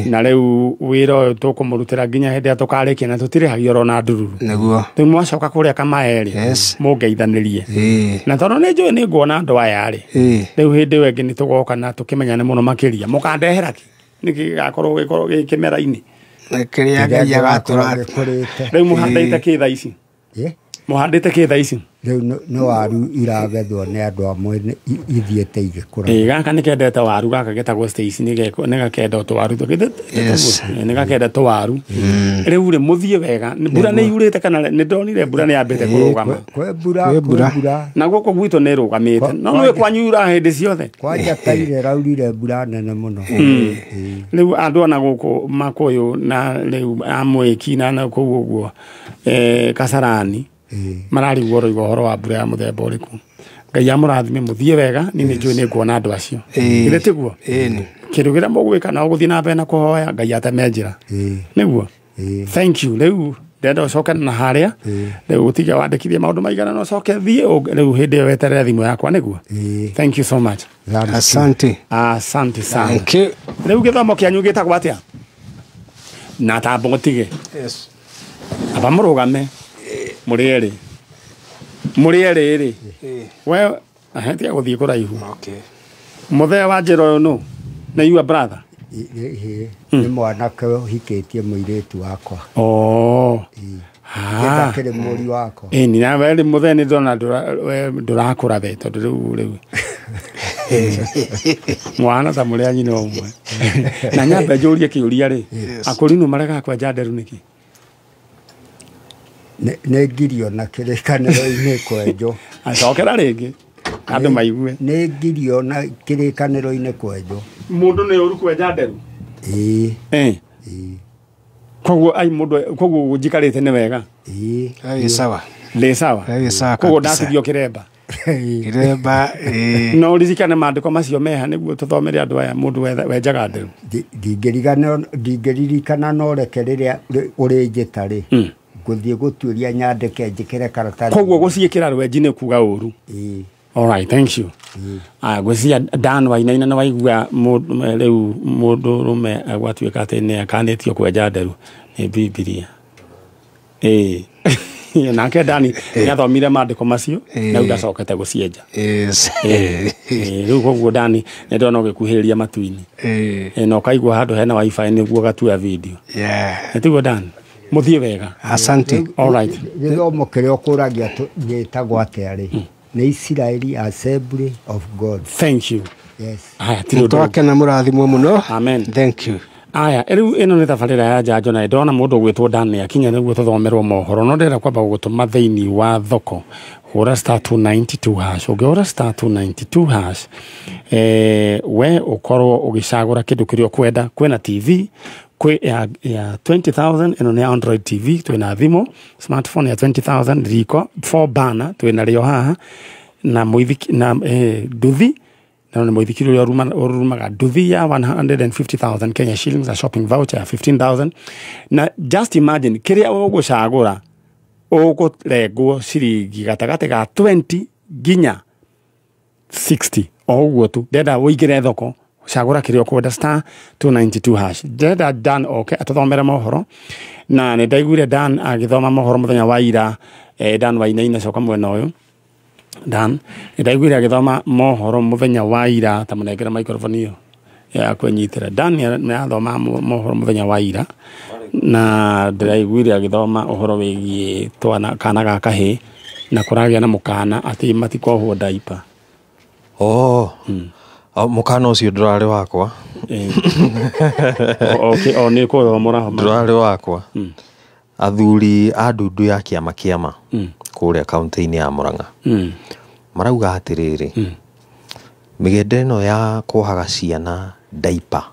Na rĩu wĩra ũyũ tũkũmũrutĩra nginya hĩndĩ ĩrĩa tũkarĩkia na tũtirĩhagio oro na ndururu. Nĩguo. Rĩu mwacoka kũrĩa Kamae rĩ. Yes. Mũngeithanĩrie. Na tondũ nĩ njũĩ nĩ nguona andũ aya rĩ. Rĩu hĩndĩ ĩyo ĩngĩ nĩ tũgoka na tũkĩmenyane mũno makĩria. Mũkandehera kĩ? Nĩkĩ gĩgakorwo gĩkorwo gĩ kĩmera-inĩ? Kĩrĩa Ngai agatũra. Rĩu mũhandĩte kĩ thaa ici? Mũhandĩte kĩ thaa ici? Rĩu nĩ waru iragethwo nĩ andũ amwe ithiĩte igĩkũra. Gaka nĩ kendete waru gaka getagwo Stacy nĩ gakenda tũwaru nĩ gakenda tũwaru. Rĩu rĩ mũthiĩ wega mbura nĩ yurĩte kana nĩ ndonire mbura nĩ yambĩte kũrũgama. Kwĩ mbura. Na gũkũ gwitũ nĩ ĩrũgamĩte. No nĩ kwanyu yuraga hĩndĩ ciothe. Kwanja taire raurire mbura nene mũno. Rĩu andũ ona gũkũ Makũyũ na rĩu Amwĩki na kũu ũguo Kasarani mararigwo rũigo ũhoro wa mbura ya mũthemba ũrĩkũ. Ngai amũrathime mũthiĩ wega niĩ nĩ njũĩ nĩ nguona andũ acio. Githĩ tiguo? Kĩndũ kĩrĩa mũgwĩka no gũthiĩ na mbere na kũhoya Ngai ateme njĩra. Nĩguo? Thank you. Rĩu ndĩrenda ũcoke na harĩa rĩu ũtige wandĩkithie maũndũ maigana na ũcoke thiĩ rĩu hĩndĩ ĩyo weterere thimũ yakwa nĩguo? Thank you so much. Asante. Asante sana. Thank you. Rĩu gĩthomo kĩanyu gĩtagwo atĩa? Na tamba ũtige. Yes. Aba mũrũgame. Mũrĩ erĩ rĩ we tiga gũthiĩ kũraihu. Mũthee wa njĩra ũyũ nũ? Nĩ your brother? Nĩ mwanake ũhikĩtie mũirĩtu wakwa. Gĩtakĩrĩ mũriũ wakwa. Ĩni na we mũthee nĩ ndona ndũrakũra we tondũ rĩu mwana ta mũrĩ a nyina ũmwe. Na nyambe njũrie kĩũria rĩ, akũrinũ maregaga kwenja nderu nĩkĩ? Nĩ ngirio na kĩrĩkanĩro-inĩ kwenjwo. Acokera rĩngĩ andũ maigue. Nĩ ngirio na kĩrĩkanĩro-inĩ kwenjwo. Mũndũ nĩ ũru kwenja nderu? Ĩĩ. Koguo ai mũndũ koguo njikarĩte nĩ wega? Ĩĩ. Ĩ sawa. Ndĩ sawa. Ĩ sawa. Koguo ndatigio kĩremba. Kĩremba ĩĩ. No ũririkane maandĩko macio meha nĩguo tũthomere andũ aya mũndũ wenjaga nderu. Ndingĩririkana no reke rĩrĩa ũrĩnjĩta rĩ. Gũthiĩ gũtuĩria nyandĩke njĩkĩre karatathi. Koguo gũciĩkĩra rwenji nĩ kuga ũru. All right, thank you. Gwĩciria Dan Wainaina nĩ waigua rĩu mũndũ rũme gwatuĩka atĩ nĩ akanĩtio kwenja nderu nĩ Bibilia. Nake Dani nĩ athomire maandĩko macio na rĩu ndacokete gũcienja. Rĩu koguo Dani nĩ ndona ũgĩkuhĩrĩria matu-inĩ. Na ũkaigua handũ hena wifi nĩguo gatua video. Tiguo Dan? Mũthiĩ wega. Asante. All right. Gĩthomo kĩrĩa ũkũragia gĩtagwo atĩa rĩ? Nĩ Israeli Assembly of God. Thank you. Yes. Aya, ti twakena mũrathimwo mũno. Amen. Thank you. Aya, rĩu ĩno nĩ tabarĩra ya njanjo na ndona mũndũ ũgwĩtwo Dan nĩ akinya nĩguo tũthomerwo mohoro no ndĩrenda kwamba gũgũtũma thĩinĩ wa thoko. Hũra star 292 hash. Ũngĩhũra star 292 hash we ũkorwo ũgĩcagũra kĩndũ kĩrĩa ũkwenda. Kwĩna TV kwĩ ya 20,000 ĩno nĩ Android TV, twĩna thimũ smartphone ya 20,000 riko 4 burner twĩna rĩo haha na mũithiki na nduthi na nĩ mũithiki ũrĩa ũrumaga nduthi ya 150,000 Kenya shillings, a shopping voucher ya 15,000. Na just imagine kĩrĩa ũgũcagũra ũkũrengwo ciringi gatagatĩ ga 20 nginya 60 o ũguo tu. Ndĩrenda ũingĩre thoko cagũra kĩrĩa ũkwenda star 292 hash. Ndĩrenda Dan oke atũthomere mohoro na nĩ ndaiguire Dan agĩthoma mohoro mũthenya wa ira. Dan Wainaina coka mwena ũyũ. Dan nĩ ndaiguire agĩthoma mohoro mũthenya wa ira, ta mũnengere microphone ĩyo ya kwĩnyitĩra. Dan nĩ athoma mohoro mũthenya wa ira na ndĩraiguire agĩthoma ũhoro wĩgiĩ twana kana ga kahĩĩ na kũragĩa na mũkana atĩ matikohwo ndaipa. Mũkana ũcio ndũrarĩ wakwa. Okay, o nĩ kũrora mũrahoma. Ndũrarĩ wakwa. Athuri a ndundu ya kĩama kĩama kũrĩa kaunti-inĩ ya Murang'a marauga atĩrĩrĩ, mĩgendere ĩno ya kuohaga ciana diaper,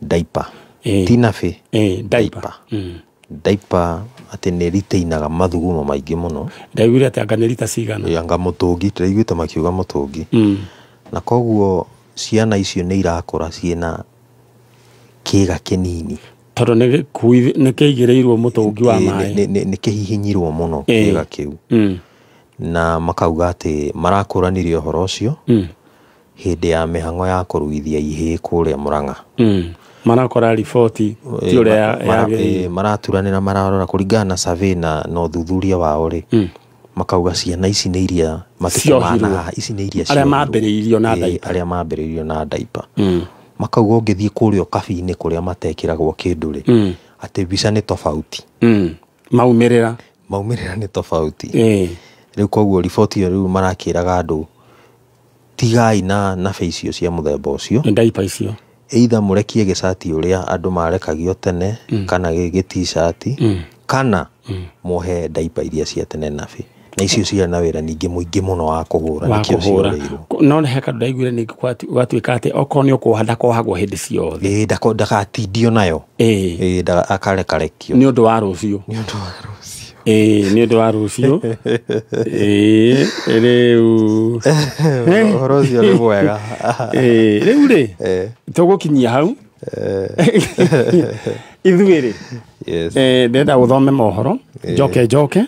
diaper ti nabi, diaper, diaper atĩ nĩ ritainaga mathugumo maingĩ mũno. Ndaiguire atĩ anga nĩ rita cigana? Anga mũtũngi, ndĩraiguĩte makiuga mũtũngi. Na koguo ciana icio nĩ irakũra ciĩna kĩga kĩnini, tondũ nĩ kĩigĩrĩirwo mũtũngi wa maĩ, nĩ kĩhihinyirwo mũno kĩga kĩu. Na makauga atĩ marakũranirie ũhoro ũcio hĩndĩ ya mĩhang'o ya kũruithia ihĩĩ kũrĩa Murang'a. Marakora riboti ti ũrĩa maraturanĩra, mararora kũringana na survey na ũthuthuria wao rĩ, makauga ciana ici nĩ iria matukũ ici nĩ iria arĩa mambĩrĩirio na diaper, arĩa mambĩrĩirio na diaper. Makauga ũngĩthiĩ kũrĩa kabi-inĩ kũrĩa matekĩragwo kĩndũ rĩ, atĩ mbica nĩ tofauti, maumĩrĩra nĩ tofauti. Rĩu koguo riboti ĩyo rĩu marakĩraga andũ tigai na nabe icio cia mũthemba ũcio, diaper icio, either mũrekie gĩcati ũrĩa andũ marekagio tene, kana gĩ-t-shirt, kana muohe diaper iria cia tene nabe, na icio ciarĩ na wĩra ningĩ mũingĩ mũno wa kũhũra, nĩkĩo ciorĩirwo. No nĩ he kandũ ndaiguire ningĩ gwatuĩka atĩ okorwo nĩ ũkuoha ndakohagwo hĩndĩ ciothe, ndagatindio nayo, akarekarekio nĩ ũndũ wa rũciũ, nĩ ũndũ wa rũciũ. Rĩu ũhoro ũcio nĩ mwega. Rĩu rĩ tũgũkinyia hau ithuĩ rĩ, ndĩrenda gũthome mohoro njoke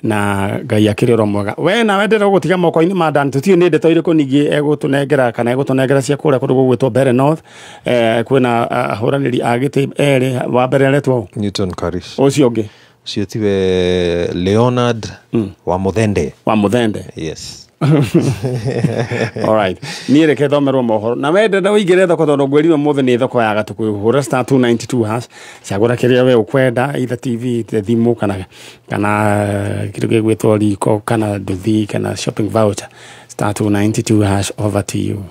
na Ngai akĩrĩ oro mwega. We nawe ndĩrenda gũgũtiga moko-inĩ ma Dan, tũtiũĩ nĩ ndeto irĩkũ ningĩ egũtũnengera kana egũtũnengera cia kũrĩa kũndũ gũgwĩtwo Mbere North. Kwĩna ahũranĩri a gĩtĩ erĩ, wa mbere aretwo Newton Karish, ũcio ũngĩ ũcio tiwe Leonard wa Muthende, wa Muthende, yes. All right, niĩ reke thomerwo mohoro na we ndenda ũingĩre thoko tondũ ngwĩrirwo mũthĩ nĩ thoko ya gatũkũ. Hũra star 292 hash, cagũra kĩrĩa we ũkwenda, either TV, thimũ, kana kĩndũ gĩgwĩtwo riko, kana nduthi, kana shopping voucher. Star 292 hash, over to you.